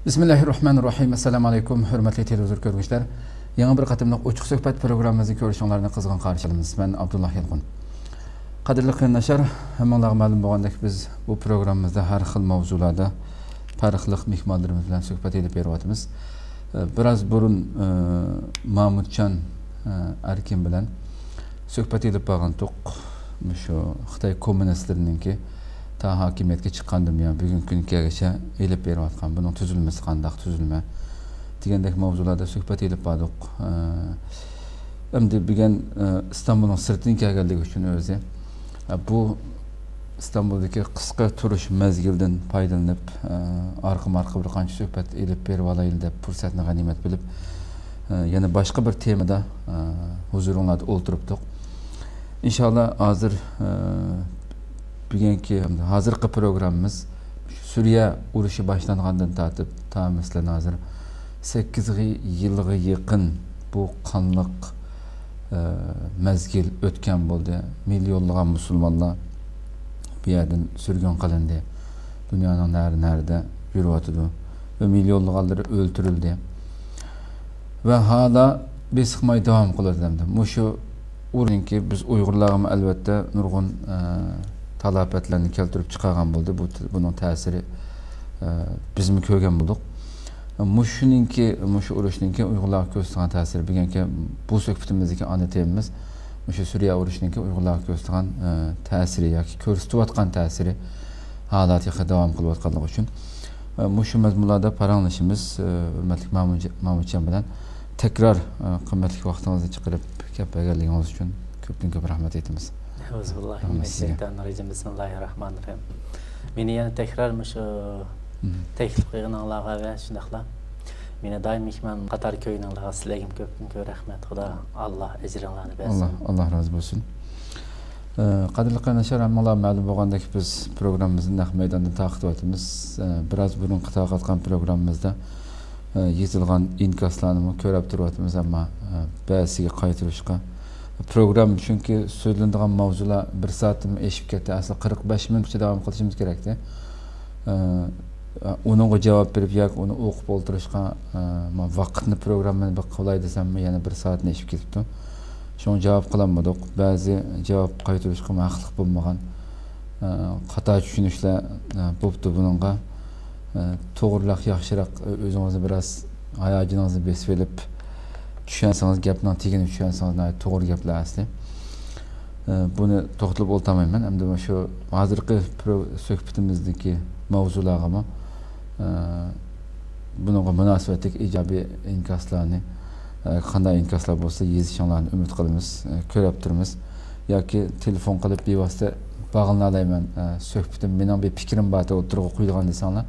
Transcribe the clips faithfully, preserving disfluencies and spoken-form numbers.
بىسمىللاھىررەھمانىررەھىم. ئەسسالامۇ ئەلەيكۇم، ھۆرمەتلىك تېلېۋىزور كۆرگۈچىلەر. يېڭى بىر قېتىملىق ئوچۇق سۆھبەت پروگراممىمىزنى كۆرۈشۈڭلارنى قىزغىن قارشى ئالىمىز. مەن ئابدۇللا يالقۇن. قەدىرلىك قېرىنداشلار، ھەممىڭلارغا مەلۇم بولغاندەك، بىز بۇ پروگراممىمىزدا ھەر خىل ماۋزۇلاردا پەرقلىق مېھمانلىرىمىز بىلەن سۆھبەت ئېلىپ بېرىۋاتىمىز. ئە، بىراز بۇرۇن، ئە، مامۇتجان، ئە، ئەركىن بىلەن سۆھبەت ئېلىپ بارغانتۇق. مۇشۇ خىتاي كوممۇنىستلىرىنىڭكى تا ھاكىمىيەتكە چىققاندىن بۇيان بۈگۈنكى كۈنگىچە ئېلىپ بېرىۋاتقان بۇنىڭ تۈزۈلمىسى قانداق تۈزۈلمە دېگەندەك ماۋزۇلاردا سۆھبەت ئېلىپ باردۇق. ئە، ئەمدى بۈگۈن، ئە، ئىستانبۇلنىڭ سىرتىدىن كەلگەنلىكى ئۈچۈن ئۆزى، ئە، بۇ ئىستانبۇلدىكى قىسقا تۇرۇش مەزگىلىدىن پايدىلىنىپ، ئە، ئارقىمۇ ئارقا بىر قانچە سۆھبەت ئېلىپ بېرىۋالايلى دەپ پۇرسەتنى غەنىيمەت بىلىپ، ئە، يەنە باشقا بىر تېمىدا، ئە، ھۇزۇرۇڭلاردا ئولتۇرۇپتۇق. ئىنشاللا ھازىر، ئە، بۈگۈنكى، ھازىرقى پروگراممىمىز سۈرىيە ئۇرۇشى باشلانغاندىن تارتىپ تا مەسىلەن ھازىر سەككىز يىلغا يېقىن بۇ قانلىق، ئە، مەزگىل ئۆتكەن بولدى. مىليونلىغان مۇسۇلمانلار بۇ يەردىن سۈرگۈن قىلىندى. دۇنيانىڭ نەرە-نەرىدە يۈرۈۋاتىدۇ. ۋە مىليونلىغانلىرى ئۆلتۈرۈلدى. ۋە ھالا بېسىقماي داۋام قىلىۋاتىدۇ. مۇشۇ ئۇرۇشنىڭكى بىز ئۇيغۇرلارغىمۇ ئەلۋەتتە نۇرغۇن، ئە، تالاپەتلەرنى كەلتۈرۈپ چىقارغان بولدى. بۇ، بۇنىڭ تەسىرى، ئە، بىزمۇ كۆرگەن بولدۇق. مۇشۇنىڭكى، مۇشۇ ئۇرۇشنىڭكى ئۇيغۇرلارغا كۆرسىتىدىغان تەسىرى. بۈگۈنكى بۇ سۆھبىتىمىزدىكى ئانا تېمىمىز مۇشۇ سۈرىيە ئۇرۇشىنىڭكى ئۇيغۇرلارغا كۆرسىتىدىغان، ئە، تەسىرى ياكى كۆرسىتىۋاتقان تەسىرى ھالا تېخى داۋام قىلىۋاتقانلىقى ئۈچۈن، ئە، مۇشۇ مەزمۇنلاردا پاراڭلىشىمىز، ئە، ھۆرمەتلىك مامۇ-، مامۇتجان بىلەن. تەكرار، ئە، قىممەتلىك ۋاقتىڭىزنى چىقىرىپ كەپ بەرگەنلىكىڭىز ئۈچۈن كۆپتىن كۆپ رەھمەت ئېيتىمىز. ئەئۇزۇبىللاھىمىنەششەيتانىررەجىم. بىسمىللاھىررەھمانىررەھىم. مېنى يەنە تەكرار مۇشۇ مم. تەكلىپ قىلغىنىڭلارغا ۋە شۇنداقلا مېنى دائىم مېھمان قاتار كۆرگىنىڭلارغا سىلەرگىمۇ كۆپتىن كۆپ رەھمەت. خۇدا ئاللا ئەجرىڭلارنى بەرسۇن. ئاللا، ئاللا رازى بولسۇن. ئە، قەدىرلىك قېرىنداشلار، ھەممىڭلار مەلۇم بولغاندەك، بىز پروگراممىمىزنى نەق مەيداندا تارقىتىۋاتىمىز. ئە، بىراز بۇرۇنقى تارقاتقان پروگراممىمىزدا، ئە، يېزىلغان ئىنكاسلارنىمۇ كۆرۈپ تۇرۇۋاتىمىز، ئەمما، ئە، بەزىسىگە قايتۇرۇشقا پروگرامما، چۈنكى سۆزلىنىدىغان ماۋزۇلار بىر سائەتتىن ئېشىپ كەتتى. ئەسلى قىرىق بەش مىنۇتقىچە داۋام قىلىشىمىز كېرەكتى. ئە، ئۇنىڭغا جاۋاب بېرىپ ياكى ئۇنى ئوقۇپ ئولتۇرۇشقا، ئە، ما ۋاقىتنى، پروگراممىنى بىر قولاي دېسەممۇ يەنە بىر سائەتنى ئېشىپ كېتىپتۇ. شۇڭا جاۋاب قىلالمىدۇق. بەزى جاۋاب قايتۇرۇشقىمۇ ھەقلىق بولمىغان، ئە، خاتا چۈشىنىشلەر، ئە، بوپتۇ بۇنىڭغا. ئە، توغرىراق، ياخشىراق، ئۆ-، ئۆزىڭىزنى بىراز ھاياجىنىڭىزنى بېسىۋېلىپ، چۈشەنسىڭىز، گەپنىڭ تېگىنى چۈشەنسىڭىز، ناھايىتى توغرا گەپلەر ئەسلى. ئە، بۇنى توختىلىپ ئولتۇرمايمەن. ئەمدى مۇشۇ ھازىرقى پرو-، سۆھبىتىمىزدىكى ماۋزۇلارغىمۇ، ئە، بۇنىڭغا مۇناسىۋەتلىك ئىجابىي ئىنكاسلارنى، ئە، قانداق ئىنكاسلار بولسا يېزىشىڭلارنى ئۈمىد قىلىمىز، ئە، كۆرۈپ تۇرىمىز. ياكى تېلېفون قىلىپ بىۋاسىتە باغلىنالايمەن، ئە، سۆھبىتىم، مېنىڭ بىر پىكرىم بار، ئوتتۇرىغا قويىدىغان دېسەڭلار،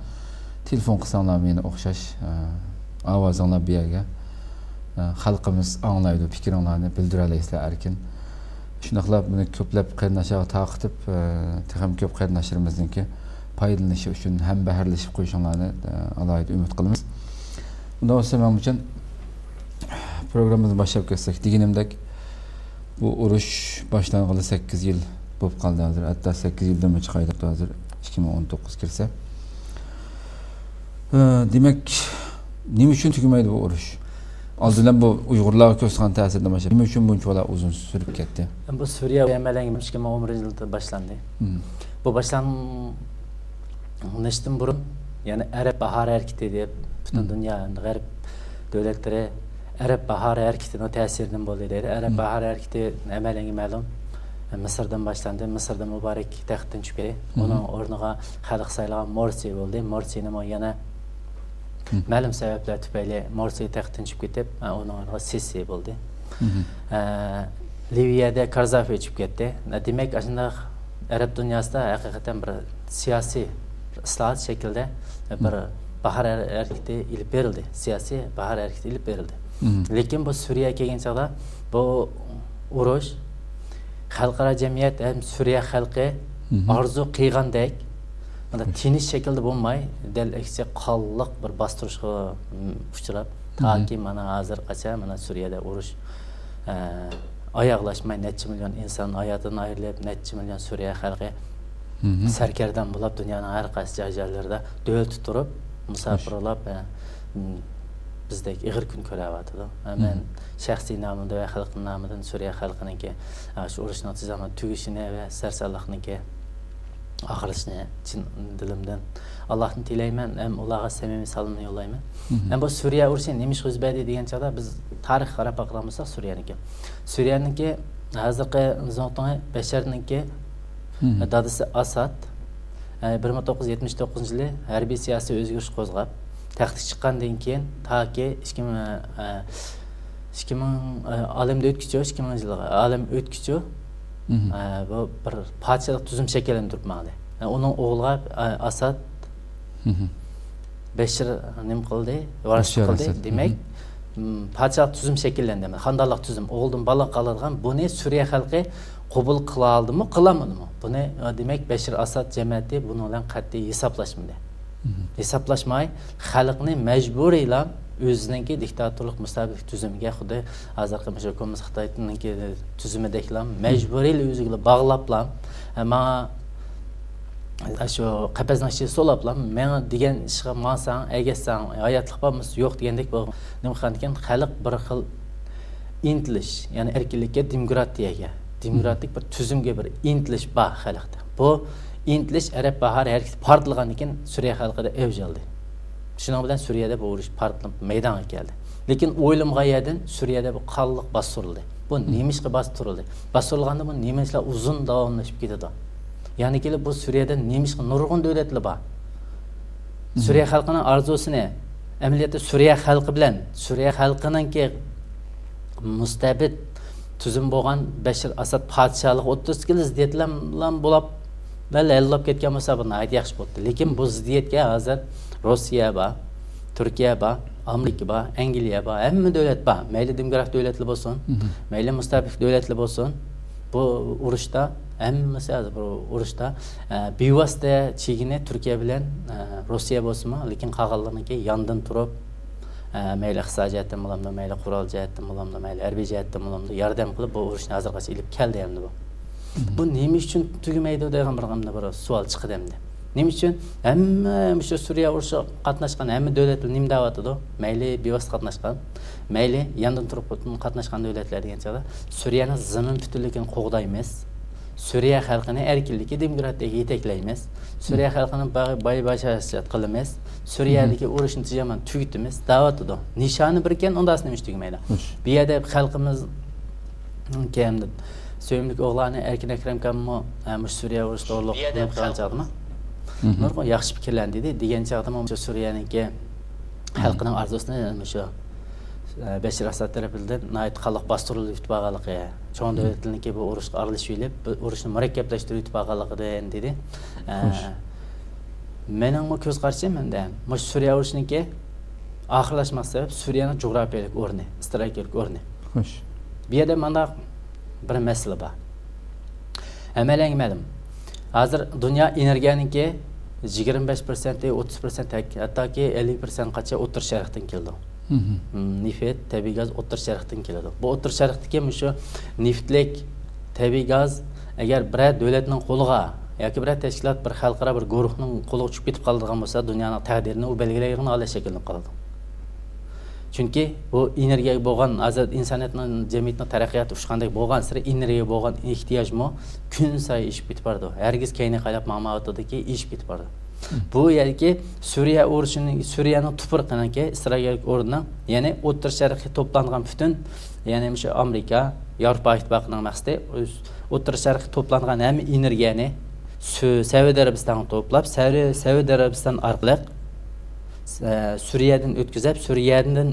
تېلېفون قىلساڭلارمۇ يەنە ئوخشاش، ئە، ئاۋازىڭلار بۇ يەرگە، ئە، خەلقىمىز ئاڭلايدۇ، پىكرىڭلارنى بىلدۈرەلەيسىلەر ئەركىن. شۇنداقلا بۇنى كۆپلەپ قېرىنداشلارغا تارقىتىپ، ئە، تېخىمۇ كۆپ قېرىنداشلىرىمىزنىڭكى پايدىلىنىشى ئۈچۈن ھەمبەھىرلىشىپ قويۇشۇڭلارنى، ئە، ئالاھىدە ئۈمىد قىلىمىز. ئۇنداق بولسا، مەمۇتجان، پروگراممىمىزنى باشلاپ كەتسەك، دېگىنىمدەك، بۇ ئۇرۇش باشلانغىلى سەككىز يىل بولۇپ قالدى ھازىر. ھەتتا سەككىز يىلدىنمۇ چىقاي دەپتۇ ھازىر، ئىككى مىڭ ئون توققۇز كىرسە. ئە، دېمەك، نېمە ئۈچۈن تۈگىمەيدۇ بۇ ئۇرۇش؟ ئالدى بىلەن بۇۇ ئۇيغۇرلارغا كۆرسىتىدىغان تەسىردىن باشلاپ، نېمە ئۈچۈن بۇنچىۋالا ئۇزۇن سۈرۈپ كەتتى؟ بۇ سۈرىيە ئەمەلىيەتتە ئىككى مىڭ ئون بىرىنچى يىلدا باشلاندى. مم. بۇ باشلانغان نېشتىن بۇرۇن، يەنى ئەرەب باھارى ھەرىكىتى دەپ پۈتۈن دۇنيا، ئەمدى غەرب دۆلەتلىرى ئەرەب باھارى ھەرىكىتىنىڭ تەسىرىدىن بولدى دەيدۇ. ئەرەب باھارى ھەرىكىتى ئەمەلىيەتتە مەلۇم، مىسىردىن باشلاندى. مىسىردا مۇبارەك تەختتىن چۈشۈپ كەتتى. ئۇنىڭ ئورنىغا خەلق سايلىغان مورسى بولدى. مورسىنىمۇ يەنە مەلۇم سەۋەبلەر تۈپەيلى مورسى تەختتىن چۈشۈپ كېتىپ، ئۇنىڭ ئورنىغا سىسى بولدى. ئە، لىۋىيەدە كازافى ئۆچۈپ كەتتى. دېمەك، ئاشۇنداق ئەرەب دۇنياسىدا ھەقىقەتەن بىر سىياسىي بىر ئىسلاھات شەكلىدە بىر باھار ھەر-، ھەرىكىتى ئېلىپ بېرىلدى. سىياسىي باھار ھەرىكىتى ئېلىپ بېرىلدى. لېكىن بۇ سۈرىيە كەلگەن چاغدا بۇ ئۇرۇش خەلقئارا جەمئىيەت ھەم سۈرىيە خەلقى ئارزۇ قىلغاندەك، مانا، تىنچ شەكىلدە بولماي، دەل ئەكسىچە قانلىق بىر باستۇرۇشقا، م، ئۇچراپ، تاكى مانا ھازىرغىچە مانا سۈرىيەدە ئۇرۇش، ئە، ئاياغلاشماي، نەچچە مىليون ئىنسان ھاياتىدىن ئايرىلىپ، نەچچە مىليون سۈرىيە خەلقى سەرگەردان بولاپ، دۇنيانىڭ ھەر قايسى جاي-جايلىرىدا دۆلەت تۇرۇپ، مۇساپىرلاپ، ئە، م، بىزدەك ئېغىر كۈن كۆرۈۋاتىدۇ. ئە، مەن شەخسىي نامىمدا ۋە خەلقىم نامىدىن سۈرىيە خەلقىنىڭكى، ئە، شۇ ئۇرۇشنىڭ تېزامەن تۈگىشىنى ۋە سەرسانلىقنىڭكى ئاخىرلىشىنى چىن دىلىمدىن ئاللاھتىن تىلەيمەن ھەم ئۇلارغا سەمىمىي سالامنى يوللايمەن. ھەم بۇ سۈرىيە ئۇرۇشى نېمە ئىشقا يۈز بەردى دېگەن چاغدا، بىز تارىخ قاراپ باقىدىغان بولساق، سۈرىيەنىڭكى، سۈرىيەنىڭكى ھازىرقى زۇڭتۇڭى بەشەرنىڭكى دادىسى ئاساد، ئە، بىر مىڭ توققۇز يۈز يەتمىش توققۇزىنچى يىلى ھەربىي سىياسىي ئۆزگىرىش قوزغاپ، تەختكە چىققاندىن كېيىن تاكى ئىككى مىڭ، ئە، ئىككى مىڭ، ئە، ئالەمدە ئۆتكۈچە، ئىككى مىڭىنچى يىلغا ئالەم ئۆتكۈچە، ئە، بۇ بىر پادىشاھلىق تۈزۈم شەكىللەندۈرۈپ ماڭدى. ئە، ئۇنىڭ ئوغلىغا، ئە، ئاساد بەشىر نېمە قىلدى؟ ۋارىسلىق قىلدى. دېمەك، م، پادىشاھلىق تۈزۈم شەكىللەندى. خاندانلىق تۈزۈم، ئوغۇلدىن بالا قالىدىغان. بۇنى سۈرىيە خەلقى قوبۇل قىلالدىمۇ، قىلالمىدىمۇ؟ بۇنى، ئە، دېمەك، بەشىر ئاساد جەمەتى بۇنىڭ بىلەن قەتئىي ھېسابلاشمىدى. ھېسابلاشماي، خەلقنى مەجبۇرىيلا ئۆزىنىڭكى دىكتاتورلۇق مۇستەبىت تۈزۈمىگە، خۇددى ھازىرقى مۇشۇ كوممۇنىست خىتاينىڭكى تۈزۈمىدەكلا مەجبۇرىيلا ئۆزىگە باغلاپلا، ئە، ماڭا شۇ قەپەسنىڭ ئىچىگە سولاپلا، ماڭا دېگەن ئىشقا ماڭساڭ، ئەگەشسەڭ، ھاياتلىق بارمۇ يوق دېگەندەك بولغان. نېمە قىلغاندىكىن، خەلق بىر خىل ئىنتىلىش، يەنى ئەركىنلىككە، دېموكراتىيەگە، دېموكراتىك بىر تۈزۈمگە بىر ئىنتىلىش بار خەلقتە. بۇ ئىنتىلىش ئەرەب باھارى ھەرىكىتى پارتلىغاندىن كېيىن سۈرىيە خەلقىدە ئەۋج ئالدى. شۇنىڭ بىلەن سۈرىيەدە بۇ ئۇرۇش پارتلاپ مەيدانغا كەلدى. لېكىن ئويلىمىغان يەردىن سۈرىيەدە بۇ قانلىق باستۇرۇلدى. بۇ نېمە ئىشقا باستۇرۇلدى؟ باستۇرۇلغاندا بۇ نېمە ئىشلار ئۇزۇن داۋاملىشىپ كېتىدۇ؟ يەنە كېلىپ بۇ سۈرىيەدە نېمە ئىشقا نۇرغۇن دۆلەتلەر بار؟ سۈرىيە خەلقىنىڭ ئارزۇسىنى، ئەمەلىيەتتە سۈرىيە خەلقى بىلەن سۈرىيە خەلقىنىڭكى مۇستەبىت تۈزۈم بولغان بەشىر ئاساد پادىشاھلىقى ئوتتۇرىسىدىكى زىددىيەتلەر بولۇپ، ھەل بولۇپ كەتكەن بولسا، بۇ ناھايىتى ياخشى بولاتتى. لېكىن بۇ زىددىيەتكە ھازىر روسىيە بار، تۈركىيە بار، ئامېرىكا بار، ئەنگلىيە بار، ھەممە دۆلەت بار. مەيلى دېموكراتىك دۆلەتلەر بولسۇن، مەيلى مۇستەبىت دۆلەتلەر بولسۇن، بۇ ئۇرۇشتا ھەممىسى ھازىر بۇ ئۇرۇشتا، ئە، بىۋاسىتە چېگىنى تۈركىيە بىلەن، ئە، روسىيە بولسىمۇ، لېكىن قالغانلىرىنىڭكى ياندىن تۇرۇپ، ئە، مەيلى ئىقتىسادىي جەھەتتىن بولامدۇ، مەيلى قورال جەھەتتىن بولامدۇ، مەيلى ھەربىي جەھەتتىن بولامدۇ، ياردەم قىلىپ بۇ ئۇرۇشنى ھازىرغىچە ئېلىپ كەلدى ئەمدى بۇ. بۇ نېمە ئۈچۈن تۈگىمەيدۇ دېگەن بىر، بىر سوئال چىقىدۇ ئەمدى. نېمە ئۈچۈن ھەممە مۇشۇ سۈرىيە ئۇرۇشىغا قاتناشقان ھەممە دۆلەتلەر نېمە دەۋاتىدۇ؟ مەيلى بىۋاسىتە قاتناشقان، مەيلى ياندىن تۇرۇپ قاتناشقان دۆلەتلەر دېگەن چاغدا، سۈرىيەنىڭ زېمىن پۈتۈنلۈكىنى قوغدايمىز، سۈرىيە خەلقىنى ئەركىنلىككە، دېموكراتىيەگە يېتەكلەيمىز، سۈرىيە خەلقىنى باي، باي باشاشات قىلىمىز، سۈرىيەدىكى ئۇرۇشنى تېزامەن تۈگىتىمىز دەۋاتىدۇ. نىشانى بىركەن، ئۇنداق نېمە ئۈچۈن تۈگىمەيدۇ؟ بۇ يەردە خەلقىمىز، كەينىدىن سۆيۈملۈك ئوغلانى ئەركىن ئەكرەمكانمۇ، ھە، مۇشۇ سۈرىيە ئۇرۇشى توغرۇلۇق نېمە قىلغان چاغدىمۇ، نۇرغۇن ياخشى پىكىرلەرنى دېدى. دېگەن چاغدىمۇ مۇشۇ سۈرىيەنىڭكى خەلقىنىڭ ئارزۇسىنى مۇشۇ، ئە، بەشىر ئاساد تەرىپىدىن ناھايىتى قانلىق باستۇرۇلۇپ كېتىپ قالغانلىقى، چوڭ دۆلەتلەرنىڭكى بۇ ئۇرۇشقا ئارىلىشىۋېلىپ، بۇ ئۇرۇشنى مۇرەككەپلەشتۈرۈپ كېتىپ قالغانلىقىدىن دېدى. ئە، مېنىڭمۇ كۆز قارىشىم ئەمدى مۇشۇ سۈرىيە ئۇرۇشىنىڭكى ئاخىرلاشماسلىقى سەۋەب سۈرىيەنىڭ جۇغراپىيەلىك ئورنى، ئىستراتېگىيەلىك ئورنى. بۇ يەردە مانداق بىر مەسىلە بار. ھەممەيلەنگە مەلۇم. ھازىر دۇنيا ئېنېرگىيەنىڭكى يىگىرمە بەش پىرسەنتى، ئوتتۇز پىرسەنت، ھەتتاكى ئەللىك پىرسەنتقىچە ئوتتۇرا شەرقتىن كېلىدۇ. نېفىت، تەبىئىي گاز ئوتتۇرا شەرقتىن كېلىدۇ. بۇ ئوتتۇرا شەرقتىكى مۇشۇ نېفىتلىك، تەبىئىي گاز ئەگەر بىرەر دۆلەتنىڭ قولىغا ياكى بىرەر تەشكىلات، بىر خەلقئارا بىر گۇرۇھنىڭ قولىغا چۈشۈپ كېتىپ قالىدىغان بولسا، دۇنيانىڭ تەقدىرىنى ئۇ بەلگىلەيدىغان ھالەت شەكىللىنىپ قالىدۇ. چۈنكى بۇ ئېنېرگىيەگە بولغان، ھازىر ئىنسانىيەتنىڭ، جەمئىيەتنىڭ تەرەققىياتى ئۇچقاندەك بولغانسېرى ئېنېرگىيەگە بولغان ئېھتىياجمۇ كۈنسايىن ئېشىپ كېتىپ بارىدۇ. ھەرگىز كەينىگە قايلاپ ماڭمايۋاتىدۇكى، ئېشىپ كېتىپ بارىدۇ. بۇ يەردىكى سۈرىيە ئۇرۇشىنىڭ، سۈرىيەنىڭ تۇپرىقىنىڭكى ئىستراتېگىيەلىك ئورنىنىڭ، يەنى ئوتتۇرا شەرققە توپلانغان پۈتۈن، يەنى مۇشۇ ئامېرىكا، ياۋروپا ئىتتىپاقىنىڭ مەقسىتى، ئوتتۇرا شەرققە توپلانغان ھەممە ئېنېرگىيەنى سۈ-، سەئۇدى ئەرەبىستانغا توپلاپ، سەئۇ-، سەئۇدى ئەرەبىستان ئارقىلىق، ئە، سۈرىيەدىن ئۆتكۈزۈپ، سۈرىيەدىن،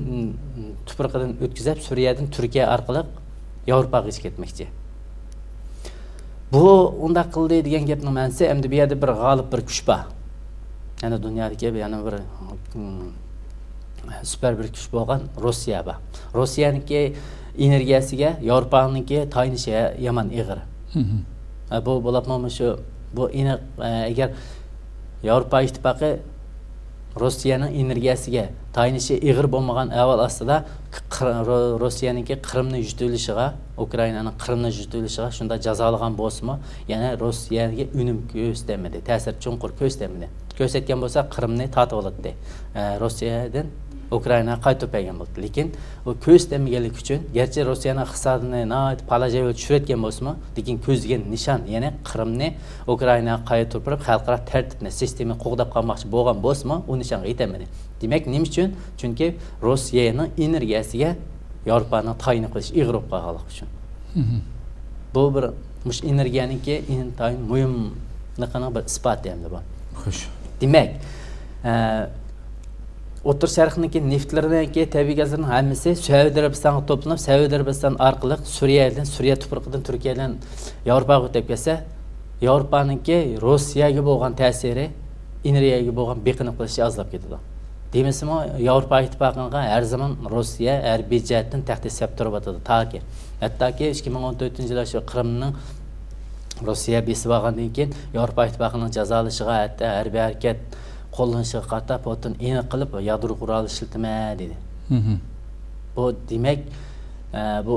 تۇپرىقىدىن ئۆتكۈزۈپ، سۈرىيەدىن تۈركىيە ئارقىلىق ياۋروپاغا كەچ كەتمەكچى. بۇ ئۇنداق قىلدى دېگەن گەپنىڭ مەنىسى، ئەمدى بۇ يەردە بىر غالىب بىر كۈچ بار. يەنى دۇنيادىكى يەنە بىر، م، سۈپەر بىر كۈچ بولغان روسىيە بار. روسىيەنىڭكى ئېنېرگىيەسىگە ياۋروپانىڭكى تايىنىشى يامان ئېغىر. ئە، بۇ بولۇپمۇ مۇشۇ، بۇ ئېنىق، ئە، ئەگەر ياۋروپا ئىتتىپاقى روسىيەنىڭ ئېنېرگىيەسىگە تايىنىشى ئېغىر بولمىغان ئەھۋال ئاستىدا، قىر-، رو-، روسىيەنىڭكى قىرىمنى يۇتۇۋېلىشىغا، ئۇكرائىنانىڭ قىرىمنى يۇتۇۋېلىشىغا شۇنداق جازالىغان بولسىمۇ، يەنە روسىيەگە ئۈنۈم كۆرسىتەلمىدى، تەسىر چوڭقۇر كۆرسىتەلمىدى. كۆرسەتكەن بولسا، قىرىمنى تارتىۋالاتتى. ئە، روسىيەدىن ئۇكرائىناغا قايتۇرۇپ بەرگەن بولاتتى. لېكىن ئۇ كۆرسىتەلمىگەنلىكى ئۈچۈن، گەرچە روسىيەنىڭ ئىقتىسادىنى ناھايىتى پالاژەيۋە چۈشۈرۈۋەتكەن بولسىمۇ، لېكىن كۆزلىگەن نىشان، يەنى قىرىمنى ئۇكرائىناغا قايتۇرۇپ بېرىپ، خەلقئارا تەرتىپنى، سىستېمىنى قوغداپ قالماقچى بولغان بولسىمۇ، ئۇ نىشانغا يېتەلمىدى. دېمەك، نېمە ئۈچۈن؟ چۈنكى روسىيەنىڭ ئېنېرگىيەسىگە ياۋروپانىڭ تايىنىپ قېلىشى ئېغىر بولۇپ قالغانلىقى ئۈچۈن. بۇ بىر، مۇشۇ ئېنېرگىيەنىڭكى ئىنتايىن مۇھىملىقىنىڭ بىر ئىسپاتى ئەمدى بۇ. خوش. دېمەك، ئە، ئوتتۇرا شەرقنىڭكى نېفىتلىرىنىڭكى، تەبىئىي گازلىرىنىڭ ھەممىسى سەئۇدى ئەرەبىستانغا توپلىنىپ، سەئۇدى ئەرەبىستان ئارقىلىق سۈرىيەدىن، سۈرىيە تۇپرىقىدىن، تۈركىيەدىن ياۋروپاغا ئۆتۈپ كەتسە، ياۋروپانىڭكى روسىيەگە بولغان تەسىرى، ئېنېرگىيەگە بولغان بېقىنىپ قېلىشى ئازلاپ كېتىدۇ. دېمىسىمۇ، ياۋروپا ئىتتىپاقىغا ھەر زامان روسىيە ھەربىي جەھەتتىن تەھدىت سېلىپ تۇرۇۋاتىدۇ. تاكى، ھەتتاكى ئىككى مىڭ ئون تۆتىنچى يىلى شۇ قىرىمنىڭ روسىيە بېسىۋالغاندىن كېيىن، ياۋروپا ئىتتىپاقىنىڭ جازالىشىغا، ھەتتا ھەربىي ھەرىكەت قوللىنىشىغا قارىتا پۇتىن ئېنىق قىلىپ، يادرو قورالى ئىشلىتىمەن، دېدى. بۇ، دېمەك، ئە، بۇ،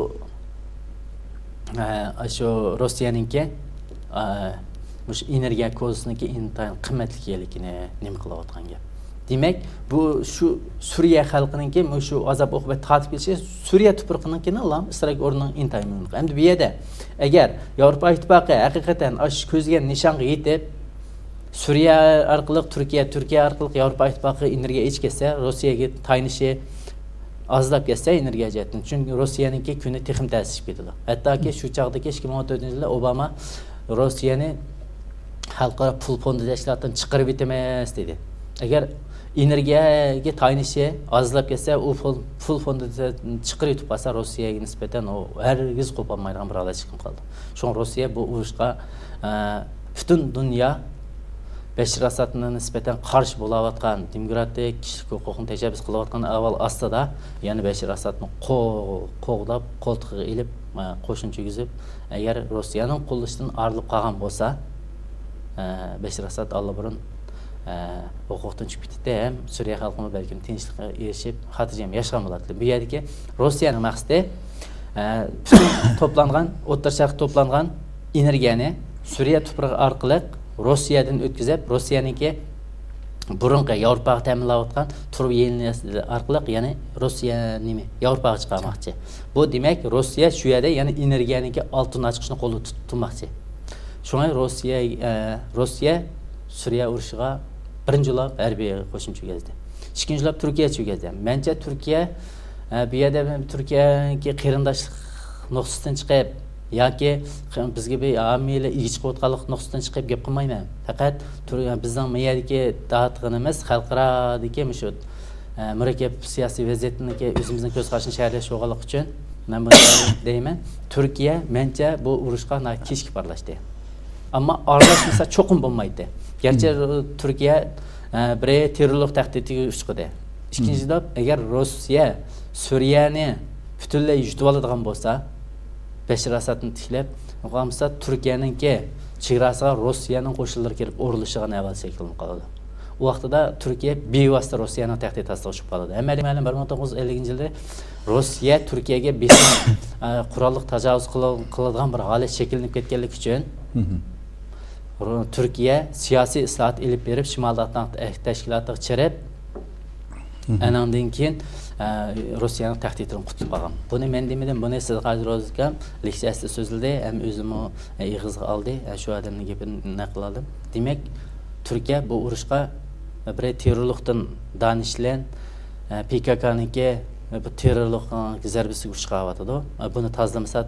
ئە، شۇ روسىيەنىڭكى، ئە، مۇشۇ ئېنېرگىيە كوزىسىنىڭكى ئىنتايىن قىممەتلىك ئىكەنلىكىنى نېمە قىلىۋاتقان گەپ. دېمەك، بۇ شۇ سۈرىيە خەلقىنىڭكى مۇشۇ ئازاب ئوقۇبەت تارتىپ كېلىشى سۈرىيە تۇپرىقىنىڭكىنىلا ئىستراتېگىك ئورنىنىڭ ئىنتايىن مۇھىم. ئەمدى بۇ يەردە ئەگەر ياۋروپا ئىتتىپاقى ھەقىقەتەن ئاشۇ كۆزلىگەن نىشانغا يېتىپ، سۈرىيە ئارقىلىق تۈركىيە، تۈركىيە ئارقىلىق ياۋروپا ئىتتىپاقىغا ئېنېرگىيە ئېچىپ كەتسە، روسىيەگە تايىنىشى ئازلاپ كەتسە ئېنېرگىيە جەھەتتىن، چۈنكى روسىيەنىڭكى كۈنى تېخىمۇ تەسلىشىپ كېتىدۇ. ھەتتاكى شۇ چاغدىكى ئىككى مىڭ ئون تۆتىنچى يىلى ئوباما روسىيەنى خەلقئارا پۇل فوندى تەشكىلاتىدىن چىقىرىۋېتىمىز دېدى. ئەگەر ئېنېرگىيەگە تايىنىشى ئازلاپ كەتسە، ئۇ پۇل، پۇل فوندىدىن چىقىرىۋېتىپ قالسا، روسىيەگە نىسبەتەن ئۇ ھەرگىز قوپالمايدىغان بىر ھالەتكە چىقىپ قالدى. شۇڭا روسىيە بۇ ئۇرۇشقا، ئە، پۈتۈن دۇنيا بەشار ئاسادقا نىسبەتەن قارشى بولاۋاتقان، دېموكراتىك، كىشىلىك ھوقۇقنى تەشەببۇس قىلىۋاتقان ئەھۋال ئاستىدا، يەنە بەشار ئاسادنى قو-، قوغداپ، قولتۇقىغا ئېلىپ، ئە، قوشۇن چۈشۈرگۈزۈپ، ئەگەر روسىيەنىڭ قوللىشىدىن ئايرىلىپ قالغان بولسا، ئە، بەشار ئاساد ئاللىبۇرۇن، ئە، ھوقۇقتىن چۈشۈپ كېتەتتى ھەم سۈرىيە خەلقىمۇ بەلكىم تىنچلىققا ئېرىشىپ، خاتىرجەم ياشىغان بولاتتى. بۇ يەردىكى روسىيەنىڭ مەقسىتى، ئە، پۈتۈن توپلانغان، ئوتتۇرا شەرققە توپلانغان ئېنېرگىيەنى سۈرىيە تۇپرىقى ئارقىلىق روسىيەدىن ئۆتكۈزۈپ، روسىيەنىڭكى بۇرۇنقى ياۋروپاغا تەمىنلەۋاتقان تۇرۇبا لىنىيەسى ئارقىلىق، يەنى روسىيە نېمە، ياۋروپاغا چىقارماقچى. بۇ دېمەك، روسىيە شۇ يەردە يەنە ئېنېرگىيەنىڭكى ئالتۇن ئاچقۇچىنى قولىدا تۇت-، تۇتماقچى. شۇڭا روسىيە، ئە، روسىيە سۈرىيە ئۇرۇشىغا بىرىنچى بولۇپ ھەربىي قوشۇن چۈشۈرگۈزدى. ئىككىنچى بولۇپ تۈركىيە چۈشۈرگۈزدى. مەنچە تۈركىيە، ئە، بۇ يەردە مەن تۈركىيەنىڭكى قېرىنداشلىق نۇقتىسىدىن چىقىپ ياكى بىزگە بىر ھامىيلىق ئىگە چىقىۋاتقانلىق نۇقتىسىدىن چىقىپ گەپ قىلمايمەن. پەقەت تۈر-، بىزنىڭ بۇ يەردىكى تارتقىنىمىز خەلقئارادىكى مۇشۇ، ئە، مۇرەككەپ سىياسىي ۋەزىيەتتىكى ئۆزىمىزنىڭ كۆز قارىشىنى شەھەرلەش بولغانلىقى ئۈچۈن مەن بۇنى دەيمەن. تۈركىيە مەنچە بۇ ئۇرۇشقا ناھايىتى كېچىكىپ ئارىلاشتى. ئەمما ئارىلاشمىسا چوقۇم بولمايتتى. گەرچە تۈركىيە، ئە، بىرى تېررورلۇق تەھدىتىگە ئۇچرىدى. ئىككىنچى تەرەپ، ئەگەر روسىيە سۈرىيەنى پۈتۈنلەي يۇتۇۋالىدىغان بولسا، بەشار ئاسادنى تىكلەپ، بولمىسا تۈركىيەنىڭكى چېگراسىغا روسىيەنىڭ قوشۇنلىرى كىرىپ ئورۇنلىشىدىغان ئەھۋال شەكىللىنىپ قالىدۇ. ئۇ ۋاقتىدا تۈركىيە بىۋاسىتە روسىيەنىڭ تەھدىت ئاستىغا چۈشۈپ قالىدۇ. ھەممىگە مەلۇم، بىر مىڭ توققۇز يۈز ئەللىكىنچى يىلى روسىيە تۈركىيەگە بېسىم، ئە، قوراللىق تاجاۋۇز قىل-، قىلىدىغان بىر ھالەت شەكىللىنىپ كەتكەنلىكى ئۈچۈن، رو-، تۈركىيە سىياسىي ئىسلاھات ئېلىپ بېرىپ، شىمالىي ئاتلانتىك تەشكىلاتىغا چىرىپ، ئەنىڭدىن كېيىن، ئە، روسىيەنىڭ تەھدىتىدىن قۇتۇلۇپ قالغان. بۇنى مەن دېمىدىم، بۇنى سىدىق ھاجى روزىكام لېكسىيەسىدە سۆزلىدى ھەم ئۆزىمۇ ئېغىزغا ئالدى. ئە، شۇ ئادەمنىڭ گېپىنى نەقىل ئالدىم. دېمەك، تۈركىيە بۇ ئۇرۇشقا بىرى تېررورلۇقتىن دانىش بىلەن، ئە، پى كاكانىڭكى بۇ تېررورلۇق زەربىسىگە ئۇچراۋاتىدۇ. ئە، بۇنى تازىلىمىسا،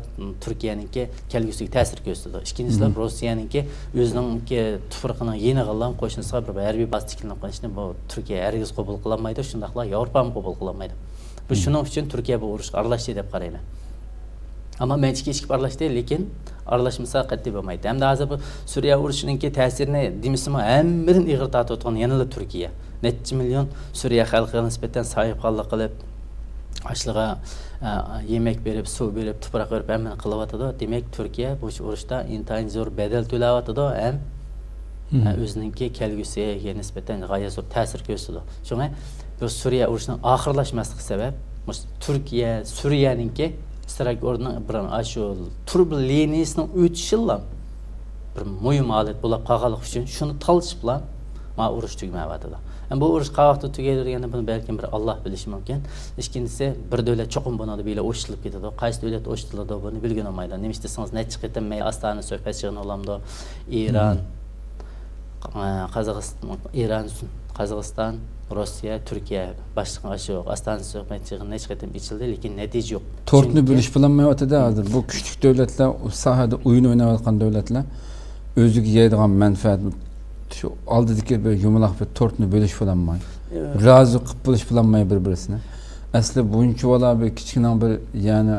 تۈركىيەنىڭكى كەلگۈسىگە تەسىر كۆرسىتىدۇ. ئىككىنچىسى، روسىيەنىڭكى ئۆزىنىڭكى تۇپرىقىنىڭ يېنىغىلا قوشنىسىغا بىر ھەربىي بازا تىكلىنىپ قېلىشىنى بۇ تۈركىيە ھەرگىز قوبۇل قىلالمايدۇ، شۇنداقلا ياۋروپامۇ قوبۇل قىلالمايدۇ. بۇ شۇنىڭ ئۈچۈن تۈركىيە بۇ ئۇرۇشقا ئارىلاشتى دەپ قارايمەن. ئەمما مەنچە كېچىكىپ ئارىلاشتى، لېكىن ئارىلاشمىسا قەتئىي بولمايتتى. ھەمدە ھازىر بۇ سۈرىيە ئۇرۇشىنىڭكى تەسىرىنى دېمىسىمۇ ھەممىدىن ئېغىر تارتىۋاتقان يەنىلا تۈركىيە. نەچچە مىليون سۈرىيە خەلقىگە نىسبەتەن ساھىبخانلىق قىلىپ، ئاشلىقىغا، ئە، يېمەك بېرىپ، سۇ بېرىپ، تۇپراق بېرىپ ھەممىنى قىلىۋاتىدۇ. دېمەك، تۈركىيە بۇ ئۇرۇشتا ئىنتايىن زور بەدەل تۆلەۋاتىدۇ ھەم، ئە، ئۆزىنىڭكى كەلگۈسىگە نىسبەتەن غايەت زور تەسىر كۆرسىتىدۇ. شۇڭا بۇ سۈرىيە ئۇرۇشىنىڭ ئاخىرلاشماسلىقى سەۋەب، مۇشۇ تۈركىيە، سۈرىيەنىڭكى ئىستراتېگىك ئورنىنىڭ بىر، ئاشۇ تۇرۇبا لىنىيىسىنىڭ ئۆتۈشىلا بىر مۇھىم ھالەت بولۇپ قالغانلىقى ئۈچۈن شۇنى تالىشىپلا ما ئۇرۇش تۈگىمەيۋاتىدۇ. ئەمما بۇ ئۇرۇش قاۋاقتا تۈگەيدۇ دېگەندە، بۇنى بەلكىم بىر ئاللا بىلىشى مۇمكىن. ئىككىنچىسى، بىر دۆلەت چوقۇم بۇنىڭدا بىلە ئوشتۇلۇپ كېتىدۇ. قايسى دۆلەت ئوشتۇلىدۇ، بۇنى بىلگىلى بولمايدۇ. نېمىشقا دېسىڭىز، نەچچە قېتىم مەيلى ئاستانە سۆھبەت يىغىنى بولامدۇ، ئىران، مم. قازاقىستان، ئىران، قازاقىستان، روسىيە، تۈركىيە باشلىقى ئاشۇ ئاستانە سۆھبەت يىغىنى نەچچە قېتىم ئېچىلدى، لېكىن نەتىجە يوق. تورتنى چۈنكى بۆلۈش بولالمايۋاتىدۇ ھازىر. بۇ كۈچلۈك دۆلەتلەر، ئۇ ساھەدە ئويۇن ئويناۋاتقان دۆلەتلەر ئۆزىگە يەيدىغان مەنپەئەت، شۇ ئالدىدىكى بىر يۇمىلاق بىر تورتنى بۆلۈش بولالماي، ياق. رازى قىلىپ بولۇش بولالماي بىر-بىرسىنى. ئەسلى بۇنچىۋالا بىر كىچىكنىڭ بىر، يەنى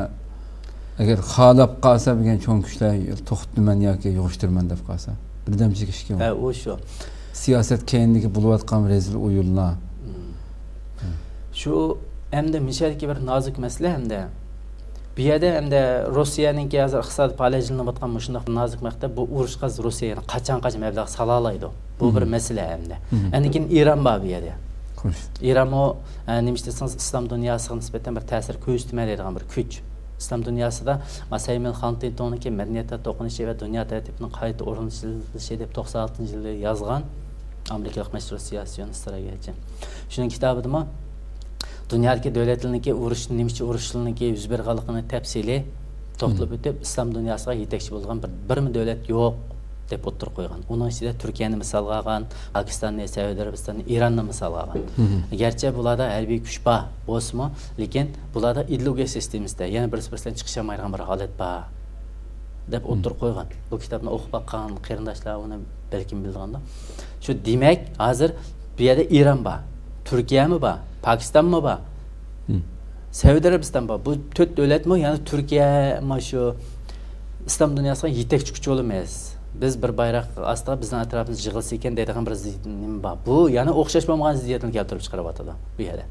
ئەگەر خالاپ قالسا، بۈگۈن چوڭ كۈچلەر توختىتىمەن ياكى يىغىشتۇرىمەن دەپ قالسا، بىردەمچىلىك ئىشكى ھە، ئۇ شۇ. سىياسەت كەينىدىكى بولۇۋاتقان رەزىل ئويۇنلار. مم. شۇ ئەمدى مۇشۇ يەردىكى بىر نازۇك مەسىلە ئەمدى. بۇ يەردە ئەمدى روسىيەنىڭكى ھازىر ئىقتىسادىي پالەچلىنىۋاتقان مۇشۇنداق نازۇك ۋاقىتتا بۇ ئۇرۇشقا روسىيە يەنە قاچان، قاچان مەبلەغ سالالايدۇ؟ بۇ بىر مم. مەسىلە ئەمدى. مم. ئاندىن كېيىن ئىران بار بۇ يەردە. خوش. ئىرانمۇ، ئە، نېمە دېسىڭىز، ئىسلام دۇنياسىغا نىسبەتەن بىر تەسىر كۆرسىتىمەن دەيدىغان بىر كۈچ. ئىسلام دۇنياسىدا، ما، سەيمىل خانتىنتونىڭكى مەدەنىيەتلەر توقۇنۇشى ۋە دۇنيا تەرتىپىنىڭ قايتا ئورۇنلىشىشى دەپ توقسان ئالتىنچى يىلى يازغان ئامېرىكىلىق مەشھۇر سىياسىيون، ئىستراتېگىچى. شۇنىڭ كىتابىدىمۇ دۇنيادىكى دۆلەتلەرنىڭكى ئۇرۇش، نېمىشقا ئۇرۇشلىرىنىڭكى يۈز بەرگەنلىكىنى تەپسىلىي توختىلىپ مم. ئۆتۈپ، ئىسلام دۇنياسىغا يېتەكچى بولغان بىر، بىرمۇ دۆلەت يوق دەپ ئوتتۇرىغا قويغان. ئۇنىڭ ئىچىدە تۈركىيەنى مىسالغا ئالغان، پاكىستاننى، سەئۇدى ئەرەبىستاننى، ئىراننى مىسالغا ئالغان. مم. گەرچە بۇلاردا ھەربىي كۈچ بار بولسىمۇ، لېكىن بۇلاردا ئىدېئولوگىيە سىستېمىسىدا يەنە بىرسى بىرسى بىلەن چىقىشالمايدىغان بىر ھالەت بار دەپ مم. ئوتتۇرىغا قويغان. بۇ كىتابنى ئوقۇپ باققان قېرىنداشلار ئۇنى بەلكىم بىلىدىغاندۇ. شۇ دېمەك، ھازىر بۇ يەردە ئىران بار، تۈركىيەمۇ بار، پاكىستانمۇ بار، مم. سەئۇدى ئەرەبىستان بار. بۇ تۆت دۆلەتمۇ، يەنى تۈركىيە، مانا شۇ ئىسلام دۇنياسىغا يېتەكچى كۈچ بولىمىز. بىز بىر بايراق ئاستىدا بىزنىڭ ئەتراپىمىزدا يىغىلسا ئىكەن دەيدىغان بىر زىت-، نېمە بار. بۇ يەنە ئوخشاش بولمىغان زىددىيەتنى كەلتۈرۈپ چىقىرىۋاتىدۇ بۇ يەردە.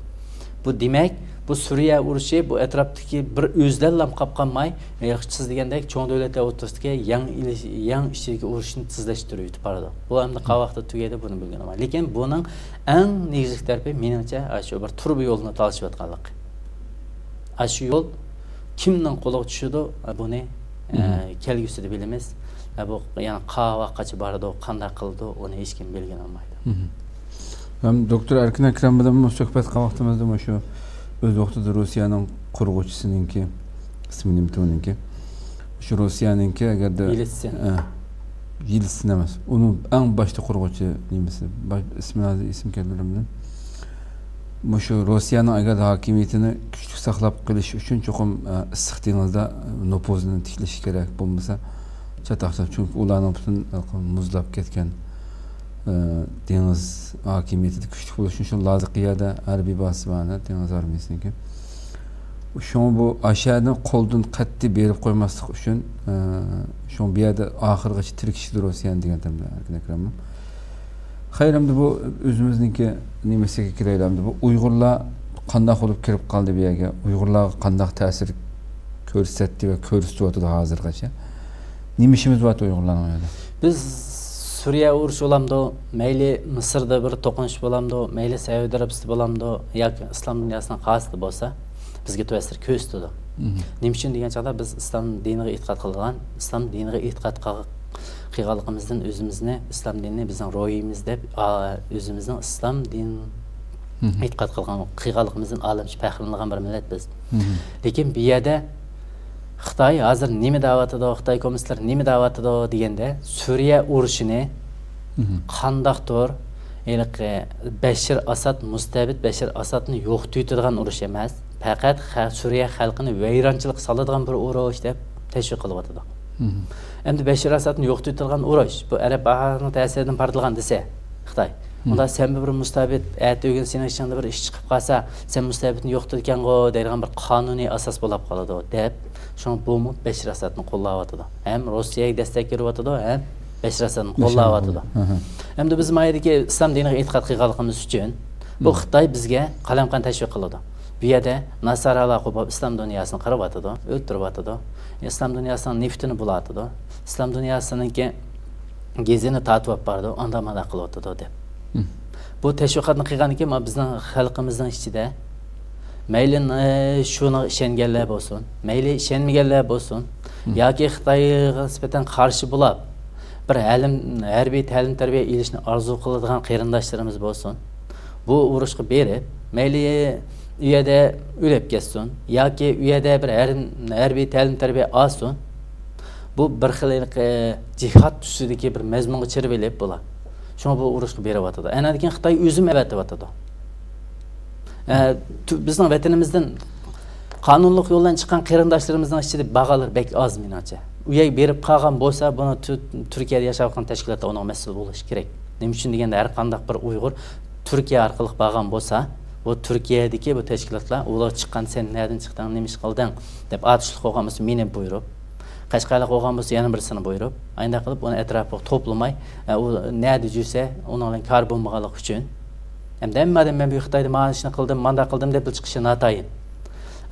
بۇ دېمەك، بۇ سۈرىيە ئۇرۇشى بۇ ئەتراپتىكى بىر ئۆزلەرلا قاپ قالماي، سىز دېگەندەك چوڭ دۆلەتلەر ئوتتۇرىسىدىكى يەڭ ئېلىش، يەڭ ئىچىدىكى ئۇرۇشنى تېزلەشتۈرۈۋېتىپ بارىدۇ. بۇ ئەمدى قاۋاقتا تۈگەيدۇ، بۇنى بىلگىنىم بار. لېكىن بۇنىڭ ئەڭ نېگىزلىك تەرىپى، مېنىڭچە، ئاشۇ بىر تۇرۇبا يولىنى تالىشىۋاتقانلىقى. ئاشۇ يول كىمنىڭ قولىغا چۈشىدۇ، بۇنى، ئە، مم. كەلگۈسىدە بىلىمىز. ئە، بۇ يەنە قاۋاققىچە بارىدۇ، قانداق قىلىدۇ، ئۇنى ھېچكىم بىلگىلى بولمايدۇ. مم. ھەم دوكتور ئەركىن ئەكرەم بىلەنمۇ سۆھبەت قىلغان ۋاقتىمىزدا مۇشۇ ئۆز ۋاقتىدا روسىيەنىڭ قۇرغۇچىسىنىڭكى، ئىسمى نېمىتى ئۇنىڭكى؟ شۇ روسىيەنىڭكى ئەگەردە، يېلتسىن. ئە، يېلتسىن ئەمەس. ئۇنىڭ ئەڭ باشتا قۇرغۇچى نېمىسى؟ باش-، ئىسمى ھازىر ئېسىمگە كەلمىدى. مۇشۇ روسىيەنىڭ ئەگەر ھاكىمىيىتىنى كۈچلۈك ساقلاپ قېلىش ئۈچۈن چوقۇم، ئە، ئىسسىق دېڭىزدا، ئە، نوپۇزىنى تىكلىشى كېرەك. بولمىسا چاتاق، چۈنكى ئۇلارنىڭ پۈتۈن مۇزلاپ كەتكەن، ئە، دېڭىز ھاكىمىيىتىدە كۈچلۈك بولۇش ئۈچۈن شۇ لازىقىيەدە ھەربىي بازىسى بار، دېڭىز ئارمىيىسىنىڭكى. شۇڭا بۇ ئاشەدىن قولدىن قەتئىي بېرىپ قويماسلىق ئۈچۈن، ئە، شۇڭا بۇ يەردە ئاخىرغىچە تىركىشىدۇ روسىيەنى دېگەن تەمدە ئەركىن ئەكرەممۇ. خەير، ئەمدى بۇ ئۆزىمىزنىڭكى نېمىسىگە كىرەيلى ئەمدى. بۇ ئۇيغۇرلار قانداق بولۇپ كىرىپ قالدى بۇ يەرگە؟ ئۇيغۇرلارغا قانداق تەسىر كۆرسەتتى ۋە كۆرسىتىۋاتىدۇ ھازىرغىچە؟ نېمە ئىشىمىز بار ئۇيغۇرلارنىڭ ئۇ يەردە؟ بىز سۈرىيە ئۇرۇشى بولامدۇ، مەيلى مىسىردا بىر توقۇنۇش بولامدۇ، مەيلى سەئۇدى ئەرەبىستاندا بولامدۇ ياكى ئىسلام دۇنياسىنىڭ قايسىدا بولسا، بىزگە تەسىر كۆرسىتىدۇ. مم. نېمە ئۈچۈن دېگەن چاغدا بىز ئىسلام دىنىغا ئېتىقاد قىلىدىغان، ئىسلام دىنىغا ئېتىقاد قىل-، قىلغانلىقىمىزدىن ئۆزىمىزنى، ئىسلام دىنىنى بىزنىڭ روھىمىز دەپ، ئا، ئۆزىمىزنىڭ ئىسلام دىن مم. ئېتىقاد قىلغان، قىلغانلىقىمىزدىن ئالەمچە پەخىرلىنىدىغان بىر مىللەت بىز. مم. لېكىن بۇ يەردە خىتاي ھازىر نېمە دەۋاتىدۇ، خىتاي كوممۇنىستلار نېمە دەۋاتىدۇ دېگەندە، سۈرىيە ئۇرۇشىنى مم. قانداقتۇر ھېلىقى بەشىر ئاساد، مۇستەبىت بەشىر ئاسادنى يوقىتىۋېتىدىغان ئۇرۇش ئەمەس، پەقەت خە-، سۈرىيە خەلقىنى ۋەيرانچىلىققا سالىدىغان بىر ئۇرۇش دەپ تەشۋىق قىلىۋاتىدۇ. مم. ئەمدى بەشىر ئاسادنى يوقىتىۋېتىدىغان ئۇرۇش، بۇ ئەرەب باھارىنىڭ تەسىرىدىن پارتلىغان دېسە خىتاي. مم. ئۇندا سەن بىر مۇستەبىت، ئەتىگۈن سېنىڭ ئىچىڭدە بىر ئىش چىقىپ قالسا، سەن مۇستەبىتنى يوقىتىدىكەنغۇ دەيدىغان بىر قانۇنىي ئاساس بولاپ قالىدۇ دەپ، شۇڭا بۇمۇ بەشىر ئاسادنى قوللاۋاتىدۇ. ھەم روسىيەگە دەستەك بېرىۋاتىدۇ، ھەم بەشىر ئاسادنى بەشىر قوللاۋاتىدۇ. ئاساد. ھە، ھە. ئەمدى بىز مايدىكى ئىسلام دىنىغا ئېتىقاد قىلغانلىقىمىز ئۈچۈن بۇ مم. خىتاي بىزگە قالايمىقان تەشۋىق قىلىدۇ. بۇ يەردە ناسارالار قوپۇپ ئىسلام دۇنياسىنى قىرىۋاتىدۇ، ئۆلتۈرۈۋاتىدۇ. ئىسلام دۇنياسىنىڭ نېفىتىنى بۇلاۋاتىدۇ. ئىسلام دۇنياسىنىڭكى گېزىنى تارتىۋاپ بارىدۇ، ئانداق مانداق قىلىۋاتىدۇ دەپ. مم. بۇ تەشۋىقاتنى قىلغاندىن كېيىن، مانا بىزنىڭ خەلقىمىزنىڭ ئىچىدە مەيلى، ئە، شۇنىڭغا ئىشەنگەنلەر بولسۇن، مەيلى ئىشەنمىگەنلەر بولسۇن، مم. ياكى خىتايغا نىسبەتەن قارشى بولاپ، بىر ھەلىم-، ھەربىي تەلىم-تەربىيە ئېلىشنى ئارزۇ قىلىدىغان قېرىنداشلىرىمىز بولسۇن، بۇ ئۇرۇشقا بېرىپ، مەيلى ئۇ يەردە ئۆلۈپ كەتسۇن ياكى ئۇ يەردە بىر ھەر-، ھەربىي تەلىم-تەربىيە ئالسۇن، بۇ بىر خىل ھېلىقى جىھاد تۈسىدىكى بىر مەزمۇنغا چىرىۋېلىپ بۇلار. شۇڭا بۇ ئۇرۇشقا بېرىۋاتىدۇ. ئەنەدىن كېيىن خىتاي ئۆزىمۇ ئەۋەتىۋاتىدۇ. ئە، تۈ-، بىزنىڭ ۋەتىنىمىزدىن قانۇنلۇق يول بىلەن چىققان قېرىنداشلىرىمىزنىڭ ئىچىدە بارغانلار بەك ئاز، مېنىڭچە. ئۇ يەرگە بېرىپ قالغان بولسا، بۇنى تۈ-، تۈركىيەدە ياشاۋاتقان تەشكىلاتلار ئۇنىڭغا مەسئۇل بولۇشى كېرەك. نېمە ئۈچۈن دېگەندە، ھەر قانداق بىر ئۇيغۇر تۈركىيە ئارقىلىق بارغان بولسا، بۇ تۈركىيەدىكى بۇ تەشكىلاتلار، ئۇلار چىققان، «سەن نەدىن چىقتىڭ، نېمە ئىش قىلدىڭ؟» دەپ ئاتۇشلۇق بولغان بولسا، مېنى بۇيرۇپ، قەشقەرلىق بولغان بولسا، يەنە بىرسىنى بۇيرۇپ، ئاينداق قىلىپ ئۇنى ئەتراپىغا توپلىماي، ئە، ئۇ نەدە يۈرسە، ئۇنىڭ بىلەن كارى بولمىغانلىقى ئۈچۈن. ئەمدى ھەممە ئادەم، «مەن بۇ خىتايدا مانا شۇنى قىلدىم، مانداق قىلدىم» دەپ چىقىشى ناتايىن.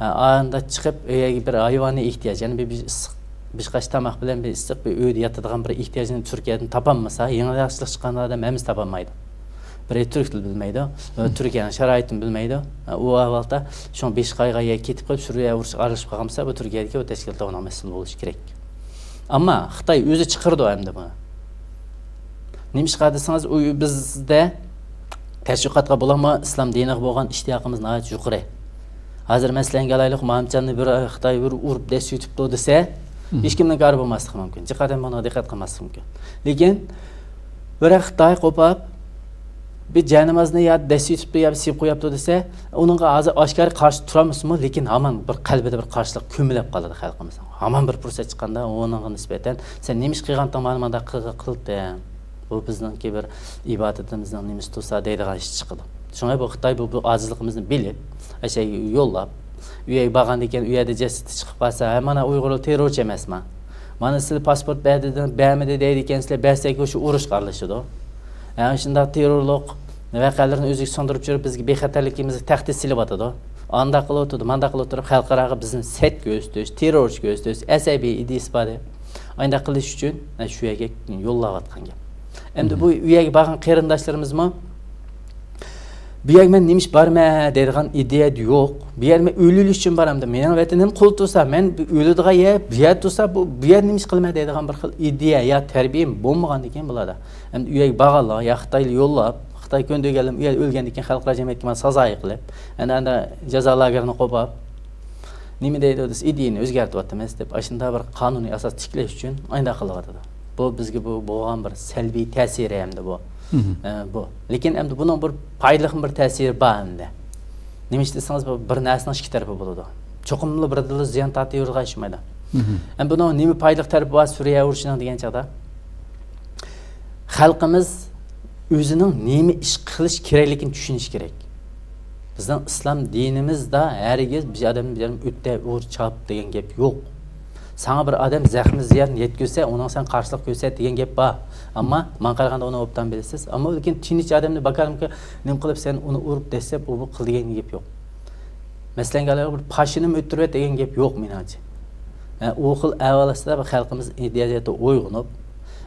ئە، ئاندا چىقىپ، ئۆيگە بىر ھايۋانىي ئېھتىياج، يەنى بىر، بىر ئىسسىق، بىر قاچا تاماق بىلەن بىر ئىسسىق بىر ئۆيدە ياتىدىغان بىر ئېھتىياجنى تۈركىيەدىن تاپالمىسا، يېڭىچىلىق چىققان ئادەم ھەممىسى تاپالمايدۇ. بىرى تۈرك تىلى بىلمەيدۇ، تۈركىيەنىڭ شارائىتىنى بىلمەيدۇ. ئۇ ئەھۋالدا شۇڭا بېشى قايغان يەرگە كېتىپ قېلىپ، سۈرىيە ئۇرۇشىغا ئارىلىشىپ قالغان بولسا، بۇ تۈركىيەدىكى بۇ تەشكىلاتلار ئۇنىڭ مەسئۇل بولۇشى كېرەك. ئەمما خىتاي ئۆزى چىقىرىدۇ ئەمدى بۇنى. نېمىشقا دېسىڭىز، ئۇ بىزدە تەشۋىقاتقا بولامۇ، ئىسلام دىنىغا بولغان ئىشتىياقىمىز ناھايىتى يۇقىرى. ھازىر مەسىلەنگە ئالايلۇق، مامچاننى بىر خىتاي بىر ئۇرۇپ دەسسىۋېتىپتۇ دېسە، ھېچكىمنىڭ كارى بولماسلىقى مۇمكىن. جىق ئادەم بۇنىڭغا دىققەت قىلماسلىقى مۇمكىن. لېكىن بىر خىتاي قوپاپ، بىر جاينامازنى يا دەسسىۋېتىپتۇ يا سېلىپ قويۇپتۇ دېسە، ئۇنىڭغا ھازىر ئاشكارا قارشى تۇرالمىسىمۇ، لېكىن ھامان بىر قەلبىدە بىر قارشىلىق كۆمۈلۈپ قالىدۇ خەلقىمىزنىڭ. ھامان بىر پۇرسەت چىققاندا ئۇنىڭغا نىسبەتەن، «سەن نېمە ئىش قىلغانتىڭ، مانا مانداق قىلغا-، قىلدىڭ؟ بۇ بىزنىڭكى بىر ئىبادىتىمىزنىڭ نېمىسى تۇرسا» دەيدىغان ئىش چىقىدۇ. شۇڭا بۇ خىتاي بۇ، بۇ ئاجىزلىقىمىزنى بىلىپ، ئەشە يوللاپ، ئۇ يەرگە بارغاندىن كېيىن، ئۇ يەردە جەسىتى چىقىپ قالسا، «ھە، مانا ئۇيغۇرلار تېررورچى ئەمەسما؟ مانا سىلەر پاسپورت بەردى، بەرمىدى دەيدىكەنسىلەر، بەرسەك شۇ ئۇرۇشقا ئارىلىشىدۇ. ھە، شۇنداق تېررورلۇق ۋەقەلىرىنى ئۆزىگە سىڭدۈرۈپ يۈرۈپ، بىزگە بىخەتەرلىكىمىزگە تەھدىت سېلىۋاتىدۇ. ئانداق قىلىۋاتىدۇ، مانداق قىلىۋاتىدۇ، خەلقئاراغا بىزنى سەت كۆرسىتىش، تېررورچى كۆرسىتىش، ئەسەبىي ئىدىيىسى بار دەپ، ئانداق قىلىش ئۈچۈن، ھە، شۇ يەرگە يوللاۋاتقان گەپ.» ئەمدى بۇ، ئۇ يەرگە بارغان قېرىنداشلىرىمىزمۇ بۇ يەرگە مەن نېمە ئىش بارىمەن دەيدىغان ئىدىيە يوق. بۇ يەرگە مەن ئۆلۈۋېلىش ئۈچۈن بارامدۇ؟ مېنىڭ ۋەتىنىم قۇل تۇرسا، مەن ئۆلىدىغان يەر، بۇ يەر تۇرسا، بۇ، بۇ يەردە نېمە ئىش قىلىمەن دەيدىغان بىر خىل ئىدىيە يا تەربىيە بولمىغاندىكىن بۇلاردا. ئەمدى ئۇ يەرگە بارغانلار يا خىتايلار يوللاپ، خىتاي كۆندۈرگەنلەر ئۇ يەردە ئۆلگەندىن كېيىن خەلقئارا جەمئىيەتكە مانا سازا قىلىپ، ئەنە، ئەنە جازا لاگېرىنى قوپاپ، نېمە دەيدۇ دېسە، ئىدىيەنى ئۆزگەرتىۋاتىمىز دەپ، ئاشۇنداق بىر قانۇنىي ئاساس تىكلەش ئۈچۈن ئاينداق قىلىۋاتىدۇ. بۇ بىزگە بۇ بولغان بىر سەلبىي تەسىرى ئەمدى بۇ. ئە، بۇ. لېكىن ئەمدى بۇنىڭ بىر پايدىلىقمۇ بىر تەسىرى بار ئەمدى. نېمە ئىش دېسىڭىز، بۇ بىر نەرسىنىڭ ئىككى تەرىپى بولىدۇ. چوقۇملا بىردىنلا زىيان تارتىۋېرىدىغان ئىش بولمايدۇ. ئەمدى بۇنىڭ نېمە پايدىلىق تەرىپى بار سۈرىيە ئۇرۇشىنىڭ دېگەن چاغدا؟ خەلقىمىز ئۆزىنىڭ نېمە ئىش قىلىش كېرەكلىكىنى چۈشىنىشى كېرەك. بىزنىڭ ئىسلام دىنىمىزدا ھەرگىز بىر ئادەمنى بىر ئادەم ئۆتە، ئۇر، چاپ دېگەن گەپ يوق. ساڭا بىر ئادەم زەخمى زىيان يەتكۈزسە، ئۇنىڭغا سەن قارشىلىق كۆرسەت دېگەن گەپ بار. ئەمما ماڭا قارىغاندا ئۇنى ئوبدان بىلىسىز. ئەمما لېكىن تىنچ ئادەمنى باكارمىكى نېمە قىلىپ سەن ئۇنى ئۇرۇپ دەسسەپ، ئۇ بۇ قىل دېگەن گەپ يوق. مەسىلەن، بىر پاشىنىمۇ ئۆلتۈرۈۋەت دېگەن گەپ يوق مېنىڭچە. ئە، ئۇ خىل ئەھۋال ئاستىدا بىر خەلقىمىز ئىدىيەدە ئويغىنىپ،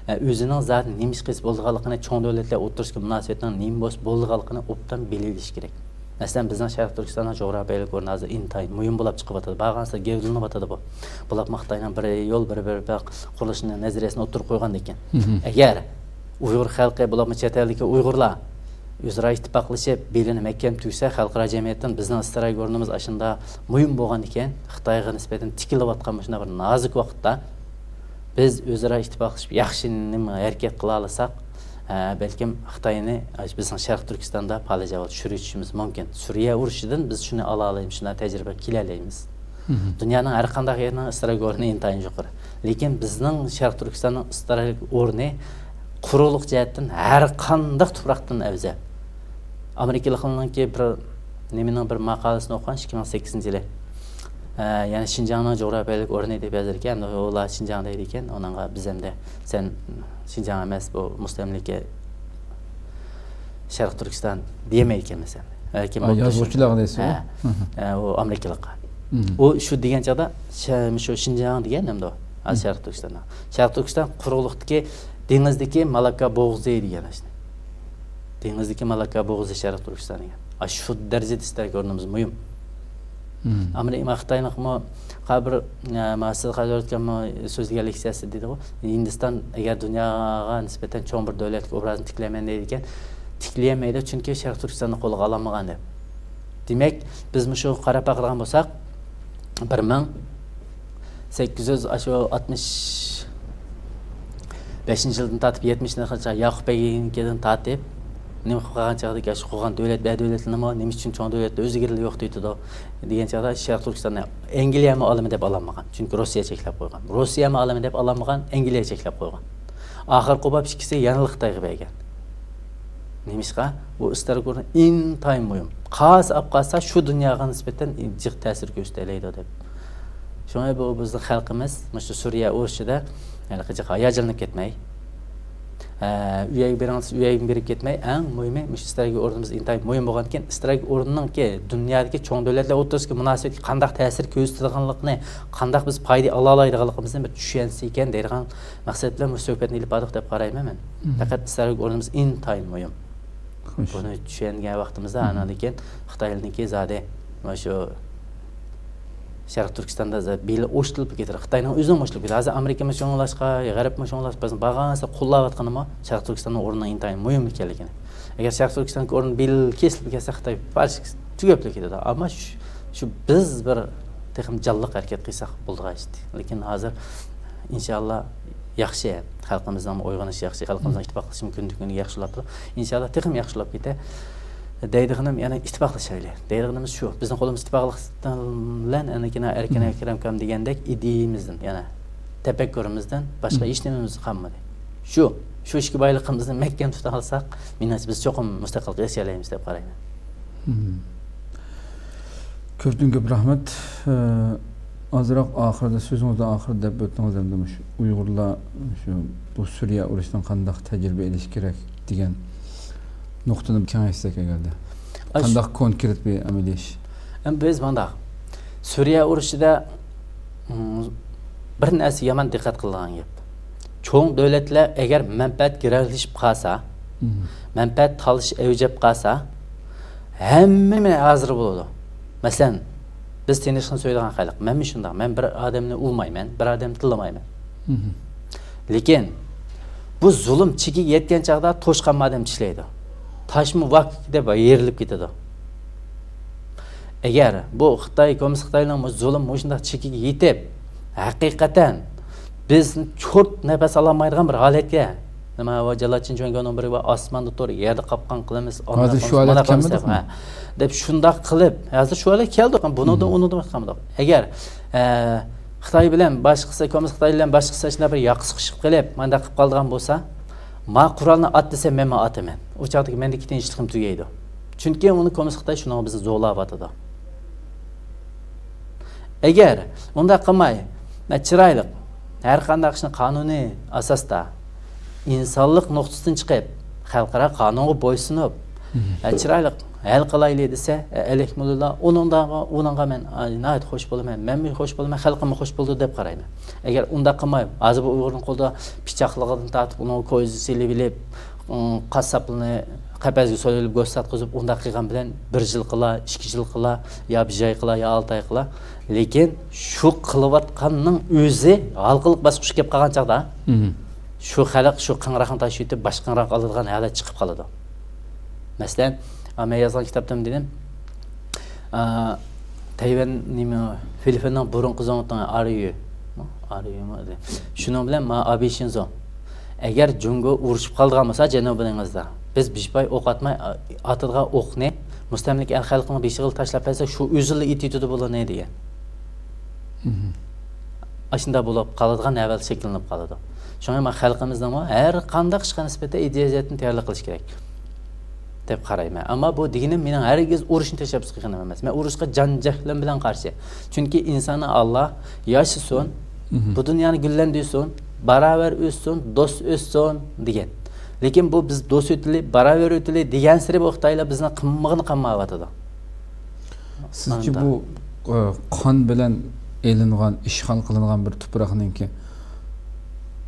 ئە، ئۆزىنىڭ زادى نېمە ئىش قىلسا بولىدىغانلىقىنى، چوڭ دۆلەتلەر ئوتتۇرىسىدىكى مۇناسىۋەتنىڭ نېمە بولسا بولىدىغانلىقىنى ئوبدان بىلىۋېلىشى كېرەك. مەسىلەن، بىزنىڭ شەرقىي تۈركىستاننىڭ جۇغراپىيەلىك ئورنى ھازىر ئىنتايىن مۇھىم بولۇپ چىقىۋاتىدۇ. بارغانسېرى گەۋدىلىنىۋاتىدۇ بۇ. بولۇپمۇ خىتاينىڭ بىر يول، بىر، بىر، بىر قۇرۇلۇشىنىڭ نەزەرىيەسىنى ئوتتۇرىغا قويغاندىكىن. ئەگەر ئۇيغۇر خەلقى، بولۇپمۇ چەت ئەلدىكى ئۇيغۇرلار ئۆزئارا ئىتتىپاقلىشىپ، بېلىنى مەھكەم تۈگسە، خەلقئارا جەمئىيەتتىن بىزنىڭ ئىستراتېگىك ئورنىمىز ئاشۇنداق مۇھىم بولغاندىكىن، خىتايغا نىسبەتەن تىكىلىۋاتقان مۇشۇنداق بىر نازۇك ۋاقىتتا، بىز ئۆزئارا ئىتتىپاقلىشىپ، ياخشى نېمە ھەرىكەت قىلالىساق، ئە، بەلكىم خىتاينى بىزنىڭ شەرقىي تۈركىستاندا پالەچ ئەھۋالدا چۈشۈرۈۋېتىشىمىز مۇمكىن. سۈرىيە ئۇرۇشىدىن بىز شۇنى ئالالايمىز، شۇنداق تەجرىبىگە كېلەلەيمىز. دۇنيانىڭ ھەر قانداق يېرىنىڭ ئىستراتېگىك ئورنى ئىنتايىن يۇقىرى. لېكىن بىزنىڭ شەرقىي تۈركىستاننىڭ ئىستراتېگىك ئورنى قۇرۇقلۇق جەھەتتىن ھەر قانداق تۇپراقتىن ئەۋزەل. ئامېرىكىلىقلارنىڭكى بىر نېمىنىڭ بىر ماقالىسىنى ئوقۇغان، ئىككى مىڭ سەككىزىنچى يىلى. ئە، يەنى شىنجاڭنىڭ جۇغراپىيەلىك ئورنى دەپ يازىدىكەن، ئۇلار شىنجاڭ دەيدىكەن، ئۇنىڭغا بىز ئەمدى سەن شىنجاڭ ئەمەس، بۇ مۇستەملىكە شەرقىي تۈركىستان دېيەلمەيدىكەنمىز ئەمدى. بەلكىم ھە، يازغۇچىلارغا دەيسىز ھە. ئۇ ئامېرىكىلىققا. ئۇ شۇ دېگەن چاغدا شە-، شۇ شىنجاڭ دېگەن ئەمدى ئۇ. ھازىر شەرقىي تۈركىستاندا. شەرقىي تۈركىستان قۇرۇقلۇقتىكى دېڭىزدىكى مالاككا بوغۇزى دېگەن ئىشنى. دېڭىزدىكى مالاككا بوغۇزى شەرقىي تۈركىستان دېگەن. ئاشۇ دەرىجىدە ئىستراتېگىك ئورنىمىز مۇھىم. ئامېرىكا، خىتاينىڭمۇ قەبىر، ئە، ما سىز ھازىر ئۆتكەنمۇ سۆزلىگەن لېكسىيەسى دېدىغۇ، ھىندىستان ئەگەر دۇنياغا نىسبەتەن چوڭ بىر دۆلەتلىك ئوبرازنى تىكلەيمەن دەيدىكەن، تىكلىيەلمەيدۇ، چۈنكى شەرقىي تۈركىستاننى قولىغا ئالالمىغان دەپ. دېمەك، بىز مۇشۇ قاراپ باقىدىغان بولساق، بىر مىڭ سەككىز يۈز، ئاشۇ ئاتمىش بەشىنچى يىلدىن تارتىپ يەتمىشىنچى يىلغىچە ياقۇپ بەگنىڭكىدىن تارتىپ، نېمە قىلىپ قالغان چاغدىكى، شۇ قۇرغان دۆلەت، بە دۆلەتلىرىمۇ نېمە ئۈچۈن چوڭ دۆلەتلەر ئۆزلىرى يوق دېيىدۇ دېگەن چاغدا شەرقىي تۈركىستاننى ئەنگلىيەمۇ ئالىمەن دەپ ئالالمىغان. چۈنكى روسىيە چەكلەپ قويغان. روسىيەمۇ ئالىمەن دەپ ئالالمىغان، ئەنگلىيە چەكلەپ قويغان. ئاخىرقى بولۇپ ئىككىسى يەنىلا خىتايغا بەرگەن. نېمىشقا؟ بۇ ئىستراتېگىيە ئورنى ئىنتايىن مۇھىم. قالسا ئاپ قالسا شۇ دۇنياغا نىسبەتەن جىق تەسىر كۆرسىتەلەيدۇ دەپ. شۇڭا بۇ بىزنىڭ خەلقىمىز مۇشۇ سۈرىيە ئۇرۇشىدا ھېلىقى جىق ھاياجانلىنىپ كەتمەي، ئە، ئۆيگە بېرىڭ دېسە ئۆيگە بېرىپ كەتمەي، ئەڭ مۇھىمى مۇشۇ ئىستراتېگىيە ئورنىمىز ئىنتايىن مۇھىم بولغاندىكىن، ئىستراتېگىيە ئورنىنىڭكى دۇنيادىكى چوڭ دۆلەتلەر ئوتتۇرىسىدىكى مۇناسىۋەتكە قانداق تەسىر كۆرسىتىدىغانلىقىنى، قانداق بىز پايدا ئالالايدىغانلىقىمىزنى بىر چۈشەنسە ئىكەن دەيدىغان مەقسەت بىلەن بۇ سۆھبەتنى ئېلىپ باردۇق دەپ قارايمەن مەن. مم. پەقەت ئىستراتېگىيە ئورنىمىز ئىنتايىن مۇھىم. خوش. بۇنى چۈشەنگەن ۋاقتىمىزدا، مم، ئانان كېيىن خىتايلارنىڭكى زادى مانا شۇ شەرقىي تۈركىستاندا زا-، بېلى ئوشتۇلۇپ كېتىدۇ. خىتاينىڭ ئۆزىنىڭ ئوشتۇلۇپ كېتىدۇ. ھازىر ئامېرىكىمۇ شۇڭلاشقا، غەربمۇ شۇڭلاشقا، بىزنى بارغانسېرى قوللاۋاتقىنىمۇ شەرقىي تۈركىستاننىڭ ئورنىنىڭ ئىنتايىن مۇھىملىقى ئىكەنلىكىنى. ئەگەر شەرقىي تۈركىستاندىكى ئورنى بېلى كېسىلىپ كەتسە، خىتاي پارچە تۈگەپلا كېتىدۇ. ئەمما شۇ، شۇ بىز بىر تېخىمۇ جانلىق ھەرىكەت قىلساق بولىدىغان ئىش. لېكىن ھازىر ئىنشاللا ياخشى، خەلقىمىزنىڭ ئويغىنىشى ياخشى، خەلقىمىزنىڭ، مم، ئىتتىپاقلىشىشى كۈندىن كۈنگە ياخشىلاپ تۇرۇپ، ئىنشاللا تېخىمۇ ياخشىلاپ كېتە. دەيدىغىنىم يەنە ئىتتىپاقلىشايلى. دەيدىغىنىمىز شۇ. بىزنىڭ قولىمىز ئىتتىپاقلىق بىلەن ئەنە كېيىن ئەركىن، مم، ئەكرەم ئاكام دېگەندەك ئىدىيىمىزدىن، يەنە تەپەككۇرىمىزدىن باشقا، مم، ھېچ نېمىمىز قالمىدى. شۇ، شۇ ئىككى بايلىقىمىزنى مەھكەم تۇتالىساق، مېنىڭچە بىز چوقۇم مۇستەقىللىققا ئېرىشەلەيمىز دەپ قارايمەن. مم. كۆپتىن كۆپ رەھمەت. ئە، ئازراق ئاخىرىدا، سۆزىڭىزنىڭ ئاخىرىدا دەپ ئۆتتىڭىز، ئەمدى مۇشۇ ئۇيغۇرلار شۇ بۇ سۈرىيە ئۇرۇشىدىن قانداق تەجرىبە ئېلىش كېرەك دېگەن نۇقتىنى كېڭەيتسەك ئەگەردە. ئاش- قانداق كونكرېت بىر ئەمەلىي ئىش؟ ئەمدى بىز مۇنداق، سۈرىيە ئۇرۇشىدا، مم، بىر نەرسە يامان دىققەت قىلىدىغان گەپ. چوڭ دۆلەتلەر ئەگەر مەنپەئەت گىرەلىشىپ قالسا، مم، مەنپەئەت تالىشىش ئەۋج ئېلىپ قالسا، ھەممە نېمە ھازىر بولىدۇ. مەسىلەن، بىز تىنچلىقنى سۆيىدىغان خەلق. مەنمۇ شۇنداق. مەن بىر ئادەمنى ئۇرمايمەن، بىر ئادەمنى تىللىمايمەن. مم. لېكىن بۇ زۇلۇم چېكىگە يەتكەن چاغدا توشقانمۇ ئادەم چىشلەيدۇ. تاشمۇ ۋاك دەپ يېرىلىپ كېتىدۇ. ئەگەر بۇ خىتاي، كوممۇنىست خىتاينىڭ بۇ زۇلۇم مۇشۇنداق چېكىگە يېتىپ، ھەقىقەتەن بىز چورت نەپەس ئالالمايدىغان بىر ھالەتكە، نېمە، ۋە جالال چىنچۈەنگونىڭ بىرى ۋە ئاسماندا تۇر، يەردە قاپقان قىلىمىز، ئانداق ھازىر شۇ قىلىمىز، ھالەتكە مۇنداق قىلىمىز دەپ، كەلمىدۇقمۇ؟ ھە، دەپ شۇنداق قىلىپ، ھازىر شۇ ھالەتكە كەلدۇق. بۇنىڭدىن، مم، ئۇنىڭدىن ئۆتۈپ قالمىدۇق. ئەگەر، ئە، خىتاي بىلەن باشقىسى، كوممۇنىست خىتاي بىلەن باشقىسى شۇنداق بىر ياقا سىقىشىپ قېلىپ، مانداق قىلىپ قالىدىغان بولسا، ما قورالنى ئات دېسە، مەنمۇ ئاتىمەن. ئۇ چاغدىكى مەندىكى تىنچلىقىم تۈگەيدۇ. چۈنكى ئۇنى كوممۇنىست خىتاي شۇنىڭغا بىزنى زورلاۋاتىدۇ. ئەگەر ئۇنداق قىلماي، مە، چىرايلىق، ھەر قانداق ئىشنى قانۇنىي ئاساستا، ئىنسانلىق نۇقتىسىدىن چىقىپ، خەلقئارا قانۇنغا بويسۇنۇپ، مم، ئە، چىرايلىق ھەل قىلايلى دېسە، ئە، ئەلھەمدۇلىللا، ئۇنىڭدا، ئۇنىڭغا مەن، ئە، ناھايىتى خوش بولىمەن، مەنمۇ خوش بولىمەن، خەلقىممۇ خوش بولىدۇ دەپ قارايمەن. ئەگەر ئۇنداق قىلماي، ھازىر بۇ ئۇيغۇرنىڭ قولىدا پىچاقلىقىدىن تارتىپ، ئۇنىڭغا كويزا سېلىۋېلىپ، ئۇم، قاسساپلىنى قەپەسكە سولىۋېلىپ، گۆش ساتقۇزۇپ، ئۇنداق قىلغان بىلەن بىر يىل قىلا، ئىككى يىل قىلا، يا بىر ئاي قىلا، يا ئالتە ئاي قىلا. لېكىن شۇ قىلىۋاتقاننىڭ ئۆزى ھالقىلىق باسقۇچقا كېلىپ قالغان چاغدا، مم، شۇ خەلق شۇ قىڭراقنى تاشلىۋېتىپ، باشقا قىڭراق ئالىدىغان ھالەت چىقىپ قالىدۇ. مەسىلەن، ئا، مەن يازغان كىتابتىمۇ دېدىم، ئا، تەيۋەن، نېمە، فىلىپپىننىڭ بۇرۇنقى زۇڭتۇڭى ئارىيۈ، ئارىيۈمۇ دېدى. شۇنىڭ بىلەن مانا ئابېي شىنزو، ئەگەر جۇڭگو ئۇرۇشۇپ قالىدىغان بولسا جەنۇبىي دېڭىزدا، بىز بىشپاي ئوق ئاتماي، ئا-، ئاتىدىغان ئوقنى مۇستەملىكە ئەل خەلقىنىڭ بېشىغىلا تاشلاپ بەرسەك، شۇ ئۆزىلا ئېتىۋېتىدۇ بۇلارنى، دېگەن. مم. ئاشۇنداق بولۇپ قالىدىغان ئەھۋال شەكىللىنىپ قالىدۇ. شۇڭا مانا خەلقىمىزنىڭمۇ ھەر قانداق ئىشقا نىسبەتەن ئىدىيە جەھەتتىن تەييارلىق قىلىش كېرەك دەپ قارايمەن. ئەمما بۇ دېگىنىم مېنىڭ ھەرگىز ئۇرۇشنى تەشەببۇس قىلغىنىم ئەمەس. مەن ئۇرۇشقا جان-جەھلىم بىلەن قارشى. چۈنكى ئىنساننى ئاللا ياشىسۇن، مم، بۇ دۇنيانى گۈللەندۈرسۇن، باراۋەر ئۆتسۇن، دوست ئۆتسۇن دېگەن. لېكىن بۇ بىز دوست ئۆتىلى، باراۋەر ئۆتىلى دېگەنسېرى بۇ خىتايلار بىزنى قىلمىغىنى قىلمايۋاتىدۇ. سىزچە ئاندا بۇ، ئە، قان بىلەن ئېلىنغان، ئىشغال قىلىنغان بىر تۇپراقنىڭكى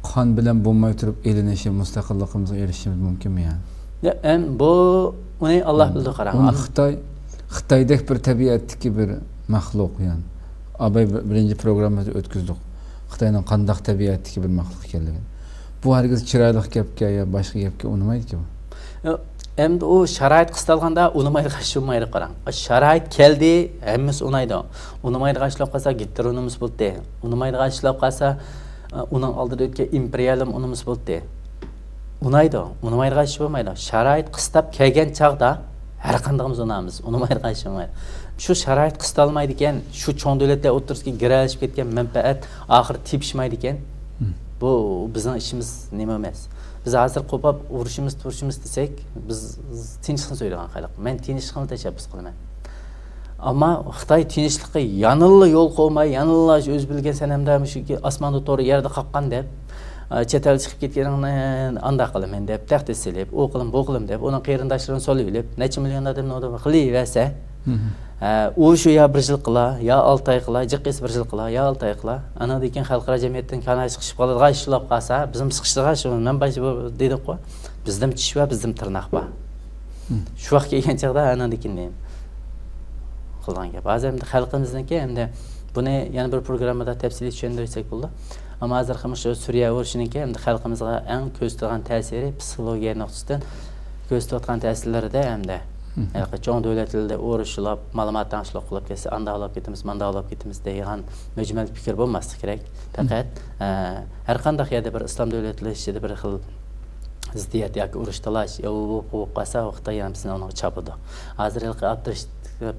قان بىلەن بولماي تۇرۇپ ئېلىنىشى، مۇستەقىللىقىمىزغا ئېرىشىشىمىز مۇمكىنمۇ يا؟ يا، ئەم، بۇ، ئۇنى ئاللا بىلىدۇ، قاراڭ. ئۇنى خىتاي، خىتايدەك بىر تەبىئەتتىكى بىر مەخلۇق، يەنى ئاباي بىر-، بىرىنچى پروگراممىمىزدا ئۆتكۈزدۇق، خىتاينىڭ قانداق تەبىئەتتىكى بىر مەخلۇق ئىكەنلىكىنى. بۇ ھەرگىز چىرايلىق گەپكە يا باشقا گەپكە ئۇنىمايدىكەن بۇ. ياق، ئەمدى ئۇ شارائىت قىستالغاندا ئۇنىمايدىغان ئىش بولمايدۇ، قاراڭ. شارائىت كەلدى، ھەممىسى ئۇنايدۇ. ئۇنىمايدىغان ئىش بولۇپ قالسا، گىتلېر ئۇنىمىسا بولدى. ئۇنىمايدىغان ئىش بولۇپ قالسا، ئۇنىڭ ئالدىدا ئۆتكەن ئىمپېرىيەلىزم ئۇنىمىسا بولدى. ئۇنايدۇ، ئۇنىمايدىغان ئىش بولمايدۇ. شارائىت قىستاپ كەلگەن چاغدا ھەر قاندىقىمىز ئۇنامىز، ئۇنىمايدىغان ئىش بولمايدۇ. شۇ شارائىت قىستالمايدىكەن، شۇ چوڭ دۆلەتلەر ئوتتۇرىسىدىكى گىرەلىشىپ كەتكەن مەنپەئەت ئاخىرى تېپىشمايدىكەن، بۇ بىزنىڭ ئىشىمىز نېمە ئەمەس. بىز ھازىر قوپاپ ئۇرۇشىمىز، تۇرۇشىمىز دېسەك، بىز تىنچلىقنى سۆيىدىغان خەلق. مەن تىنچلىقنى تەشەببۇس قىلىمەن. ئەمما خىتاي تىنچلىققا يەنىلا يول قويماي، يەنىلا ئۆزى بىلگەن سەنەمدە مۇشۇ ئاسماندا تور، يەردە قاققان دەپ، ئە، چەت ئەل چىقىپ كەتكىنىڭنى ئانداق قىلىمەن دەپ، تەھدىت سېلىپ، ئۇ قىلىم، بۇ قىلىم دەپ، ئۇنىڭ قېرىنداشلىرىنى سولىۋېلىپ، نەچچە مىليون ئادەمنى ئۇنى قىلىۋەرسە، ئە، ئۇ شۇ يا بىر يىل قىلا، يا ئالتە ئاي قىلا، جىق ئېسى بىر يىل قىلا، يا ئالتە ئاي قىلا. ئانىڭدىن كېيىن خەلقئارا جەمئىيەتتىن كانايى چىقىشىپ قالىدىغان ئىش بولۇپ قالسا، بىزمۇ سىقىشىدىغان ئىش، مەن باشتا دېدۇققۇ، بىزدىمۇ چىش بار، بىزدىمۇ تىرناق بار. شۇ ۋاقىت كەلگەن چاغدا ئانىڭدىن كېيىن قىلغان گەپ. ھازىر ئەمدى خەلقىمىزنىڭكى ئەمدى بۇنى يەنە بىر پروگراممىدا تەپسىلىي چۈشەندۈرسەك بولىدۇ. ئەمما ھازىرقى مۇشۇ سۈرىيە ئۇرۇشىنىڭكى ئەمدى خەلقىمىزغا ئەڭ كۆرسىتىدىغان تەسىرى، پسىخولوگىيە نۇقتىسىدىن كۆرسىتىۋاتقان تەسىرلىرىدە ئەمدى ھېلىقى چوڭ دۆلەتلەردە ئۇرۇشلاپ، مالىمات تەڭشىلىق قىلىپ كەتسە، ئانداق ئالاپ كېتىمىز، مانداق ئالاپ كېتىمىز دەيدىغان مۈجمەل پىكىر بولماسلىقى كېرەك. پەقەت، ئە، ھەر قانداق يەردە بىر ئىسلام دۆلەتلىرى ئىچىدە بىر خىل زىددىيەت ياكى ئۇرۇش تالاش يا بۇ بولۇپ قالسا، خىتاي يەنە بىزنى ئۇنىڭغا چاپىدۇ. ھازىر ھېلىقى ئابدۇرېشىت،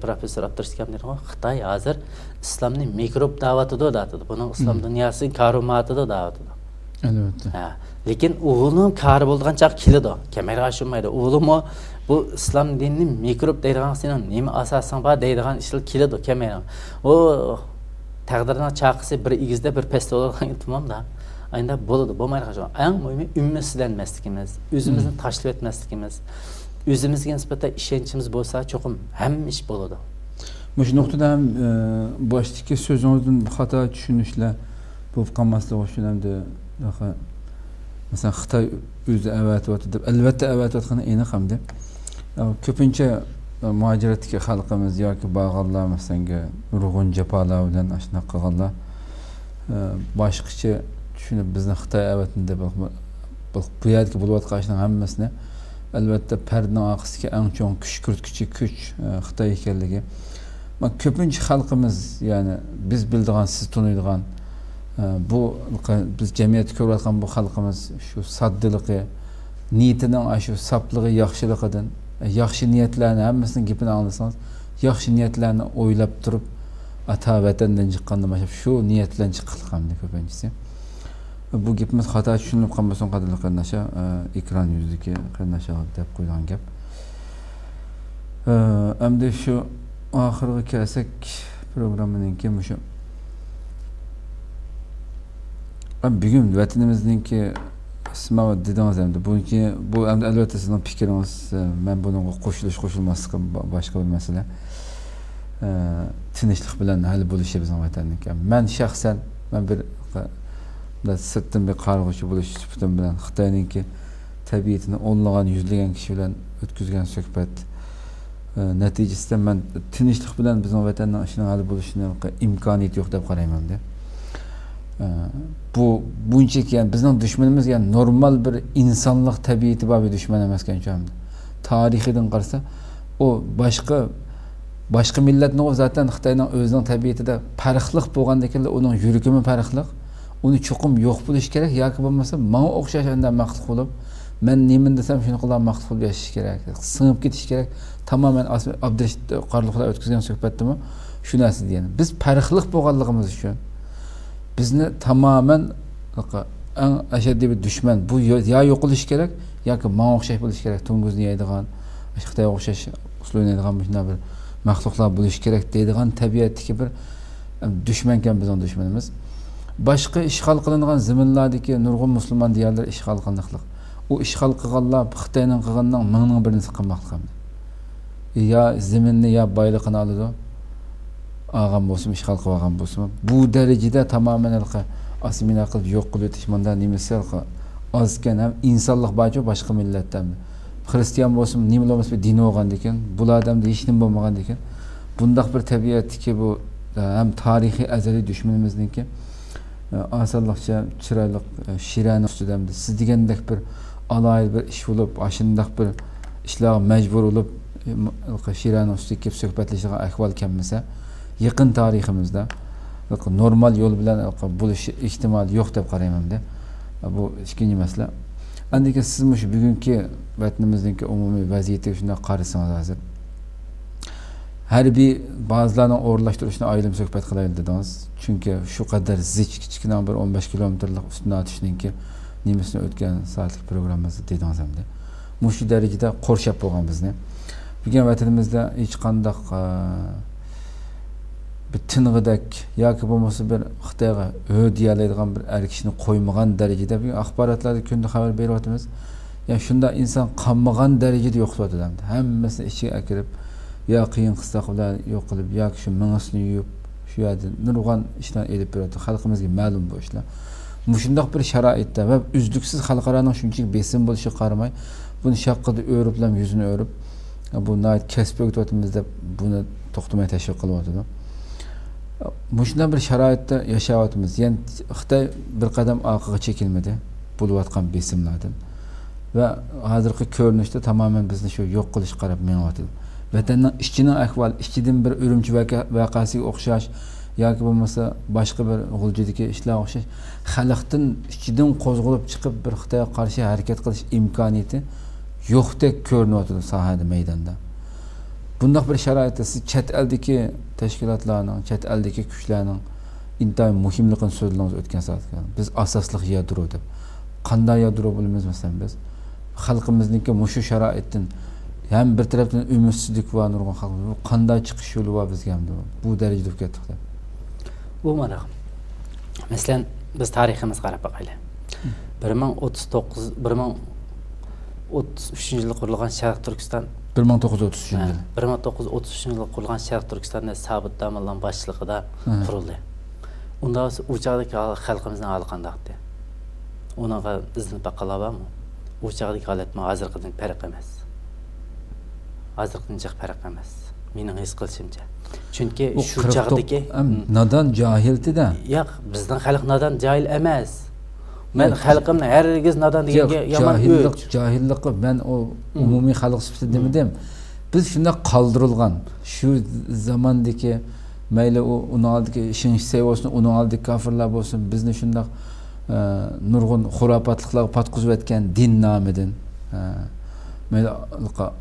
پروفېسسور ئابدۇرېشىت ئاكام دېدىغۇ، خىتاي ھازىر ئىسلامنى مىكروب دەۋاتىدۇ، دەۋاتىدۇ. بۇنىڭ ئىسلام دۇنياسى كارى بولمايۋاتىدۇ، دەۋاتىدۇ. ئەلۋەتتە. ھە. لېكىن ئۇنىڭ كارى بولىدىغان چاغ كېلىدۇ. كەلمەيدىغان ئىش بولمايدۇ. ئۇلىمۇ بۇ ئىسلام دىنىنى مىكروب دەيدىغان، سېنىڭ نېمە ئاساسىڭ بار دەيدىغان ئىشلار كېلىدۇ، كەلمەيدىغان. ئۇ تەقدىرنىڭ چاقىسى بىر ئېگىزدە، بىر پەستە بولىدىغان تامامدا. ئەندى بولىدۇ، بولمايدىغان ئىش. ئەڭ مۇھىمى ئۈممەتسىزلەنمەسلىكىمىز، ئۆزىمىزنى تاشلىۋەتمەسلىكىمىز، ئۆزىمىزگە نىسبەتەن ئىشەنچىمىز بولسا، چوقۇم ھەممە ئىش بولىدۇ. مۇشۇ نۇقتىدا ھەم، ئە، باشتىكى سۆزىڭىزدىن خاتا چۈشىنىشلەر بولۇپ قالماسلىقى ئۈچۈن ھەمدە، مەسىلەن، خىتاي ئۆزى ئەۋەتىۋاتىدۇ دەپ، ئەلۋەتتە ئەۋەتىۋاتقىنى ئېنىق ھەمدە. ئە، كۆپىنچە، ئە، مۇھاجىرەتتىكى خەلقىمىز ياكى بارغانلار، مەسىلەن، نۇرغۇن جاپالار بىلەن ئاشۇنداق قىلغانلار، ئە، باشقىچە چۈشىنىپ، بىزنى خىتاي ئەۋەتتى دەپ، بۇ، بۇ يەردىكى بولۇۋاتقان ئىشنىڭ ھەممىسىنى، ئەلۋەتتە، پەردىنىڭ ئارقىسىدىكى ئەڭ چوڭ كۈچ كۈرتكۈچى كۈچ، ئە، خىتاي ئىكەنلىكى. مانا، كۆپىنچە خەلقىمىز، يەنى بىز بىلىدىغان، سىز تونۇيدىغان، ئە، بۇ، بىز جەمئىيەتتە كۆرۈۋاتقان بۇ خەلقىمىز شۇ ساددىلىقى، نىيىتىنىڭ ئاشۇ ساپلىقى، ياخشىلىقىدىن، ياخشى نىيەتلەرنى، ھەممىسىنىڭ گېپىنى ئاڭلىسىڭىز، ياخشى نىيەتلەرنى ئويلاپ تۇرۇپ، ئاتا ۋەتەندىن چىققاندا باشلاپ شۇ نىيەت بىلەن چىققانلىقى كۆپىنچىسى. بۇ گېپىمىز خاتا چۈشىنىلىپ قالمىسۇن، قەدىرلىك قېرىنداشلار، ئېكران يۈزىدىكى قېرىنداشلارغا دەپ قويۇلغان گەپ. ئەمدى شۇ ئاخىرىغا كەلسەك، پروگراممىنىڭكى مۇشۇ. بۈگۈن ۋەتىنىمىزنىڭكى، سىز ماۋۇ دېدىڭىز ئەمدى، بۇنىڭكى، بۇ ئەمدى ئەلۋەتتە سىزنىڭ پىكرىڭىز، مەن بۇنىڭغا قوشۇلۇش، قوشۇلماسلىقىم با-، باشقا بىر مەسىلە. تىنچلىق بىلەن ھەل بولۇشى بىزنىڭ ۋەتەننىڭكى. مەن شەخسەن، مەن بىر، بىر سىرتتىن بىر قارىغۇچى بولۇش سۈپىتىم بىلەن خىتاينىڭكى تەبىئىتىنى ئونلىغان، يۈزلىگەن كىشى بىلەن ئۆتكۈزگەن سۆھبەت، ئە، نەتىجىسىدە مەن تىنچلىق بىلەن بىزنىڭ ۋەتەننىڭ ئىشىنىڭ ھەل بولۇشىنىڭ ئىمكانىيىتى يوق دەپ قارايمەن دە. ئە، بۇ بۇنچىكى، يەنى بىزنىڭ دۈشمىنىمىز، يەنى نورمال بىر ئىنسانلىق تەبىئىتى بار بىر دۈشمەن ئەمەسكەن شۇ. تارىخىدىن قارىسا، ئۇ باشقا، باشقا مىللەتنىڭ ئۇ زاتەن خىتاينىڭ ئۆزىنىڭ تەبىئىتىدە پەرقلىق بولغاندىكىنلا، ئۇنىڭ يۈرىكىمۇ پەرقلىق. ئۇنى چوقۇم يوق بولۇش كېرەك ياكى بولمىسا ماڭا ئوخشاش ئانداق مەخلۇق بولۇپ، مەن نېمىنى دېسەم شۇنى قىلىدىغان مەخلۇق بولۇپ ياشاش كېرەك. سىڭىپ كېتىش كېرەك. تامامەن ئاس-، ئابدۇرېشىت قارلۇقلار ئۆتكۈزگەن سۆھبەتتىمۇ شۇ نەرسە دېگەن. بىز پەرقلىق بولغانلىقىمىز ئۈچۈن بىزنى تامامەن ئەڭ ئەشەددىي بىر دۈشمەن. بۇ يا، يا يوقىلىشى كېرەك، ياكى ماڭا ئوخشاش بولۇشى كېرەك. توڭگۇزنى يەيدىغان، خىتايغا ئوخشاش ئۇسسۇل ئوينايدىغان مۇشۇنداق بىر مەخلۇقلار بولۇشى كېرەك دەيدىغان تەبىئەتتىكى بىر، ئەم، دۈشمەنكەن بىزنىڭ دۈشمىنىمىز. باشقا ئىشغال قىلىنغان زېمىنلاردىكى نۇرغۇن مۇسۇلمان دىيارلىرى ئىشغال قىلىنىقلىق. ئۇ ئىشغال قىلغانلار خىتاينىڭ قىلغىنىنىڭ مىڭنىڭ بىرىنى قىلماقلىق. يا زېمىننى، يا بايلىقىنى ئالىدۇ. ئالغان بولسىمۇ، ئىشغال قىلىۋالغان بولسىمۇ، بۇ دەرىجىدە تامامەن ھېلىقى ئاسسىمىليا قىلىپ يوق قىلىۋېتىش، مۇنداق نېمىسى ھېلىقى ئازكەن. ھەم ئىنسانلىق بارچۇ باشقا مىللەتتە. خىرىستىيان بولسىمۇ، نېمىلا بولمىسا بىر دىنى بولغاندىكىن، بۇلاردا ئەمدى ھېچنېمە بولمىغاندىكىن، بۇنداق بىر تەبىئەتتىكى بۇ، ئە، ھەم تارىخىي ئەزەلىي دۈشمىنىمىزنىڭكى، ئە، ئاسانلىقچە چىرايلىق، ئە، شىرەنىڭ ئۈستىدە ئەمدى سىز دېگەندەك بىر ئالاھىدە بىر ئىش بولۇپ، ئاشۇنداق بىر ئىشلارغا مەجبۇر بولۇپ، ئە، شىرەنىڭ ئۈستىگە كېلىپ سۆھبەتلىشىدىغان ئەھۋال كەلمىسە، يېقىن تارىخىمىزدا نورمال يول بىلەن بولۇش ئېھتىمالى يوق دەپ قارايمەن دە. بۇ ئىككىنچى مەسىلە. ئاندىن كېيىن سىز مۇشۇ بۈگۈنكى ۋەتىنىمىزنىڭكى ئومۇمىي ۋەزىيىتىگە شۇنداق قارىسىڭىز ھازىر. ھەربىي بازىلارنىڭ ئورۇنلاشتۇرۇشىنى ئايرىم سۆھبەت قىلايلى دېدىڭىز. چۈنكى شۇ قەدەر زىچ، كىچىككىنە بىر ئون بەش كىلومېتىرلىق ئۈستۈن ئاتۇشنىڭكى نېمىسىنى ئۆتكەن سائەتلىك پروگراممىمىزدا دېدىڭىز ئەمدى. مۇشۇ دەرىجىدە قورشاپ بولغان بىزنى. بۈگۈن ۋەتىنىمىزدە ھېچقانداق، ئە، بىر تىنغىدەك ياكى بولمىسا بىر خىتايغا ھۆ دېيەلەيدىغان بىر ئەر كىشىنى قويمىغان دەرىجىدە بۈگۈن ئاخباراتلاردا كۈندە خەۋەر بېرىۋاتىمىز. يا شۇنداق ئىنسان قالمىغان دەرىجىدە يوقىتىۋاتىدۇ ئەمدى. ھەممىسىنى ئىچىگە ئەكىرىپ، يا قىيىن قىستاق بىلەن يوق قىلىپ، ياكى شۇ مېڭىسىنى يۇيۇپ، شۇ يەردە نۇرغۇن ئىشلارنى ئېلىپ بېرىۋاتىدۇ. خەلقىمىزگە مەلۇم بۇ ئىشلار. مۇشۇنداق بىر شارائىتتا ۋە ئۈزلۈكسىز خەلقئارانىڭ شۇنچىلىك بېسىم بولۇشىغا قارىماي، بۇنى شاققىدە ئۆرۈپلا يۈزىنى ئۆرۈپ، بۇ ناھايىتى كەسىپ ئۆگىتىۋاتىمىز دەپ بۇنى توختىماي تەشۋىق قىلىۋاتىدۇ. مۇشۇنداق بىر شارائىتتا ياشاۋاتىمىز. يەنى خىتاي بىر قەدەم ئارقىغا چېكىنمىدى بولۇۋاتقان بېسىملاردىن. ۋە ھازىرقى كۆرۈنۈشتە تامامەن بىزنى شۇ يوق قىلىشقا قاراپ مېڭىۋاتىدۇ. ۋەتەننىڭ ئىچىنىڭ ئەھۋالى، ئىچىدىن بىر ئۈرۈمچى ۋەقە-، ۋەقەسىگە ئوخشاش ياكى بولمىسا باشقا بىر غۇلجىدىكى ئىشلارغا ئوخشاش خەلقتىن ئىچىدىن قوزغىلىپ چىقىپ بىر خىتايغا قارشى ھەرىكەت قىلىش ئىمكانىيىتى يوقتەك كۆرۈنۈۋاتىدۇ ساھەدە، مەيداندا. بۇنداق بىر شارائىتتا سىز چەت ئەلدىكى تەشكىلاتلارنىڭ، چەت ئەلدىكى كۈچلەرنىڭ ئىنتايىن مۇھىملىقىنى سۆزلىدىڭىز ئۆتكەن سائەتتە. بىز ئاساسلىق يادرو دەپ. قانداق يادرو بولىمىز مەسىلەن بىز؟ خەلقىمىزنىڭكى مۇشۇ شارائىتتىن ھەم بىر تەرەپتىن ئۈمىدسىزلىك بار نۇرغۇن خەلقىمىز. بۇ قانداق چىقىش يولى بار بىزگە ئەمدى؟ بۇ دەرىجىدە بولۇپ كەتتۇق دەپ. بۇ مانا. مەسىلەن، بىز تارىخىمىزغا قاراپ باقايلى. بىر مىڭ ئوتتۇز توققۇز، بىر مىڭ ئوتتۇز ئۈچىنچى يىلى قۇرۇلغان شەرقىي تۈركىستان. بىر مىڭ توققۇز يۈز ئوتتۇز ئۈچىنچى يىلى. بىر مىڭ توققۇز يۈز ئوتتۇز ئۈچىنچى يىلى قۇرۇلغان شەرقىي تۈركىستان سابىت داموللانىڭ باشچىلىقىدا قۇرۇلدى. ئۇندا ئۇ چاغدىكى خەلقىمىزنىڭ ھالى قانداقتى؟ ئۇنىڭغا ئىزدىنىپ باققانلار بارمۇ؟ ئۇ چاغدىكى ھالەتمۇ ھازىرقىدىن پەرق ئەمەس. ھازىرقىدىن جىق پەرق ئەمەس. مېنىڭ ھېس قىلىشىمچە. چۈنكى ئۇ شۇ قىرىق چاغدىكى توققۇز، ئەم، نادان جاھىلتىدە. ياق، بىزنىڭ خەلق نادان جاھىل ئەمەس. مەن ياق. خەلقىمنى ھەرگىز نادان دېگەنگە ياق، يامان جاھىللىق، ئۆچ. جاھىللىققا مەن ئۇ ئۇمۇمىي خەلق سۈپىتىدە دېمىدىم. بىز شۇنداق قالدۇرۇلغان. شۇ زاماندىكى، مەيلى ئۇ، ئۇنىڭ ئالدىدىكى شېڭ شىسەي بولسۇن، ئۇنىڭ ئالدىدىكى كافىرلار بولسۇن، بىزنى شۇنداق، ئە، نۇرغۇن خۇراپاتلىقلارغا پاتقۇزۇۋەتكەن دىن نامىدىن. ئە، مەيلى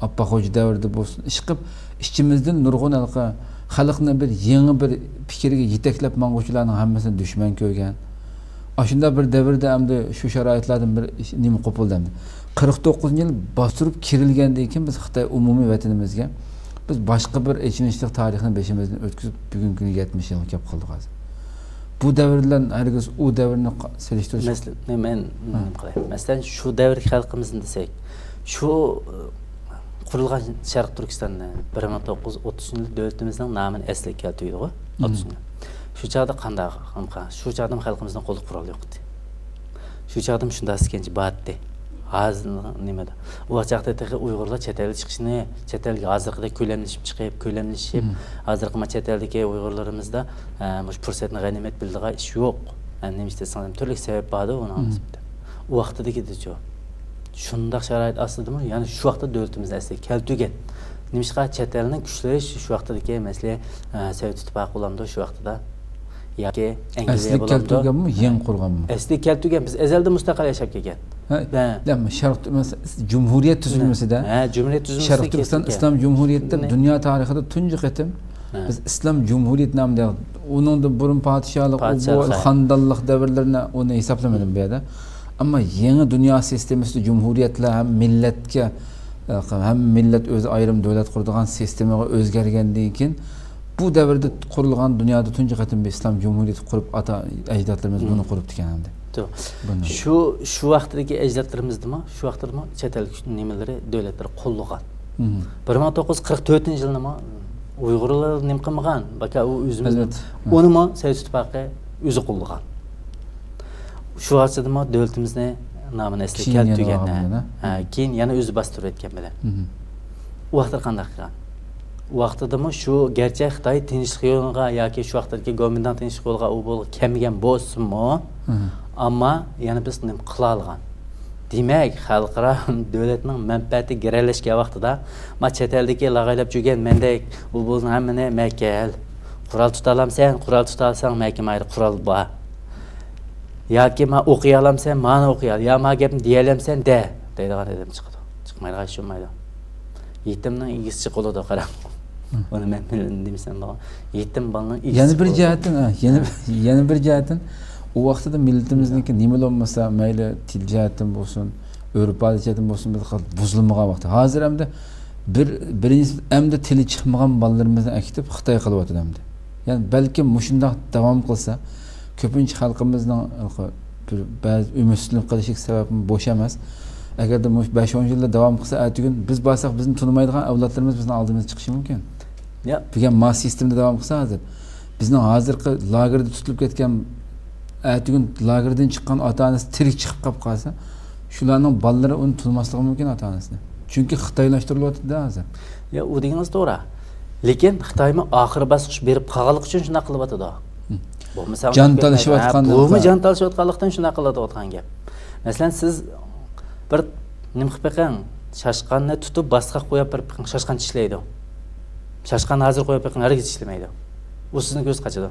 ئاپپاق خوجا دەۋرىدە بولسۇن، ئىشقىلىپ ئىچىمىزدىن نۇرغۇن ھېلىقى خەلقنى بىر يېڭى بىر پىكىرگە يېتەكلەپ ماڭغۇچىلارنىڭ ھەممىسىنى دۈشمەن كۆرگەن. ئاشۇنداق بىر دەۋردە ئەمدى شۇ شارائىتلاردىن بىر ئىش، نېمە قوپۇلدى ئەمدى. قىرىق توققۇزىنچى يىل باستۇرۇپ كىرىلگەندىن كېيىن بىز خىتاي ئومۇمىي ۋەتىنىمىزگە، بىز باشقا بىر ئېچىنىشلىق تارىخنى بېشىمىزدىن ئۆتكۈزۈپ، بۈگۈنكى كۈنگە يەتمىش يىلغا كەپ قالدۇق ھازىر. بۇ دەۋر بىلەن ھەرگىز ئۇ دەۋرنى قا-، سېلىشتۇرۇش. مەسىلەن، مەن نېمە قىلاي؟ مەسىلەن، شۇ دەۋردىكى خەلقىمىزنى دېسەك، شۇ، ئە، قۇرۇلغان شەرقىي تۈركىستاننى بىر مىڭ توققۇز يۈز ئوتتۇزىنچى يىلى دۆلىتىمىزنىڭ نامىنى ئەسلىگە كەلتۈرگىدىغۇ، ئوتتۇزىنچى يىلى. شۇ چاغدا قانداق، شۇ چاغدا خەلقىمىزنىڭ قولىدا قورال يوق ئىدى. شۇ چاغدا شۇنداق سىكەنچە بار ئىدى. ھازىر نېمىدە؟ ئۇ چاغدا تېخى ئۇيغۇرلار چەت ئەلگە چىقىشنى، چەت ئەلگە ھازىرقىدەك كۆلەملىشىپ چىقىپ، كۆلەملىشىپ، ھازىرقى ما چەت ئەلدىكى ئۇيغۇرلىرىمىزدا، ئە، مۇشۇ پۇرسەتنى غەنىيمەت بىلىدىغان ئىش يوق. ئە، نېمە ئىش دېسىڭىز، تۈرلۈك سەۋەب باردۇ ئۇنىڭ نىسبىتىدە. ئۇ ۋاقتىدىكىدىچۇ؟ شۇنداق شارائىت ئاستىدىمۇ، يەنى شۇ ۋاقىتتا دۆلىتىمىزنى ئەسلىگە كەلتۈرگەن. نېمىشقا؟ چەت ئەلنىڭ كۈچلىرى شۇ، شۇ ۋاقتىدىكى، مەسىلەن، ئە، سوۋېت ئىتتىپاقى بولامدۇ شۇ ۋاقتىدا؟ ياكى ئەنگلىيە ئەسلىگە بولامدۇ؟ كەلتۈرگەنمۇ، يېڭى قۇرغانمۇ؟ ئەسلىگە كەلتۈرگەن. بىز ئەزەلدىن مۇستەقىل ياشاپ كەلگەن. ھە، دەم، شەرق، مەسىلەن، جۇمھۇرىيەت تۈزۈلمىسىدە، ھە، جۇمھۇرىيەت تۈزۈلمىسىدە شەرقىي تۈركىستان ئىسلام جۇمھۇرىيىتى دەپ دۇنيا تارىخىدا تۇنجى قېتىم بىز ئىسلام جۇمھۇرىيىتى نامىدا، ئۇنىڭدىن بۇرۇن پادىشاھلىق، ئۇ بۇ خاندانلىق دەۋرلىرىنى ئۇنى ھېسابلىمىدىم بۇ يەردە. ئەمما يېڭى دۇنيا سىستېمىسىدا جۇمھۇرىيەتلەر ھەم مىللەتكە، ھەم مىللەت ئۆزى ئايرىم دۆلەت قۇرىدىغان سىستېمىغا ئۆزگەرگەندىن كېيىن، بۇ دەۋردە قۇرۇلغان دۇنيادا تۇنجى قېتىم بىر ئىسلام جۇمھۇرىيىتى قۇرۇپ، ئاتا ئەجدادلىرىمىز بۇنى قۇرۇپتىكەن ئەمدى. بۇنى. شۇ، شۇ ۋاقتىدىكى ئەجدادلىرىمىزدىمۇ، شۇ ۋاقىتتىمۇ چەت ئەل نېمىلىرى، دۆلەتلىرى قوللىغان. بىر مىڭ توققۇز يۈز قىرىق تۆتىنچى يىلنىمۇ ئۇيغۇرلار نېمە قىلمىغان، بەكا ئۇ ئۆزىمىزنى، ئۇنىمۇ سوۋېت ئىتتىپاقى ئۆزى قوللىغان. شۇ ۋاقىتتىمۇ دۆلىتىمىزنى نامىنى ئەسلىگە كەلتۈرگەن. ھە، كېيىن يەنە ئۆزى باستۇرۇپ ئۆتكەن بىلەن. ئۇ ۋاقىتتا قانداق قىلغان؟ ۋاقتىدىمۇ شۇ، گەرچە خىتاي تىنچلىق يولىغا ياكى شۇ ۋاقىتتىكى گومىنداڭ تىنچلىق يولىغا ئۇ بولغا كەلمىگەن بولسىمۇ، ئەمما يەنە بىز نېمە قىلالىغان؟ دېمەك، خەلقئارا دۆلەتنىڭ مەنپەئەتىگە گىرەلەشكەن ۋاقتىدا، ما چەت ئەلدىكى لاغايلاپ جۈگەن مەندەك، ئۇ بولسا ھەممىنى مەكەل، قورال تۇتالامسەن، قورال تۇتالساڭ، مەكە مايدا قورال بار. ياكى ما ئوقۇيالامسەن، مانا ئوقۇيال، يا ما گەپنى دېيەلەمسەن، دە، دەيدىغان ئادەم چىقىدۇ. چىقمايدىغان ئىش بولمايدۇ. يېتىمنىڭ ئىگىسى چىقىلىدۇ، قاراڭ. ئۇنى مەن بىلدىم دېمىسەم بولغان. يېتىم بالىنىڭ ئىگىسى يەنە بىر چىقىلىدۇ. جەھەتتىن، ھە، يەنە، يەنە بىر جەھەتتىن، ئۇ ۋاقتىدا مىللىتىمىزنىڭكى نېمىلا بولمىسا، مەيلى تىل جەھەتتىن بولسۇن، ئۆرپ-ئادەت جەھەتتىن بولسۇن، بىر خىل بۇزۇلمىغان ۋاقتى. ھازىر ئەمدى بىر، بىرىنچى ئەمدى تىلى چىقمىغان بالىلىرىمىزنى ئەكېتىپ خىتاي قىلىۋاتىدۇ ئەمدى. يەنى بەلكىم مۇشۇنداق داۋام قىلسا، كۆپىنچە خەلقىمىزنىڭ بىر بەزى ئۈمىدسىزلىنىپ قېلىشلىق سەۋەبمۇ بوش ئەمەس. ئەگەردە مۇشۇ بەش-ئون يىلدا داۋام قىلسا، ئەتىگۈن بىز بارساق، بىزنى تونۇمايدىغان ئەۋلادلىرىمىز بىزنىڭ ئالدىمىزغا چىقىشى مۇمكىن. يا. بۈگۈن ما سىستېمىدا داۋام قىلسا ھازىر، بىزنىڭ ھازىرقى لاگېردا تۇتۇلۇپ كەتكەن، ئەتىگۈن لاگېردىن چىققان ئاتا-ئانىسى تىرىك چىقىپ قاپ قالسا، شۇلارنىڭ بالىلىرى ئۇنى تونۇماسلىقى مۇمكىن ئاتا-ئانىسىنى. چۈنكى خىتايلاشتۇرۇلۇۋاتىدۇ ھازىر. يا، ئۇ دېگىنىڭىز توغرا. لېكىن خىتايمۇ ئاخىرى باسقۇچ بېرىپ قالغانلىقى ئۈچۈن شۇنداق قىلىۋاتىدۇ. ھىم. بولمىسا جان تالىشىۋاتقان ھە، بۇمۇ جان تالىشىۋاتقانلىقتىن شۇنداق قىلىۋاتقان گەپ. مەسىلەن، سىز بىر نېمە قىلىپ بېقىڭ، چاشقاننى تۇتۇپ باسقاق قويۇپ بېرىپ بېقىڭ، چاشقان چىشلەيدۇ. چاشقاننى ھازىر قويۇپ بېقىڭ، ھەرگىز چىشلىمەيدۇ. ئۇ سىزنىڭ كۆزى قاچىدۇ.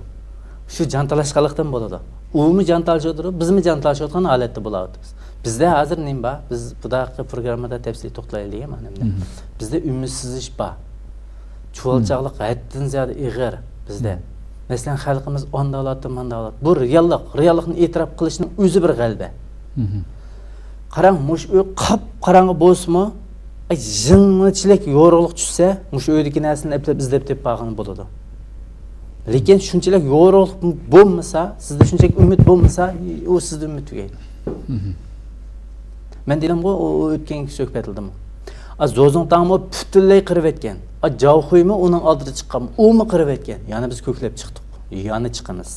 شۇ جان تالاشقانلىقتىن بولىدۇ. ئۇمۇ جان تالىشىۋاتىدۇ، بىزمۇ جان تالىشىۋاتقان ھالەتتە بولاۋاتىمىز. بىزدە ھازىر نېمە بار؟ بىز بۇداققى پروگراممىدا تەپسىلىي توختىلايلى دېگەن مانا. بىزدە ئۈمىدسىزلىنىش بار. چۇۋالچاقلىق ھەددىدىن زىيادە ئېغىر بىزدە. مەسىلەن، خەلقىمىز ئانداق بولۇۋاتىدۇ، مانداق بولۇۋاتىدۇ. بۇ رېئاللىق. رېئاللىقنى ئېتىراپ قىلىشنىڭ ئۆزى بىر غەلىبە. قاراڭ، مۇشۇ ئۆي قاپ-قاراڭغۇ بولسىمۇ، ئاي، زىڭنىچىلىك يورۇقلۇق چۈشسە، مۇشۇ ئۆيدىكى نەرسىنى ئەپلەپ ئىزدەپ تېپىپ بارغىلى بولىدۇ. لېكىن شۇنچىلىك يورۇقلۇق بولمىسا، سىزدە شۇنچىلىك ئۈمىد بولمىسا، ئۇ سىزدە ئۈمىد تۈگەيدۇ. مەن دېدىمغۇ، ئۇ، ئۇ ئۆتكەن سۆھبەتلىرىمدە. ئا، زوزۇڭتاڭمۇ پۈتۈنلەي قىرىۋەتكەن. ئا، جاۋخۇيمۇ ئۇنىڭ ئالدىدا چىققان. ئۇمۇ قىرىۋەتكەن. يەنە بىز كۆكلەپ چىقتۇق. يەنە چىقىمىز.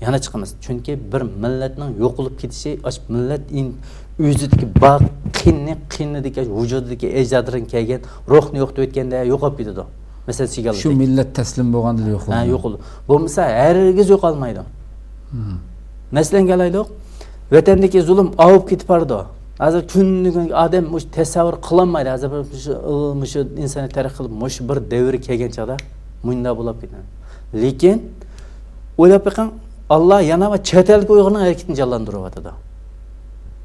يەنە چىقىمىز. چۈنكى بىر مىللەتنىڭ يوقىلىپ كېتىشى، ئاشۇ مىللەت ئىن-، ئۆزىدىكى بار قېنى، قېنىدىكى، ۋۇجۇدىدىكى ئەجدادلىرىدىن كەلگەن روھنى يوقىتىۋەتكەندە يوقاپ كېتىدۇ. مەسىلەن، سىگانلىدەك. شۇ مىللەت تەسلىم بولغاندىلا ھە، يوقىلىدۇ. يوقىلىدۇ. بولمىسا ھەرگىز يوقالمايدۇ. مەسىلەنگە ئالايلۇق، ۋەتەندىكى زۇلۇم ئاۋۇپ كېتىپ بارىدۇ. ھازىر كۈندىن-كۈنگە ئادەم مۇشۇ تەسەۋۋۇر قىلالمايدۇ. ھازىر بىر مۇشۇ، مۇشۇ ئىنسانىيەت تەرەققىي قىلىپ، مۇشۇ بىر دەۋرگە كەلگەن چاغدا مۇنداق بولۇپ كېتىدۇ. لېكىن ئويلاپ بېقىڭ، ئاللا يەنە چەت ئەلدىكى ئۇيغۇرنىڭ ھەرىكىتىنى جانلاندۇرۇۋاتىدۇ.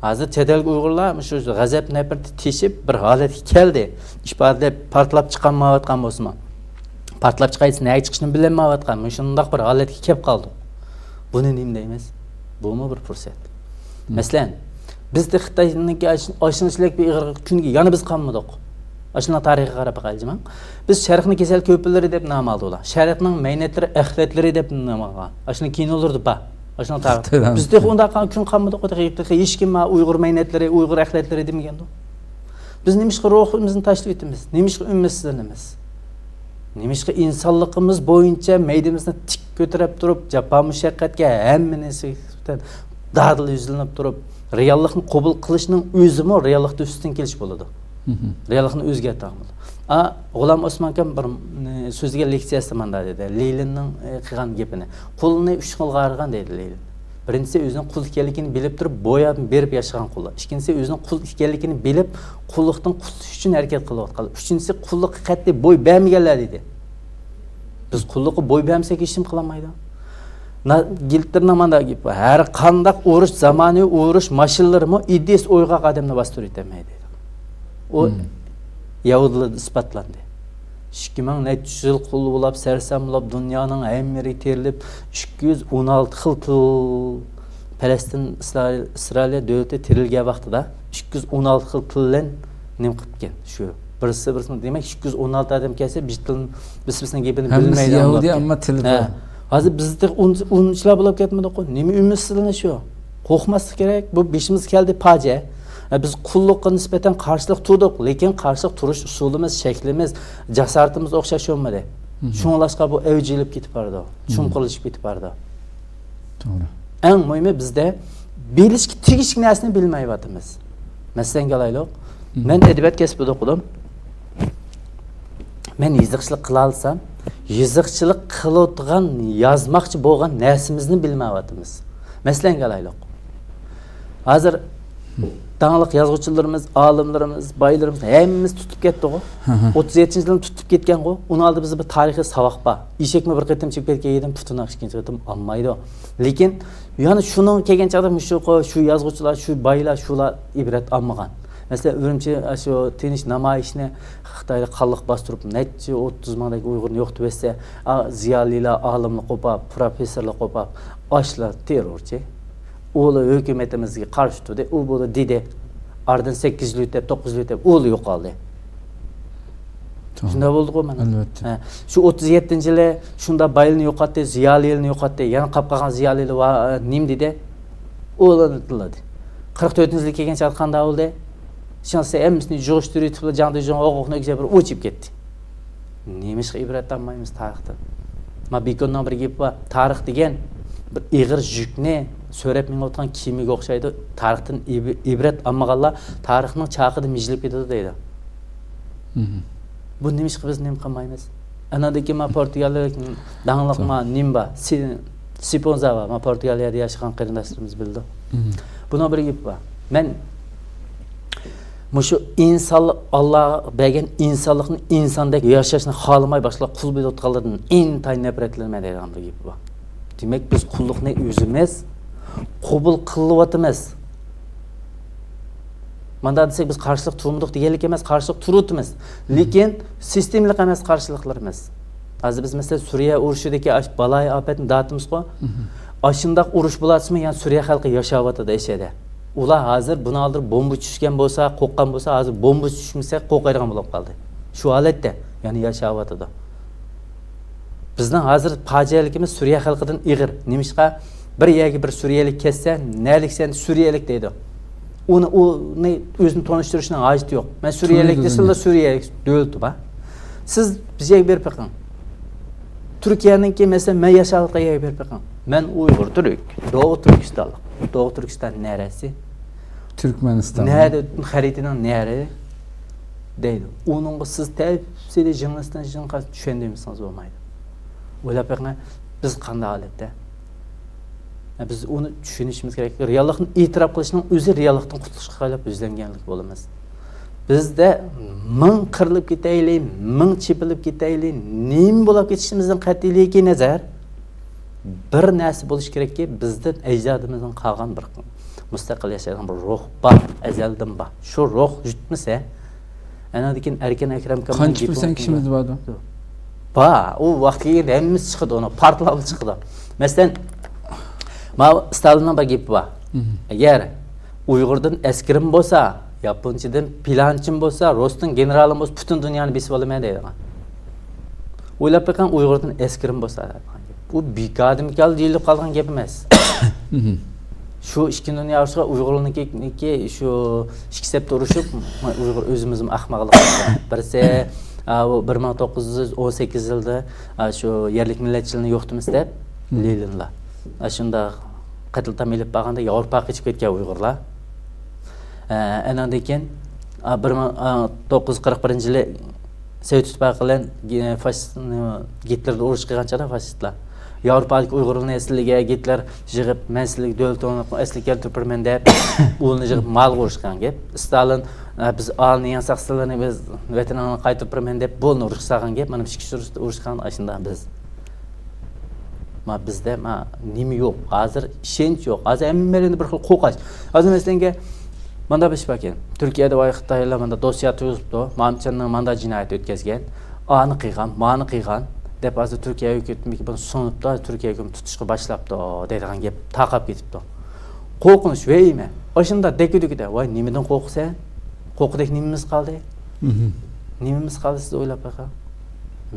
ھازىر چەت ئەلدىكى ئۇيغۇرلار مۇشۇ غەزەپ نەپرىتى تېشىپ بىر ھالەتكە كەلدى. ئىپادىلەپ پارتلاپ چىقالمايۋاتقان بولسىمۇ، پارتلاپ چىقاي دېسە نەگە چىقىشنى بىلەلمەيۋاتقان مۇشۇنداق بىر ھالەتكە كەپ قالدۇق. بۇنى نېمە دەيمىز؟ بۇمۇ بىر پۇرسەت. مەسىلەن، بىز تېخى خىتاينىڭكى ئاش-، ئاشۇنچىلىك بىر ئېغىر كۈنگە يەنە بىز قالمىدۇق. ئاشۇنداق تارىخىي قاراپ باقايلى جىمىڭ. بىز شەرقنىڭ كېسەل كۆپىلىرى دەپ نام ئالدۇق. شەرقنىڭ مەينەتلىرى، ئەخلەتلىرى دەپ نام ئالغان. ئاشۇنىڭ كىنولىرىدا بار. ئاشۇنداق تارىخ. بىز تېخى ئۇنداق قىلغان كۈن قالمىدۇق، تېخى، تېخى ھېچكىم ما ئۇيغۇر مەينەتلىرى، ئۇيغۇر ئەخلەتلىرى دېمىگەندۇ. بىز نېمىشقا روھىمىزنى تاشلىۋېتىمىز؟ نېمىشقا ئۈمىدسىزلىنىمىز؟ نېمىشقا ئىنسانلىقىمىز بويىچە مەيدىمىزنى تىك كۆتۈرۈپ تۇرۇپ، جاپا مۇشەققەتكە ھەممە نەرسىگە دادىل يۈزلىنىپ تۇرۇپ، رېئاللىقنى قوبۇل قىلىشنىڭ ئۆزىمۇ رېئاللىقتا ئۈستۈن كېلىش بولىدۇ. رېئاللىقنى ئۆزگەرتىدىغان بولىدۇ. ئا، غۇلام ئوسمان ئاكام بىر، ئى، سۆزلىگەن لېكسىيەسىدە مانداق دېدى، لېنىننىڭ، ئى، قىلغان گېپىنى. قۇلنى ئۈچ خىلغا ئايرىغان دەيدۇ لېنىن. بىرىنچىسى ئۆزىنىڭ قۇل ئىكەنلىكىنى بىلىپ تۇرۇپ بويا بېرىپ ياشىغان قۇللار. ئىككىنچىسى ئۆزىنىڭ قۇل ئىكەنلىكىنى بىلىپ قۇللۇقتىن قۇتۇلۇش ئۈچۈن ھەرىكەت قىلىۋاتقانلار. ئۈچىنچىسى قۇللۇققا قەتئىي بوي بەرمىگەنلەر دېدى. بىز قۇللۇققا بوي بەرمىسەك ھېچنېمە قىلالمايدۇ. نا-، گىتلېرنىڭ مانداق گېپى بار، ھەر قانداق ئۇرۇش، زامانىۋى ئۇرۇش ماشىنىلىرىمۇ ئىدىيىسى ئويغاق ئادەمنى باستۇرۇۋېتەلمەيدۇ. ئۇ يەھۇدىيلاردا ئىسپاتلاندى. ئىككى مىڭ نەچچە يۈز يىل قۇل بولاپ، سەرسان بولاپ، دۇنيانىڭ ھەممە يېرىگە تېرىلىپ، ئىككى يۈز ئون ئالتە خىل تىل، پەلەستىن، ئىسرائىل، ئىسرائىلىيە دۆلىتى تىرىلگەن ۋاقتىدا ئىككى يۈز ئون ئالتە خىل تىل بىلەن نېمە قىپتىكەن شۇ. بىرسى بىرسىنى، دېمەك، ئىككى يۈز ئون ئالتە ئادەم كەلسە، بىر تىل، بىرسى بىرسىنىڭ گېپىنى بىلمەيدىغان بولۇپ كەتتى. ھە. ھازىر بىز تېخى ئۇن-، ئۇنچىلا بولۇپ كەتمىدۇققۇ. نېمە ئۈمىدسىزلىنىش شۇ؟ قورقماسلىق كېرەك. بۇ بېشىمىزغا كەلدى پاجىئە. ھە، بىز قۇللۇققا نىسبەتەن قارشىلىق تۇردۇق، لېكىن قارشىلىق تۇرۇش ئۇسۇلىمىز، شەكلىمىز، جاسارىتىمىز ئوخشاش بولمىدى. شۇڭلاشقا بۇ ئەۋج ئېلىپ كېتىپ بارىدۇ، چوڭقۇرلىشىپ كېتىپ بارىدۇ. توغرا. ئەڭ مۇھىمى بىزدە بىلىشكە تېگىشلىك نەرسىنى بىلمەيۋاتىمىز. مەسىلەنگە ئالايلۇق، مەن ئەدەبىيات كەسپىدە ئوقۇدۇم. مەن يېزىقچىلىق قىلالىسام، يېزىقچىلىق قىلىۋاتقان، يازماقچى بولغان نەرسىمىزنى بىلمەيۋاتىمىز. مەسىلەنگە ئالايلۇق. ھازىر داڭلىق يازغۇچىلىرىمىز، ئالىملىرىمىز، بايلىرىمىز ھەممىسى تۇتۇپ كەتتىغۇ. ئوتتۇز يەتتىنچى يىلىنى تۇتۇپ كەتكەنغۇ. ئۇنىڭ ئالدىدا بىزدە بىر تارىخىي ساۋاق بار. ئېشەكمۇ بىر قېتىم چېپىپ كەتكەن يېرىدىن پۇتىنى ئىككىنچى قېتىم ئالمايدۇ. لېكىن يەنە شۇنىڭ كەلگەن چاغدا مۇشۇ، شۇ يازغۇچىلار، شۇ بايلار، شۇلار ئىبرەت ئالمىغان. مەسىلەن، ئۈرۈمچى شۇ تىنچ نامايىشنى خىتايدا قانلىق باستۇرۇپ، نەچچە ئوتتۇز مىڭدەك ئۇيغۇرنى يوقىتىۋەتسە، ئا، زىيالىيلار، ئالىملار قوپاپ، پروفېسسورلار قوپاپ، ئاشۇلار تېررورچى. ئۇلار ھۆكۈمىتىمىزگە قارشى تۇردى، ئۇ بۇ دېدى. ئارىدىن سەككىز يىل ئۆتۈپ، توققۇز يىل ئۆتۈپ، ئۇلار يوقالدى. شۇنداق بولدىغۇ مانا. ئەلۋەتتە. ھە، شۇ ئوتتۇز يەتتىنچى يىلى شۇنداق بايلىنى يوقاتتى، زىيالىيلىنى يوقاتتى، يەنە قاپ قالغان زىيالىيلار ۋا-، نېمە دېدى؟ ئۇلارنى تىللىدى. قىرىق تۆتىنچى يىلى كەلگەن چاغدا قانداق بولدى؟ شۇنىسى ھەممىسىنى يىغىشتۇرۇۋېتىپلا جاڭ دېجۇڭ ھوقۇقنى ئۆگزەپ بىر ئۇچۇپ كەتتى. نېمىشقا ئىبرەت ئالمايمىز تارىختىن؟ ما بېكوننىڭ بىر گېپى بار، تارىخ دېگەن بىر ئېغىر يۈكنى سۆرەپ مېڭىۋاتقان كېمىگە ئوخشايدۇ. تارىختىن ئىب-، ئىبرەت ئالمىغانلار تارىخنىڭ چاقىدا مىجىلىپ كېتىدۇ دەيدۇ. بۇ نېمىشقا بىز نېمە قىلمايمىز؟ ئاناندىن كېيىن ما پورتۇگالىيەلىك داڭلىق ما نېمە بار؟ سى-، سپىنوزا بار. ما پورتۇگالىيەدە ياشىغان قېرىنداشلىرىمىز بىلىدۇ. بۇنىڭ بىر گېپى بار. مەن مۇشۇ ئىنسانلىق، ئاللا بەرگەن ئىنسانلىقنى ئىنساندەك ياشاشنى خالىماي باشقىلار قۇل بولۇۋاتقانلىرىدىن ئىنتايىن نەپرەتلىنىمەن دەيدىغان بىر گېپى بار. دېمەك، بىز قۇللۇقنى ئۆزىمىز قوبۇل قىلىۋاتىمىز. مانداق دېسەك، بىز قارشىلىق تۇرمىدۇق دېگەنلىك ئەمەس، قارشىلىق تۇرۇۋاتىمىز. لېكىن سىستېمىلىق ئەمەس قارشىلىقلىرىمىز. ھازىر بىز، مەسىلەن، سۈرىيە ئۇرۇشىدىكى ئاش-، بالايىئاپەتنى دەۋاتىمىزغۇ. ئاشۇنداق ئۇرۇش بولۇۋاتسىمۇ، يەنە سۈرىيە خەلقى ياشاۋاتىدۇ ئەشەدە. ئۇلار ھازىر بۇنىڭ ئالدىدا بومبا چۈشكەن بولسا، قورققان بولسا، ھازىر بومبا چۈشمىسە قورقايدىغان بولۇپ قالدى. شۇ ھالەتتە يەنە ياشاۋاتىدۇ. بىزنىڭ ھازىر پاجىئەلىكىمىز سۈرىيە خەلقىدىن ئېغىر. نېمىشقا؟ بىر يەرگە بىر سۈرىيەلىك كەتسە، نەلىكسەن سۈرىيەلىك دەيدۇ. ئۇنى، ئۇنى ئۆزىنى تونۇشتۇرۇشنىڭ ھاجىتى يوق. مەن سۈرىيەلىك دېسىلا، سۈرىيەلىك دۆلىتى بار. سىز بىر يەرگە بېرىپ بېقىڭ. تۈركىيەنىڭكى، مەسىلەن، مەن ياشاۋاتقان يەرگە بېرىپ بېقىڭ. مەن ئۇيغۇر تۈرك. دوغۇ تۈركىستانلىق. دوغۇ تۈركىستان نەرەسى؟ تۈركمەنىستان. نەدە، خەرىتىنىڭ نەرى دەيدۇ. ئۇنىڭغا سىز تەپسىلىي جىڭلىستان جىڭغا چۈشەندۈرمىسىڭىز بولمايدۇ. ئويلاپ بېقىڭ، بىز قانداق ھالەتتە؟ بىز ئۇنى چۈشىنىشىمىز كېرەك. رېئاللىقنى ئېتىراپ قىلىشنىڭ ئۆزى رېئاللىقتىن قۇتۇلۇشقا خالاپ يۈزلەنگەنلىك بولىمىز. بىزدە مىڭ قىرىلىپ كېتەيلى، مىڭ چېپىلىپ كېتەيلى، نېمە بولاپ كېتىشىمىزدىن قەتئىيلىكى نەزەر، بىر نەرسە بولۇشى كېرەككى، بىزدىن ئەجدادىمىزدىن قالغان بىر مۇستەقىل ياشايدىغان بىر روھ بار، ئەزەلدىن بار. شۇ روھ يىتمىسە، ئەنىڭدىن كېيىن ئەركىن ئەكرەم قانچە پىرسەنت كىشىمىز بارىدۇ؟ بار. ئۇ ۋاقىت كەلگەندە ھەممىسى چىقىدۇ، ئۇنى پارتلاپ چىقىدۇ. مەسىلەن، ماۋۇ ستالىننىڭ بىر گېپى بار. ئەگەر ئۇيغۇردىن ئەسكىرىم بولسا، ياپونچىدىن پىلانچىم بولسا، رۇستىن گېنېرالىم بولسا، پۈتۈن دۇنيانى بېسىپ ئالىمەن دەيدىغان. ئويلاپ بېقىڭ، ئۇيغۇردىن ئەسكىرىم بولسا دەيدىغان گەپ. بۇ بىكاردىن بىكار دېيىلىپ قالغان گەپ ئەمەس. شۇ ئىككى دۇنيا ئۇرۇشىغا ئۇيغۇرلارنىڭكى شۇ ئىككى سەپتە ئۇرۇشۇپ، ئۇيغۇر ئۆزىمىزمۇ ئەخمەقلىق قىلغان. بىرسى، ئا، بۇ بىر مىڭ توققۇز يۈز ئون سەككىز يىلدا، ئا، شۇ يەرلىك مىللەتچىلىكنى يوقىتىمىز دەپ، لېنىنلار. ئا، شۇنداق قەتلىئام ئېلىپ بارغاندا ياۋروپاغا قېچىپ كەتكەن ئۇيغۇرلار. ئە، ئەنىڭدىن كېيىن، ئا، بىر مىڭ، ئا، توققۇز يۈز قىرىق بىرىنچى يىلى سوۋېت ئىتتىپاقى بىلەن گې-، فاشىست، نېمە، گىتلېرنى ئۇرۇش قىلغان چاغدا فاشىستلار، ياۋروپادىكى ئۇيغۇرلارنى سىلىگە گىتلېر يىغىپ، مەن سىلىگە دۆلىتىڭلارنى ئەسلىگە كەلتۈرۈپ بېرىمەن دەپ، ئۇلارنى يىغىپ مالغا ئۇرۇش قىلغان گەپ. ستالىن، ئە، بىز ئالىنى يەڭسەك، سىلەرنى بىز ۋەتىنىڭلارنى قايتۇرۇپ بېرىمەن دەپ، بۇلارنى ئۇرۇش قىلغان گەپ. مانا ئىككى ئۇرۇش، ئۇرۇش قىلغان ئاشۇنداق بىز. ما بىزدە ما نېمە يوق؟ ھازىر ئىشەنچ يوق. ھازىر ھەممەيلەندە بىر خىل قورقۇش. ھازىر مەسىلەنگە مانداق بىر ئىش باركەن. تۈركىيەدە ۋاي خىتايلار ماندا دوسيە تۇرغۇزۇپتۇ. مامچىننىڭ ماندا جىنايەت ئۆتكەزگەن. ئانى قىلغان، مانى قىلغان دەپ ھازىر تۈركىيە ھۆكۈمىتى بۇنى سۇنۇپتۇ. ھازىر تۈركىيە ھۆكۈمىتى تۇتۇشقا باشلاپتۇ دەيدىغان گەپ تارقاپ كېتىپتۇ. قورقۇنچ، ۋەھىمە. ئاشۇنداق دەككە-دۈككىدە، ۋاي نېمىدىن قورقىسەن؟ قورققۇدەك نېمىمىز قالدى؟ نېمىمىز قالدى، سىز ئويلاپ بېقىڭ.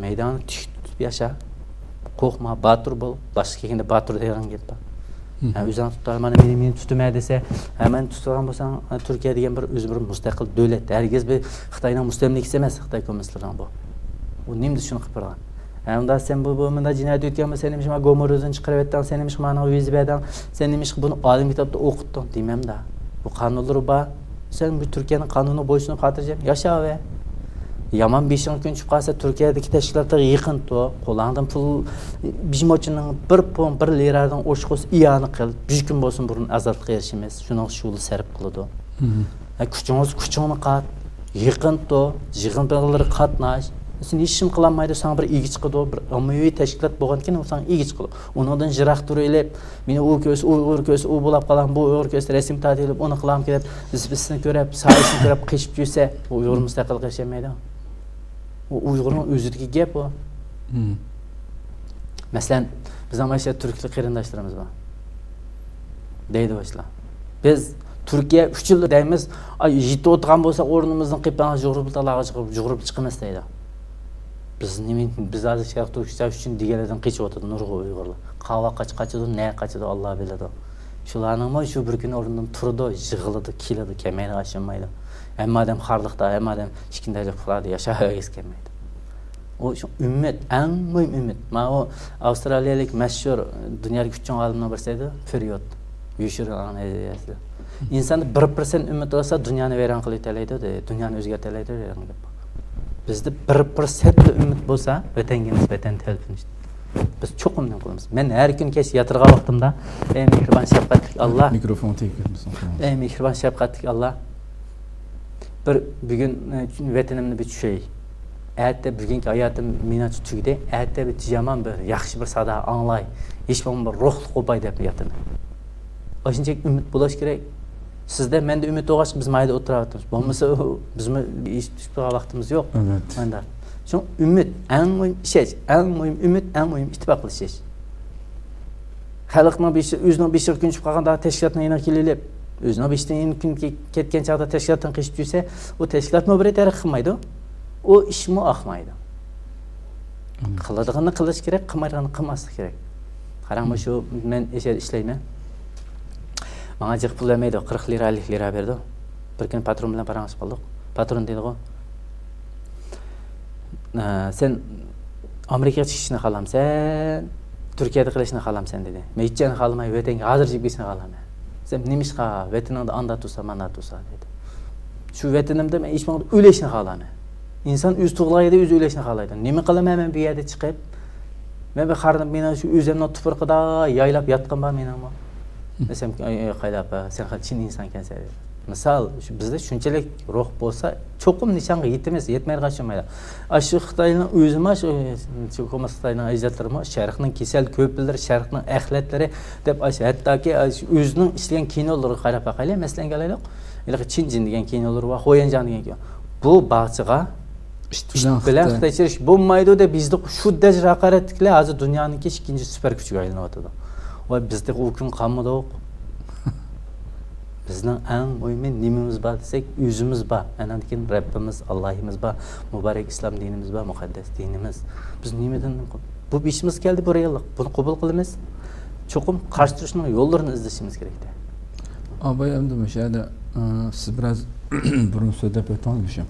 مەيداننى تىك تۇتۇپ ياشا. قورقما، باتۇر بول. باشقا كەلگەندە باتۇر دەيدىغان گەپ بار. ھە، ئۆزۈڭ تۇت، مانا مېنى، مېنى تۇتىمەن دېسە، ھە، مېنى تۇتىدىغان بولساڭ، ھە، تۈركىيە دېگەن بىر ئۆزى بىر مۇستەقىل دۆلەت. ھەرگىز بىر خىتاينىڭ مۇستەملىكىسى ئەمەس، خىتاي كوممۇنىستلىرىنىڭ بۇ. ئۇ نېمىدە شۇنى قىلىپ بارغان؟ ھە، ئۇندا سەن بۇ، بۇ مۇنداق جىنايەت ئۆتكەن بولسا، سەن نېمىشقا ماڭا گومۇردىن چىقىرىۋەتتىڭ، سەن نېمىشقا ماڭا ۋىزا بەردىڭ، سەن نېمىشقا بۇنى ئالىم كىتابتا ئوقۇتتۇڭ دېمەمدە. بۇ قانۇنلىرى بار. سەن بۇ تۈركىيەنىڭ قانۇنىغا بويسۇنۇپ خاتىرجەم ياشاۋەر. يامان بېشىڭ كۈن چۈشۈپ قالسا، تۈركىيەدىكى تەشكىلاتلارغا يېقىن تۇر. قولۇڭدىن پۇل، بىژموچىنىڭ بىر پون، بىر لىرادىن ئوشۇق بولسا ئىئانە قىل. بىر كۈن بولسۇن بۇرۇن ئازادلىققا ئېرىشىمىز. شۇنىڭغا شۇ سەرپ قىلىدۇ. ھە، كۈچىڭىز، كۈچۈڭنى قات، يېقىن تۇر، يىغىنلىرىغا قاتناش. سەن ھېچنېمە قىلالمايدۇ، ساڭا بىر ئىگە چىقىدۇ، بىر ئاممىۋى تەشكىلات بولغاندىكىن ئۇ ساڭا ئىگە چىقىدۇ. ئۇنىڭدىن يىراق تۇرۇۋېلىپ، مېنى ئۇ كۆرسە، ئۇ ئۇيغۇر كۆرسە، ئۇ بولاپ قالام، بۇ ئۇيغۇر كۆرسە، رەسىم تارتىۋېلىپ، ئۇنى قىلام دەپ، بىز، بىزنى كۆرۈپ، سايىسىنى كۆرۈپ قېچىپ يۈرسە، ئۇ ئۇيغۇر مۇستەقىل ياشىيالمايدۇ. ئۇ ئۇيغۇرنىڭ ئۆزىدىكى گەپ ئۇ. مەسىلەن، بىزنىڭ مانا شۇ تۈركلۈك قېرىنداشلىرىمىز بار. دەيدۇ باشلار. بىز تۈركىيە ئۈچ يىل دەيمىز، ئاي، يېتىۋاتقان بولسا ئورنىمىزدىن قېپىڭ، يۇغۇرۇپ، يۇغۇرۇپ چىقىمىز دەيدۇ. بىز نېمە، بىز ھازىر شەرق تۈركىستان ئۈچۈن دېگەنلەردىن قېچىۋاتىدۇ نۇرغۇن ئۇيغۇرلار. قاۋاققا قاچىدۇ، نەگە قاچىدۇ، ئاللا بىلىدۇ. شۇلارنىڭمۇ شۇ بىر كۈنى ئورنىدىن تۇرىدۇ، يىغلىدۇ، كېلىدۇ، كەلمەيدۇ، ئاشۇنمايدۇ. ھەممە ئادەم خارلىقتا، ھەممە ئادەم ئىككىنچى دەرىجە پۇقرا ياشاۋەرگۈسى كەلمەيدۇ. ئۇ شۇ ئۈمىد، ئەڭ مۇھىم ئۈمىد. مانا ئۇ ئاۋسترالىيەلىك مەشھۇر دۇنيادىكى ئۈچ چوڭ ئالىمنىڭ بىرسى ئىدى، فېريود. يوشۇرۇن نەزەرىيەسى. ئىنساندا بىر پىرسەنت ئۈمىد بولسا، دۇنيانى ۋەيران قىلىۋېتەلەيدۇ، دەيدۇ. دۇنيانى ئۆزگەرتەلەيدۇ، دەيدۇ. بىزدە بىر پىرسەنتلا ئۈمىد بولسا، ۋەتەنگە ئېمىز، ۋەتەن تەلپۈنۈش. بىز چوقۇم نېمە قىلىمىز؟ مەن ھەر كۈنى كەچ ياتىدىغان ۋاقتىمدا، ئەي مېھرىبان شەپقەتلىك ئاللا. مىكروفون تېگىپ كەتمىسۇن. ئەي مېھرىبان شەپقەتلىك ئاللا. بىر بۈگۈن، ئە، ۋەتىنىمنى بىر چۈشەي. ئەتە بۈگۈنكى ھاياتىم مېنىڭچە تۈگىدى. ئەتە بىر يامان بىر، ياخشى بىر سادا ئاڭلاي. ھېچ بولمىغاندا بىر روھلۇق بولماي دەپ ياتىمەن. ئاشۇنچىلىك ئۈمىد بولۇش كېرەك. سىزدە، مەندە ئۈمىد بولغاچقا بىز مايدا ئولتۇرۇۋاتىمىز. بولمىسا، بىزمۇ ئىش تۇتۇپ تۇرغان ۋاقتىمىز يوق. ئەلۋەتتە. مانا. شۇڭا ئۈمىد ئەڭ مۇھىم ئىشەنچ، ئەڭ مۇھىم ئۈمىد، ئەڭ مۇھىم ئىتتىپاقلىشىش. خەلقنىڭ بېشى، ئۆزىنىڭ بېشىغا كۈن چۈشۈپ قالغاندا تەشكىلاتنىڭ يېنىغا كېلىۋېلىپ، ئۆزىنىڭ بېشىدىن كۈن كەتكەن چاغدا تەشكىلاتتىن قېچىپ يۈرسە، ئۇ تەشكىلاتمۇ بىر تەرەققىي قىلمايدۇ. ئۇ ئىشمۇ ئاقمايدۇ. قىلىدىغىنىنى قىلىش كېرەك، قىلمايدىغىنىنى قىلماسلىق كېرەك. قاراڭ، مۇشۇ مەن ئىش يەردە ئىشلەيمەن. ماڭا جىق پۇل بەرمەيدۇ، قىرىق لىرا، ئەللىك لىرا بېرىدۇ. بىر كۈنى پاترون بىلەن پاراڭلىشىپ قالدۇق. پاترون دېدىغۇ، ئە، سەن ئامېرىكىغا چىقىشنى خالامسەن، تۈركىيەدە قېلىشنى خالامسەن دېدى. مەن ھېچ يەرنى خالىماي، ۋەتەنگە ھازىر چىقىپ كېتىشنى خالامەن. سەن نېمىشقا ۋەتىنىڭدە ئاندا تۇرسا، ماندا تۇرسا دېدى. شۇ ۋەتىنىمدە مەن ھېچ بولمىغاندا ئۆلۈشنى خالامەن. ئىنسان ئۆزى تۇغۇلغان يەردە ئۆزى ئۆلۈشنى خالايدۇ. نېمە قىلىمەن مەن بۇ يەردە چىقىپ؟ مەن بىر قارىدىم، مېنىڭ شۇ ئۆزۈمنىڭ تۇپرىقىدا يايلاپ ياتقىنىم بار مېنىڭمۇ. دېسەم، ئەي، ئەي، قايلا ئاپا، سەن خېلى چىن ئىنسانكەنسەن. مىسال، شۇ بىزدە شۇنچىلىك روھ بولسا، چوقۇم نىشانغا يېتىمىز، يەتمەيدىغان ئىش بولمايدۇ. ئاشۇ خىتاينىڭ ئۆزىمۇ، شۇ، شۇ كوممۇنىست خىتاينىڭ ئەجدادلىرىمۇ شەرقنىڭ كېسەل كۆپىلىرى، شەرقنىڭ ئەخلەتلىرى دەپ، ئاشۇ ھەتتاكى، ئاشۇ ئۆزىنىڭ ئىشلىگەن كىنولىرىغا قاراپ باقايلى، مەسىلەنگە ئالايلۇق. ھېلىقى چىنجىن دېگەن كىنولىرى بار، خويەنجاڭ دېگەن كىنو. بۇ باغچىغا ئىت بىلەن خىتاي چىرىش بولمايدۇ دەپ يېزىلغان شۇ دەرىجىدە ھاقارەتلىكلەر ھازىر دۇنيانىڭكى ئىككىنچى سۈپەر كۈچىگە ئايلىنىۋاتىدۇ. ۋاي، بىز تېخى ئۇ كۈنگە قالمىدۇق. بىزنىڭ ئەڭ مۇھىمى نېمىمىز بار دېسەك، ئۆزىمىز بار. ئاندىن كېيىن رەببىمىز، ئاللاھىمىز بار، مۇبارەك ئىسلام دىنىمىز بار، مۇقەددەس دىنىمىز. بىز نېمىدىن، بۇ بېشىمىزغا كەلدى، بۇ رېئاللىق. بۇنى قوبۇل قىلىمىز. چوقۇم قارشى تۇرۇشنىڭ يوللىرىنى ئىزدىشىمىز كېرەكتە. ئاباي، ئەمدى مۇشۇ يەردە، ئە، سىز بىراز بۇرۇن سۆزلەپ ئۆتتىڭىز مۇشۇ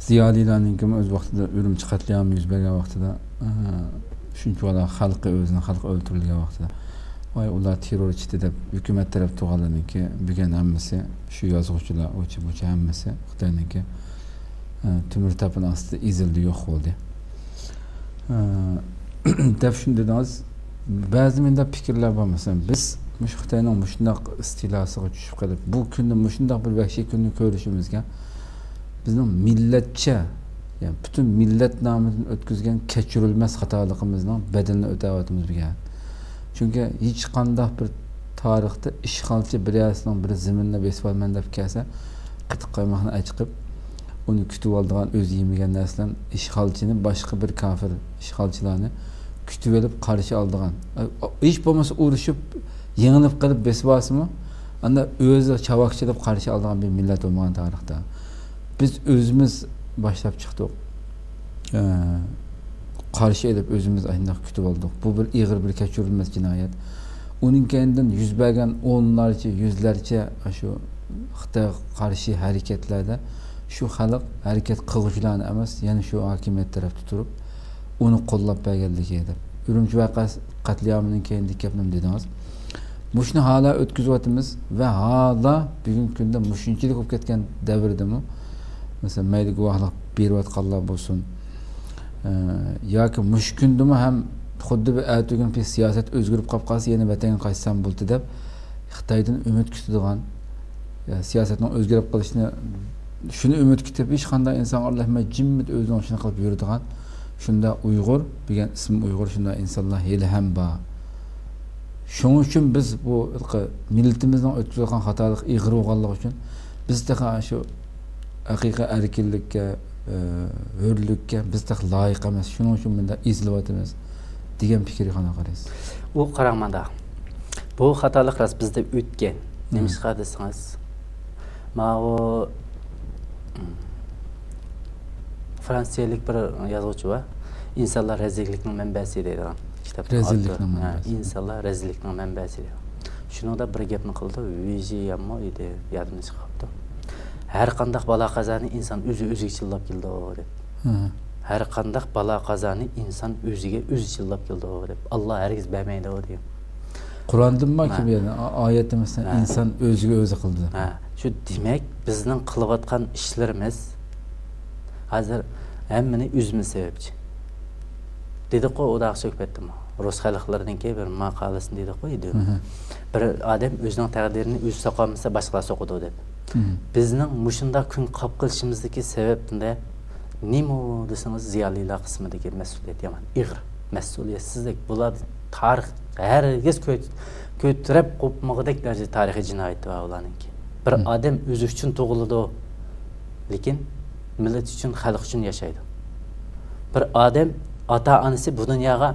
زىيالىيلارنىڭكىمۇ ئۆز ۋاقتىدا ئۈرۈمچى قەتلىئامى يۈز بەرگەن ۋاقتىدا، ئە، شۇنچە بالا خەلقى، ئۆزىنىڭ خەلقى ئۆلتۈرۈلگەن ۋاقتىدا، ۋاي، ئۇلار تېررورچى دەپ ھۆكۈمەت تەرەپ تۇرغانلارنىڭكى بۈگۈن ھەممىسى شۇ يازغۇچىلار، ئۇچى بۇچى ھەممىسى خىتاينىڭكى، ئە، تۆمۈر تاپىنى ئاستىدا ئېزىلدى، يوق بولدى. ئە، دەپ شۇنى دېدىڭىز. بەزى مۇنداق پىكىرلەر بار، مەسىلەن، بىز مۇشۇ خىتاينىڭ مۇشۇنداق ئىستىلاسىغا چۈشۈپ قېلىپ، بۇ كۈندە مۇشۇنداق بىر ۋەھشىي كۈننى كۆرۈشىمىزگە، بىزنىڭ مىللەتچە، يەنى پۈتۈن مىللەت نامىدىن ئۆتكۈزگەن كەچۈرۈلمەس خاتالىقىمىزنىڭ بەدىلىنى ئۆتەۋاتىمىز بۈگۈن. چۈنكى ھېچقانداق بىر تارىختا ئىشغالچى بىرەرسىنىڭ بىر زېمىننى بېسىۋالىمەن دەپ كەلسە، قېتىق قايماقنى ئەچىقىپ، ئۇنى كۈتۈۋالىدىغان، ئۆزى يېمىگەن نەرسىلەرنى، ئىشغالچىنى، باشقا بىر كافىر ئىشغالچىلارنى كۈتۈۋېلىپ قارشى ئالىدىغان، ھېچ بولمىسا ئۇرۇشۇپ، يېڭىلىپ قېلىپ بېسىۋالسىمۇ، ئاندىن ئۆزى چاۋاك چېلىپ قارشى ئالىدىغان بىر مىللەت بولمىغان تارىختا. بىز ئۆزىمىز باشلاپ چىقتۇق. ئە، قارشى ئېلىپ، ئۆزىمىز ئاشۇنداق كۈتۈۋالدۇق. بۇ بىر ئېغىر، بىر كەچۈرۈلمەس جىنايەت. ئۇنىڭ كەينىدىن يۈز بەرگەن ئونلارچە، يۈزلەرچە ئاشۇ خىتايغا قارشى ھەرىكەتلەردە شۇ خەلق ھەرىكەت قىلغۇچىلارنى ئەمەس، يەنە شۇ ھاكىمىيەت تەرەپتە تۇرۇپ، ئۇنى قوللاپ بەرگەنلىكى دەپ. ئۈرۈمچى ۋەقە قەتلىئامىنىڭ كەينىدىكى گەپنىمۇ دېدىڭىز. مۇشۇنى ھالا ئۆتكۈزۈۋاتىمىز ۋە ھالا بۈگۈنكى كۈندە مۇشۇنچىلىك بولۇپ كەتكەن دەۋردىمۇ مەسىلەن، مەيلى گۇۋاھلىق بېرىۋاتقانلار بولسۇن، ئە، ياكى مۇشۇ كۈندىمۇ ھەم خۇددى بىر ئەتىگۈن بىر سىياسەت ئۆزگىرىپ قاپ قالسا، يەنە ۋەتەنگە قايتسام بولدى دەپ، خىتايدىن ئۈمىد كۈتىدىغان، يا سىياسەتنىڭ ئۆزگىرىپ قېلىشىنى، شۇنى ئۈمىد كۈتۈپ، ھېچقانداق ئىنسانغا ئارىلاشماي، جىممىت ئۆزىنىڭ ئىشىنى قىلىپ يۈرىدىغان شۇنداق ئۇيغۇر دېگەن ئىسىم، ئۇيغۇر شۇنداق ئىنسانلار ھېلىھەم بار. شۇنىڭ ئۈچۈن بىز بۇ مىللىتىمىزنىڭ ئۆتكۈزۈۋاتقان خاتالىقى ئېغىر بولغانلىقى ئۈچۈن، بىز تېخى شۇ ھەقىقىي ئەركىنلىككە، ئە، ھۆرلۈككە بىز تېخى لايىق ئەمەس. شۇنىڭ ئۈچۈن مۇنداق ئېزىلىۋاتىمىز دېگەن پىكىرگە قانداق قارايسىز؟ ئۇ قاراڭ مانا. بۇ خاتالىق راست بىزدە ئۆتكەن. مم. نېمىشقا دېسىڭىز، ماۋۇ، م، فرانسىيەلىك بىر يازغۇچى بار. «ئىنسانلار رەزىللىكنىڭ مەنبەسى» دەيدىغان كىتاب. رەزىللىكنىڭ ئاپتور. ھە، مەنبەسى. «ئىنسانلار رەزىللىكنىڭ مەنبەسى» دەيدىغان. شۇنىڭدا بىر گەپنى قىلىدۇ، ۋىژى ياممۇ ئىدى، يادىمدىن چىقىپ قاپتۇ. ھەر قانداق بالا قازانى ئىنسان ئۆزى ئۆزىگە چىللاپ كېلىدۇ، دەپ. ھە. ھەر قانداق بالا قازانى ئىنسان ئۆزىگە ئۆزى چىللاپ كېلىدۇ، دەپ. ئاللا ھەرگىز بەرمەيدۇ، دېگەن. قۇراندىنمۇ مە. كىم يەنە؟ ئا-، ئايەتتە مەسىلەن، مە. ئىنسان ئۆزىگە ئۆزى قىلدى، دەپ. ھە. شۇ دېمەك، بىزنىڭ قىلىۋاتقان ئىشلىرىمىز ھازىر ھەممىنى ئۆزىمىز سەۋەبچى. دېدۇققۇ، ئۇداق سۆھبەتتىمۇ. رۇس خەلقلىرىنىڭكى بىر ماقالىسىنى دېدۇققۇ، ئىدىيو. مھم. بىر ئادەم ئۆزىنىڭ تەقدىرىنى ئۆزى ساقالمىسا، باشقىلار سوقىدۇ، دەپ. مھم. بىزنىڭ مۇشۇنداق كۈن قاپ قېلىشىمىزدىكى سەۋەب نېمە دېسىڭىز، زىيالىيلار قىسمىدىكى مەسئۇلىيەت يامان ئېغىر. مەسئۇلىيەتسىزلىك. بۇلار تارىخ ھەرگىز كۆ-، كۆتۈرەپ قوپمىغۇدەك دەرىجىدە تارىخىي جىنايىتى بار ئۇلارنىڭكى. بىر مھم. ئادەم ئۆزى ئۈچۈن تۇغۇلىدۇ، لېكىن مىللەت ئۈچۈن، خەلق ئۈچۈن ياشايدۇ. بىر ئادەم، ئاتا-ئانىسى بۇ دۇنياغا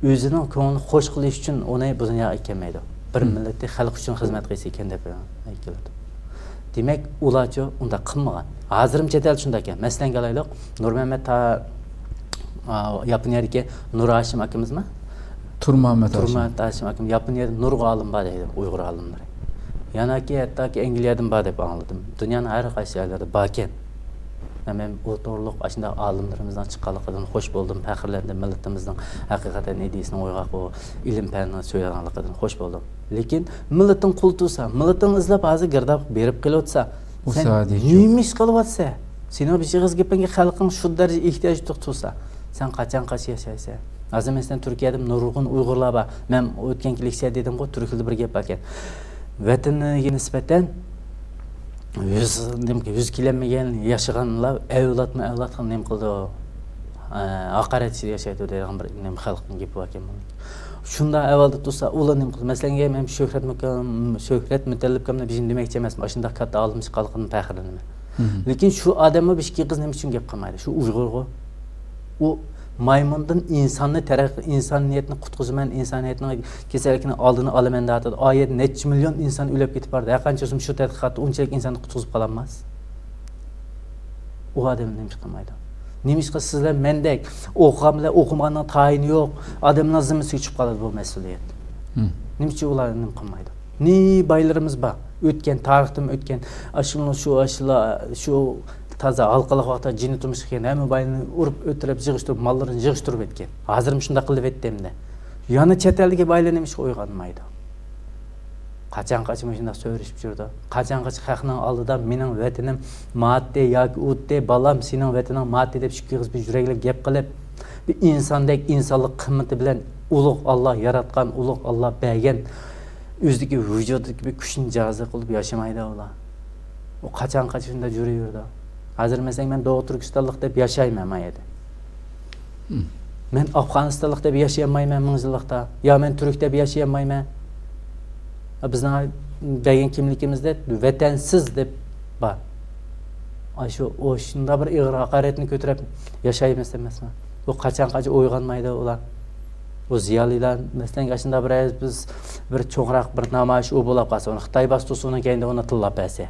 ئۆزىنىڭ كۆڭلىنى خوش قىلىش ئۈچۈن ئۇنى بۇ دۇنياغا ئەكەلمەيدۇ. بىر مم. مىللەتتە خەلق ئۈچۈن خىزمەت قىلسا ئىكەن دەپ ئەكېلىدۇ. دېمەك، ئۇلارچۇ ئۇنداق قىلمىغان. ھازىرمۇ چەت ئەلدە شۇنداق ئىكەن. مەسىلەنگە ئالايلۇق، نۇرمەمەت تا-، ئا، ياپونىيەدىكى نۇر ھاشىم ئاكىمىزمۇ؟ تۇرمۇھەممەت ھاشىم. تۇرمۇھەممەت ھاشىم ئاكىم، ياپونىيەدە نۇرغۇن ئالىم بار دەيدۇ، ئۇيغۇر ئالىملىرى. يەنەكى ھەتتاكى ئەنگلىيەدىن بار دەپ ئاڭلىدىم. دۇنيانىڭ ھەر قايسى جايلىرىدا باركەن. مەن بۇ توغرۇلۇق ئاشۇنداق ئالىملىرىمىزنىڭ چىققانلىقىدىن خوش بولدۇم، پەخىرلەندىم، مىللىتىمىزنىڭ ھەقىقەتەن ئىدىيىسىنىڭ ئويغاق بۇ ئىلىم پەننى سۆيىدىغانلىقىدىن خوش بولدۇم. لېكىن مىللىتىڭ قۇل تۇرسا، مىللىتىڭ ئىزدەپ ھازىر گىرداب بېرىپ قېلىۋاتسا، ئۇ سەن سائەت ھېچ يوق. نېمە ئىش قىلىۋاتسا؟ سېنىڭ بىر ئېغىز گېپىڭگە خەلقىڭ شۇ دەرىجىدە ئېھتىياج تۇرسا، سەن قاچانغىچە ياشايسەن؟ ھازىر مەسىلەن، تۈركىيەدە نۇرغۇن ئۇيغۇرلار بار. مەن ئۆتكەن كېلىشسە دېدىمغۇ، تۈركىيەدە بىر گەپ باركەن. ۋەتىنىگە نىسبەتەن يۈز، نېمە، يۈز كېلەلمىگەن ياشىغانلار ئەۋلادمۇ ئەۋلادقا نېمە قىلىدۇ؟ ئە، ھاقارەت ئىچىدە ياشايدۇ دەيدىغان بىر نېمە خەلقنىڭ گېپى باركەن. شۇنداق ئەھۋالدا تۇرسا، ئۇلار نېمە قىلىدۇ؟ مەسىلەن، مەن شۆھرەت مۇكەم-، شۆھرەت مۇتەللىپكەمنى بىر دېمەكچى ئەمەسمەن، ئاشۇنداق كاتتا ئالىم چىققانلىقىدىن پەخىرلىنىمەن. مھم. لېكىن شۇ ئادەممۇ بىر ئىككى قىز نېمە ئۈچۈن گەپ قىلمايدۇ؟ شۇ ئۇيغۇرغۇ. ئۇ مايمۇندىن ئىنساننى تەرەققىي، ئىنسانىيەتنى قۇتقۇزىمەن، ئىنسانىيەتنىڭ كېسەللىكىنى ئالدىنى ئالىمەن دەۋاتىدۇ. ئايەت نەچچە مىليون ئىنسان ئۆلۈپ كېتىپ بارىدۇ. ھەرقانچە بولسىمۇ شۇ تەتقىقاتتا ئۇنچىلىك ئىنساننى قۇتقۇزۇپ قالالماس. ئۇ ئادەم نېمە ئىش قىلمايدۇ؟ نېمىشقا سىزلەر مەندەك ئوقۇغان بىلەن ئوقۇمىغاننىڭ تايىنى يوق؟ ئادەملەر زىممىسىگە چۈشۈپ قالىدۇ بۇ مەسئۇلىيەت. مم. نېمە ئۈچۈن ئۇلار نېمە قىلمايدۇ؟ نى بايلىرىمىز بار. ئۆتكەن، تارىختىن ئۆتكەن. ئاشۇنىڭ شۇ، ئاشۇلا-، شۇ تازا ھالقىلىق ۋاقىتتا جىنى تۇرمۇشقا كەلگەن ھەممە بايلىرىنى ئۇرۇپ ئۆلتۈرۈپ، يىغىشتۇرۇپ، ماللىرىنى يىغىشتۇرۇپ ئۆتكەن. ھازىرمۇ شۇنداق قىلىۋەتتى ئەمدى. يەنە چەت ئەلدىكى بايلار نېمىشقا ئويغانمايدۇ؟ قاچانغىچە مۇشۇنداق سۆرىشىپ يۈرىدۇ؟ قاچانغىچە خەقنىڭ ئالدىدا مېنىڭ ۋەتىنىم ماتتى ياكى ئۇتتى، بالام سېنىڭ ۋەتىنىڭ ماتتى دەپ ئىككى ئېغىز بىر يۈرەكلىك گەپ قىلىپ، بىر ئىنساندەك ئىنسانلىق قىممىتى بىلەن ئۇلۇغ ئاللا ياراتقان، ئۇلۇغ ئاللا بەرگەن ئۆزىدىكى ۋۇجۇدىدىكى بىر كۈچنى جازى قىلىپ ياشىمايدۇ ئۇلار. ئۇ قاچانغىچە شۇنداق يۈرۈۋېرىدۇ؟ ھازىر مەسىلەن، مەن دوغۇ تۈركىستانلىق دەپ ياشايمەن ما يەردە. مم. مەن ئافغانىستانلىق دەپ ياشىيالمايمەن مىڭ يىللىقتا. يا مەن تۈرك دەپ ياشىيالمايمەن. بىزنىڭ بەرگەن كىملىكىمىزدە ۋەتەنسىز دەپ بار. ئاشۇ، ئۇ شۇنداق بىر ئېغىر ھاقارەتنى كۆتۈرۈپ ياشايمىز ئەمەسمۇ؟ بۇ قاچانغىچە ئويغانمايدۇ ئۇلار؟ بۇ زىيالىيلار، مەسىلەن، ئاشۇنداق بىر، بىز بىر چوڭراق بىر نامايىش ئۇ بولاپ قالسا، ئۇنى خىتاي باستۇرسا، ئۇنىڭ كەينىدە ئۇنى تىللاپ بەرسە،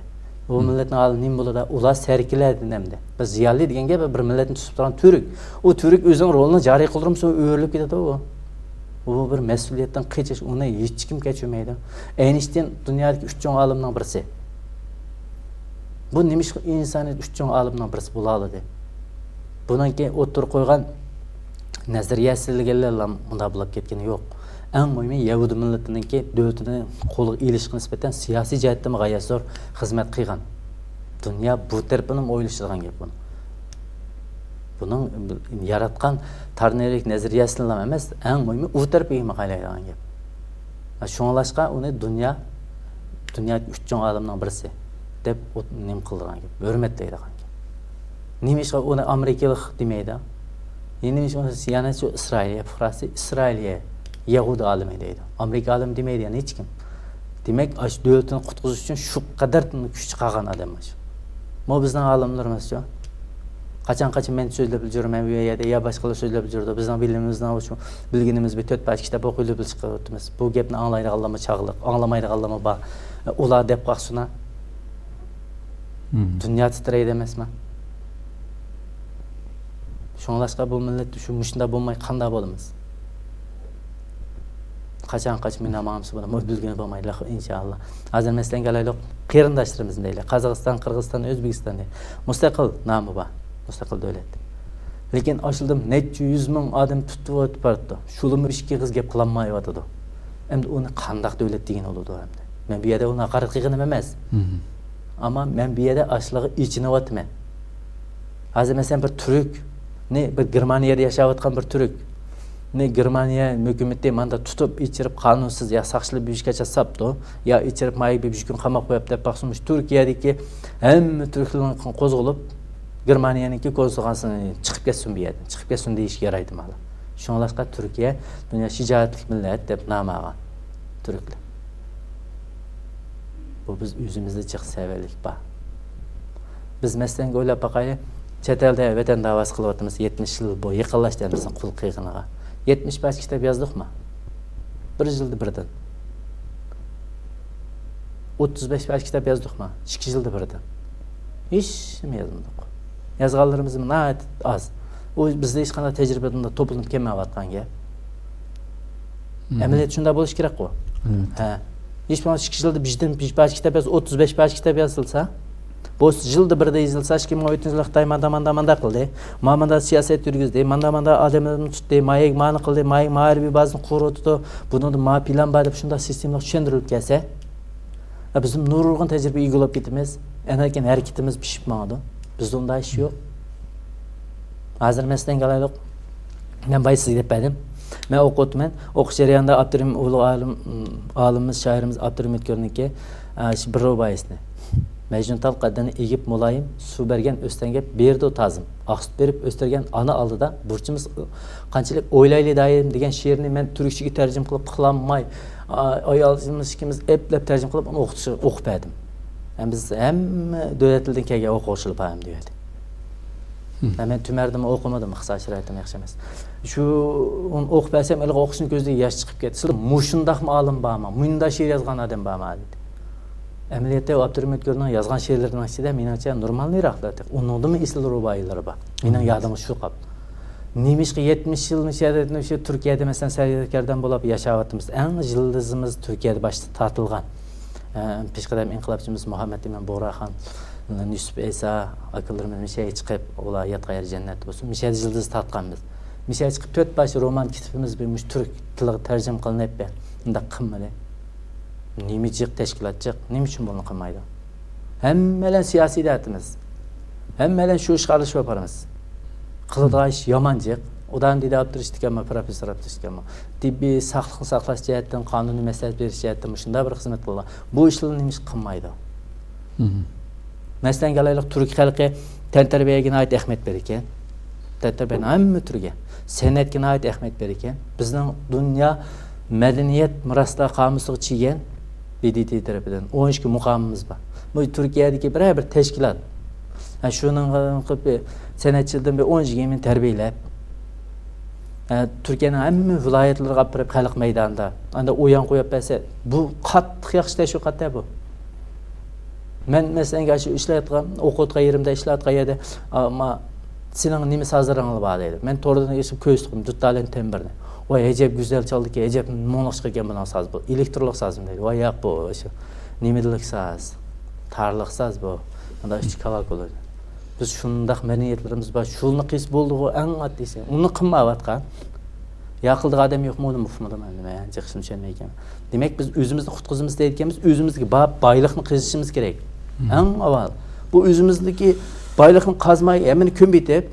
بۇ مم. مىللەتنىڭ ھالى نېمە بولىدۇ؟ ئۇلار سەركىلەردىن ئەمدى. بىز زىيالىي دېگەن گەپ بىر مىللەتنى تۇتۇپ تۇرغان تۈرك. ئۇ تۈرك ئۆزىنىڭ رولىنى جارى قىلدۇرمىسا، ئۆرۈلۈپ كېتىدۇ ئۇ. ئۇ بىر مەسئۇلىيەتتىن قېچىش، ئۇنى ھېچكىم كەچۈرمەيدۇ. ئەينىشتىن دۇنيادىكى ئۈچ چوڭ ئالىمنىڭ بىرسى. بۇ نېمىشقا ئىنسانىيەت ئۈچ چوڭ ئالىمنىڭ بىرسى بولالىدى؟ بۇنىڭكى ئوتتۇرىغا قويغان نەزەرىيەسى دېگەنلەرلا مۇنداق بولۇپ كەتكىنى يوق. ئەڭ مۇھىمى، يەھۇدىي مىللىتىنىڭكى دۆلىتىنى قولغا ئېلىشقا نىسبەتەن سىياسىي جەھەتتىنمۇ غايەت زور خىزمەت قىلغان. دۇنيا بۇ تەرىپىنىمۇ ئويلىشىدىغان گەپ بۇنىڭ. بۇنىڭ ياراتقان تارنېرىك نەزەرىيەسىنىلا ئەمەس، ئەڭ مۇھىمى ئۇ تەرىپىگە قارايدىغان گەپ. شۇڭلاشقا ئۇنى دۇنيا، دۇنيادىكى ئۈچ چوڭ ئالىمنىڭ بىرسى دەپ ئوت-، نېمە قىلىدىغان گەپ، ھۆرمەتلەيدىغان گەپ. نېمە ئىشقا ئۇنى ئامېرىكىلىق دېمەيدۇ؟ يەنە نېمە ئىشقا ئۇنى، يەنە شۇ ئىسرائىلىيە پۇقراسى، ئىسرائىلىيە يەھۇدىي ئالىمى دەيدۇ. ئامېرىكا ئالىمى دېمەيدۇ يەنە ھېچكىم. دېمەك، ئاشۇ دۆلىتىنى قۇتقۇزۇش ئۈچۈن شۇ قەدەر كۈچ چىقارغان ئادەم مانا شۇ. مو بىزنىڭ ئالىملىرىمىزچۇ؟ قاچان قاچان مەن سۆزلەپ يۈرىمەن بۇ يەردە، يا باشقىلار سۆزلەپ يۈرىدۇ. بىزنىڭ بىلىمىمىزنىڭ شۇ، بىلگىنىمىز بىر تۆت پارچە كىتاب ئوقۇيلا بىلىپ چىقىۋاتىمىز. بۇ گەپنى ئاڭلايدىغانلارمۇ چاغلىق، ئاڭلىمايدىغانلارمۇ بار. ئۇلار دەپ قاقسۇنا. مم. دۇنيا تىترەيدۇ ئەمەسمۇ؟ شۇڭلاشقا بۇ مىللەت شۇ مۇشۇنداق بولماي قانداق بولىمىز؟ قاچان قاچان مېنى ماڭامسى بۇنى بىلگىلى بولمايدۇ، ئىنشائاللا. ھازىر مەسىلەن كېلەيلۇق، قېرىنداشلىرىمىزنى دەيلى. قازاقىستان، قىرغىزىستان، ئۆزبېكىستان دەيلى. مۇستەقىل نامى بار، مۇستەقىل دۆلەت. لېكىن ئاشۇلدىم نەچچە يۈز مىڭ ئادەم تۇتۇۋېتىپ بارىدۇ. شۇلىمۇ ئىككى ئېغىز گەپ قىلالمايۋاتىدۇ. ئەمدى ئۇنى قانداق دۆلەت دېگىلى بولىدۇ ئەمدى؟ مەن بۇ يەردە ئۇنى ھاقارەت قىلغىنىم ئەمەس. مم. ئەمما مەن بۇ يەردە ئاشۇلارغا ئېچىنىۋاتىمەن. ھازىر مەسىلەن بىر تۈركنى، بىر گېرمانىيەدە ياشاۋاتقان بىر تۈركنى گېرمانىيە ھۆكۈمىتى ماندا تۇتۇپ، ئېچىرىپ، قانۇنسىز يا ساقچىلار بۆشۈككە ساپتۇ، يا ئېچىرىپ مايا بىر يۈز كۈن قاماپ قويۇپ دەپ باقسۇن، مۇشۇ تۈركىيەدىكى ھەممە تۈركلەرنىڭ قوزغىلىپ، گېرمانىيەنىڭكى كونسۇلخانىسىنى چىقىپ كەتسۇن بۇ يەردىن، چىقىپ كەتسۇن دېيىشكە يارايدۇ مانا. شۇڭلاشقا تۈركىيە دۇنيا شىجائەتلىك مىللەت دەپ نام ئالغان تۈركلەر. بۇ بىز ئۆزىمىزدە جىق سەۋەنلىك بار. بىز مەسىلەنگە ئويلاپ باقايلى، چەت ئەلدە ۋەتەن داۋاسى قىلىۋاتىمىز، يەتمىش يىل بۇ يېقىنلاشتى بىزنىڭ قۇل قېغىنىغا. يەتمىش پارچە كىتاب يازدۇقمۇ؟ بىر يىلدا بىردىن. ئوتتۇز بەش پارچە كىتاب يازدۇقمۇ؟ ئىككى يىلدا بىردىن. ھېچنېمە يازمىدۇق. يازغانلىرىمىز ناھايىتى ئاز. ئۇ بىزدە ھېچقانداق تەجرىبە توپلىنىپ كەلمەيۋاتقان گەپ. مم. ئەمەلىيەت شۇنداق بولۇشى كېرەكقۇ. ئەلۋەتتە. ھە. ھېچ بولمىسا ئىككى يىلدا بىردىن بىر پارچە كىتاب ياز، ئوتتۇز بەش پارچە كىتاب يازىلسا، بولسا يىلدا بىردە يېزىلسا، ئىككى مىڭ ئون يەتتىنچى يىلى خىتاي ماندا، ماندا، ماندا قىلدى. ما، ماندا سىياسەت يۈرگۈزدى. ماندا، ماندا ئادەملەرنى تۇتتى. مايەك مانى قىلدى. مايەك ما ھەربىي بازىنى قۇرۇتىدۇ. بۇنىڭدا ما پىلان بار دەپ شۇنداق سىستېمىلىق چۈشەندۈرۈلۈپ كەلسە، ھە، بىز نۇرغۇن تەجرىبە ئىگىلەپ كېتىمىز. ئەنەكەن ھەرىكىتىمىز پىشىپ ماڭىدۇ. بىزدە ئۇنداق ئىش يوق. ھازىر مەسىلەن ئالايلۇق. مەن بايا سىزگە دەپ بەردىم. مەن ئوقۇۋاتىمەن. ئوقۇش جەريانىدا ئابدۇرېھىم ئۇلۇغ ئالىم، ئالىمىمىز، شائىرىمىز ئابدۇرېھىم ئۆتكۈرنىڭكى، ئە، شۇ بىر رۇبائىيىسىنى. مەجنۇن تال قەددىنى ئېگىپ مۇلايىم، سۇ بەرگەن ئۆستەڭگە بېرىدۇ تازىم. ئاق سۈت بېرىپ ئۆستۈرگەن ئانا ئالدىدا بۇرچىمىز قانچىلىك ئويلايلى دائىم دېگەن شېئىرنى مەن تۈركچىگە تەرجىمە قىلىپ قىلالماي، ئا-، ئايالىمىز ئىككىمىز ئەپلەپ تەرجىمە قىلىپ ئۇنى ئوقۇتۇش-، ئوقۇپ بەردىم. ھەم بىز ھەممە دۆلەتلەردىن كەلگەن ئوقۇغۇچىلار بار ئەمدى ئۇ يەردە. مم. ھە، مەن تۈمەردىمۇ ئوقۇمىدىم، ئىقتىساد شارائىتىم ياخشى ئەمەس. شۇ، ئۇنى ئوقۇپ بەرسەم، ھېلىقى ئوقۇشنىڭ كۆزىدىن ياش چىقىپ كەتتى. سىلەر مۇشۇنداقمۇ ئالىم بارمۇ؟ مۇنداق شېئىر يازغان ئادەم بارمۇ؟ دېدى. ئەمەلىيەتتە ئۇ ئابدۇرېھىم ئۆتكۈرنىڭ يازغان شېئىرلىرىنىڭ ئىچىدە مېنىڭچە نورمالنىيراقلار. ئۇنىڭدىنمۇ ئېسىل رۇبائىيلىرى بار. مېنىڭ يادىمغا چۈشۈپ قاپتۇ. نېمىشقا يەتمىش يىل مۇشۇ يەردە، مۇشۇ تۈركىيەدە مەسىلەن سەركەردان بولۇپ ياشاۋاتىمىز. ئەڭ يىلتىزىمىز تۈركىيەدە باشتا تارتىلغان. ئە، پېشقەدەم ئىنقىلابچىمىز مۇھەممەد ئىمىن بۇغراخان، يۈسۈپ ئەيسا ئاكىلىرىمىز مۇشۇ يەرگە چىقىپ، ئۇلار ياتقان يەر جەننەت بولسۇن. مۇشۇ يەردە يىلتىز تارتقان بىز. مۇشۇ يەرگە چىقىپ تۆت پارچە رومان كىتابىمىز بىر مۇشۇ تۈرك تىلىغا تەرجىمە قىلىنىپ، ئۇنداق قىلمىدى. نېمە جىق تەشكىلات جىق، نېمە ئۈچۈن بۇنى قىلمايدۇ؟ ھەممەيلەن سىياسىي دەۋاتىمىز. ھەممەيلەن شۇ ئىشقا ئارىلىشىپ بارىمىز. قىلىدىغان ئىش يامان جىق. ئۇدان دېدى ئاپتور ئىشتىكەنمۇ، پروفېسسور ئاپتور ئىشتىكەنمۇ. تېببىي ساقلىقنى ساقلاش جەھەتتىن، قانۇنىي مەسلىھەت بېرىش جەھەتتىن مۇشۇنداق بىر خىزمەت قىلىدۇ. بۇ ئىشلارنى نېمە ئۈچۈن قىلمايدۇ؟ مم. مەسىلەن، ئالايلۇق، تۈرك خەلقى تەنتەربىيەگە ناھايىتى ئەھمىيەت بېرىدىكەن. تەنتەربىيەنىڭ ھەممە تۈرىگە، سەنئەتكە ناھايىتى ئەھمىيەت بېرىدىكەن. بىزنىڭ دۇنيا مەدەنىيەت مىراسلار قامۇسىغا چىگەن بى دى تى تەرىپىدىن ئون ئىككى مۇقامىمىز بار. بۇ تۈركىيەدىكى بىرەر بىر تەشكىلات، ھە، شۇنىڭغا قىلىپ سەنئەتچىلىرىدىن بىر ئون يىگىرمىنى تەربىيەلەپ، ھە، تۈركىيەنىڭ ھەممە ۋىلايەتلىرىگە ئاپىرىپ خەلق مەيدانىدا ئاندىن ئويۇن قويۇپ بەرسە، بۇ قاتتىق ياخشى تەشۋىقات-دە بۇ. مەن مەسىلەن، شۇ ئىشلەۋاتقان، ئوقۇۋاتقان يېرىمدە ئىشلەۋاتقان يەردە، ئا، ما، سېنىڭ نېمە سازلىرىڭ بار دەيدۇ. مەن توردىن ئېچىپ كۆرسىتىپ قويدۇم، دۇتالەن تەمبىرنى. ۋاي، ئەجەب گۈزەل چالىدىكەن، ئەجەب مۇڭلۇق چىقىدىكەن بۇنىڭ ساز بۇ. ئېلېكترونلۇق سازمۇ دەيدۇ. ۋاي، ياق، بۇ شۇ نېمىدىلىك ساز، تارلىق ساز بۇ. مۇنداق ئىچى كاۋاكۇلۇ. بىز شۇنداق مەدەنىيەتلىرىمىز بار، شۇنى قىلسا بولدىغۇ، ئەڭ ئاددىيسى. ئۇنى قىلمايۋاتقان. يا قىلىدىغان ئادەم يوقمۇ، ئۇنى ئۇقمىدىم ئەمدى، مەن جىق چۈشەنمەيكەن. دېمەك، بىز ئۆزىمىزنى قۇتقۇزىمىز دەيدىكەنمىز، ئۆزىمىزگە بار بايلىقنى قېزىشىمىز كېرەك. مم. ئەڭ ئاۋۋال بۇ ئۆزىمىزدىكى بايلىقنى قازماي، ھەممىنى كۆمۈۋېتىپ،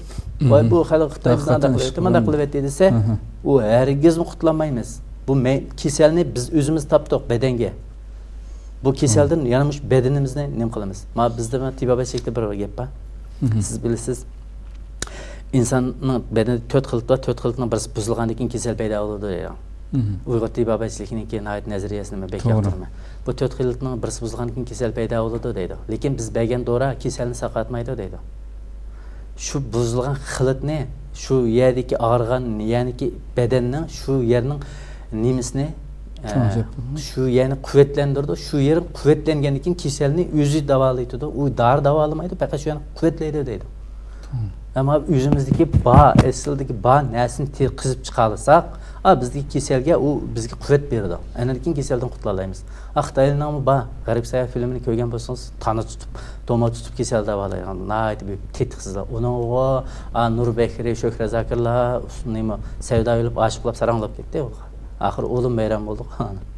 ۋاي، بۇ خەلق خىتاي مانداق قىلىۋەتتى، مانداق قىلىۋەتتى دېسە، ئۇ ھەرگىزمۇ قۇتۇلالمايمىز. بۇ كېسەلنى بىز ئۆزىمىز تاپتۇق بەدەنگە. بۇ كېسەلدىن يەنە مۇشۇ بەدىنىمىزنى نېمە قىلىمىز؟ مانا بىزدە، مانا تېبابەتچىلىكتە بىر گەپ بار. سىز بىلىسىز، ئىنساننىڭ بەدىنىدە تۆت خىلىت بار، تۆت خىلىتنىڭ بىرسى بۇزۇلغاندىن كېيىن كېسەل پەيدا بولىدۇ دەيدۇ. ئۇيغۇر تېبابەتچىلىكىنىڭكى ناھايىتى نەزەرىيەسىنى مەن بەك ياقتۇرىمەن. بۇ تۆت خىلىتنىڭ بىرسى بۇزۇلغاندىن كېيىن كېسەل پەيدا بولىدۇ دەيدۇ. لېكىن بىز بەرگەن دورا كېسەلنى ساقايتمايدۇ دەيدۇ. شۇ بۇزۇلغان خىلىتنى، شۇ يەردىكى ئاغرىغان، يەنىكى بەدەننىڭ شۇ يەرنىڭ نېمىسىنى، ئە، شۇ يەرنى قۇۋۋەتلەندۈرىدۇ. شۇ يېرى قۇۋۋەتلەنگەندىن كېيىن كېسەلنى ئۆزى داۋالايدۇ. ئۇ دارى داۋالىمايدۇ، پەقەت شۇ يەرنى قۇۋۋەتلەيدۇ دەيدۇ. ئەمما ئۆزىمىزدىكى بار، ئەسلىدىكى بار نەرسىنى تېز قېزىپ چىقالىساق، ئا، بىزدىكى كېسەلگە ئۇ بىزگە قۇۋۋەت بېرىدۇ. ئاندىن كېيىن كېسەلدىن قۇتۇلالايمىز. ئا، خىتايلارنىڭمۇ بار. غەرب ساياھ فىلىمىنى كۆرگەن بولسىڭىز، تانا تۇتۇپ، توما تۇتۇپ كېسەل داۋالايدىغان ناھايىتى بۈيۈك تېتىقسىزلار. ئۇنىڭغا، ئا، نۇر بەكرى، شۆھرەت زاكىرلار، نېمە، سەۋدا يولۇپ ئاشىق بولۇپ ساراڭلاپ كەتتى ئۇلار. ئاخىرى ئۇلۇم ۋەيران بولدۇق.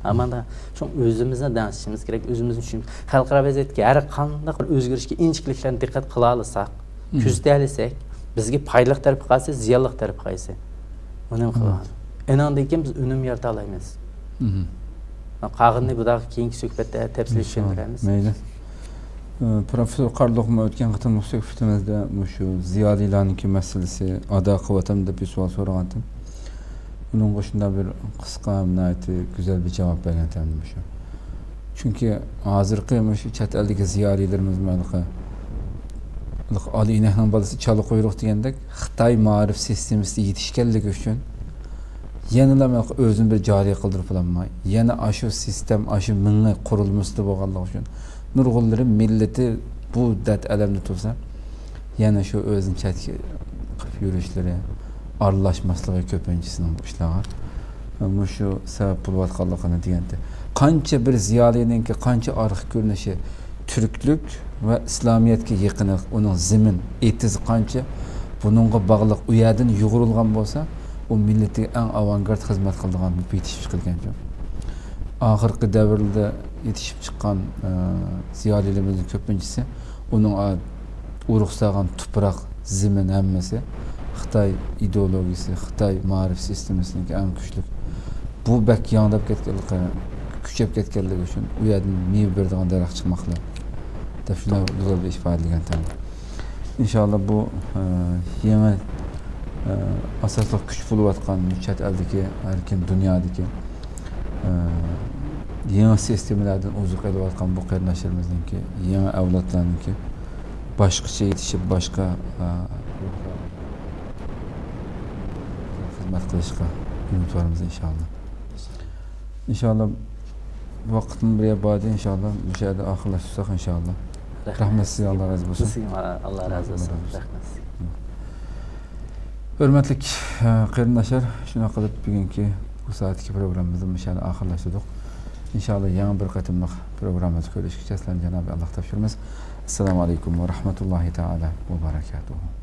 ئەمما شۇڭا ئۆزىمىزنى دەڭشىشىمىز كېرەك، ئۆزىمىزنى چۈشىنىمىز. خەلقئارا ۋەزىيەتتىكى ھەر قانداق بىر ئۆزگىرىشكە، ئىنچىكىلىكلەرنى دىققەت قىلالىساق، كۆزىتەلىسەك، بىزگە پايدىلىق تەرىپى قايسى، زىيانلىق تەرىپى قايسى؟ ئۇنى قىلىۋالىمىز. ئېنىڭدىن كېيىن بىز ئۈنۈم يارىتالايمىز. قالغىنىنى بۇدا كېيىنكى سۆھبەتتە تەپسىلىي چۈشەندۈرەرمىز. مەيلى. ئى، پروفېسسور قارلۇقمۇ ئۆتكەن قېتىملىق سۆھبىتىمىزدە مۇشۇ زىيالىيلارنىڭكى مەسىلىسى ئادا قىلىۋاتامدۇ دەپ بىر سوئال سورىغانتىم. ئۇنىڭغا شۇنداق بىر قىسقا، ناھايىتى گۈزەل بىر جاۋاب بەرگەنتىم مۇشۇ. چۈنكى ھازىرقى مۇشۇ چەت ئەلدىكى زىيالىيلىرىمىز مانا ھېلىقى ئالا ئىنەكنىڭ بالىسى چالا قۇيرۇق دېگەندەك، خىتاي مائارىپ سىستېمىسىدا يېتىشكەنلىكى ئۈچۈن يەنىلا مانا ئۆزىنى بىر جارى قىلدۇرۇپ بولالماي، يەنە ئاشۇ سىستېم، ئاشۇ مېڭە قۇرۇلمىسىدا بولغانلىقى ئۈچۈن نۇرغۇنلىرى مىللىتى بۇ دەرد ئەلەمدە تۇرسا، يەنە شۇ ئۆزىنى چەتكە قىلىپ يۈرۈشلىرى، ئارىلاشماسلىقى كۆپىنچىسىنىڭ بۇ ئىشلارغا مۇشۇ سەۋەب بولۇۋاتقانلىقىنى دېگەنتى. قانچە بىر زىيالىينىڭكى قانچە ئارقا كۆرۈنۈشى تۈركلۈك ۋە ئىسلامىيەتكە يېقىنلىق، ئۇنىڭ زېمىن، ئېتىزى قانچە، بۇنىڭغا باغلىق، ئۇ يەردىن يۇغۇرۇلغان بولسا، ئۇ مىللىتىگە ئەڭ ئاۋانگارت خىزمەت قىلىدىغان بىر يېتىشىپ چىقىدىكەن. ئاخىرقى دەۋرلەردە يېتىشىپ چىققان، ئە، زىيالىيلىرىمىزنىڭ كۆپىنچىسى ئۇنىڭ ئا-، ئۇرۇق سالغان تۇپراق، زېمىن ھەممىسى خىتاي ئىدېئولوگىيىسى، خىتاي مائارىپ سىستېمىسىنىڭكى ئەڭ كۈچلۈك. بۇ بەك ياڭراپ كەتكەنلىكى، كۈچەپ كەتكەنلىكى ئۈچۈن ئۇ يەردىن مېۋە بېرىدىغان دەرەخ چىقماقلا دەپ شۇنداق گۈزەل بىر ئىپادىلىگەنتىم. ئىنشاللا بۇ، ئە، يېڭى، ئە، ئاساسلىق كۈچ بولۇۋاتقان چەت ئەلدىكى، ئەركىن دۇنيادىكى، ئە، يېڭى سىستېمىلاردىن ئوزۇق ئېلىۋاتقان بۇ قېرىنداشلىرىمىزنىڭكى، يېڭى ئەۋلادلارنىڭكى باشقىچە يېتىشىپ، باشقا، ئە، خىزمەت قىلىشقا ئۈمىدۋارمىز ئىنشاللا. ئىنشاللا ۋاقىتمۇ بىر يەر باردى، ئىنشاللا مۇشۇ يەردە ئاخىرلاشتۇرساق ئىنشاللا. رەھمەت سىزگە، ئاللا رازى بولسۇن. سىزگە ئاللا رازى بولسۇن. رەھمەت سىزگە. ھۆرمەتلىك، ئە، قېرىنداشلار، شۇنداق قىلىپ بۈگۈنكى بۇ سائەتتىكى پروگراممىمىزنى مۇشۇ يەردە ئاخىرلاشتۇردۇق. ئىنشاللا يەڭ بىر قېتىملىق پروگراممىمىزدا كۆرۈشكىچە سىلەرنى جانابى ئاللاغا تاپشۇرىمىز. ئەسسالامۇ ئەلەيكۇم ۋە رەھمەتۇللاھى تائالا ۋە بەرەكاتۇھۇ.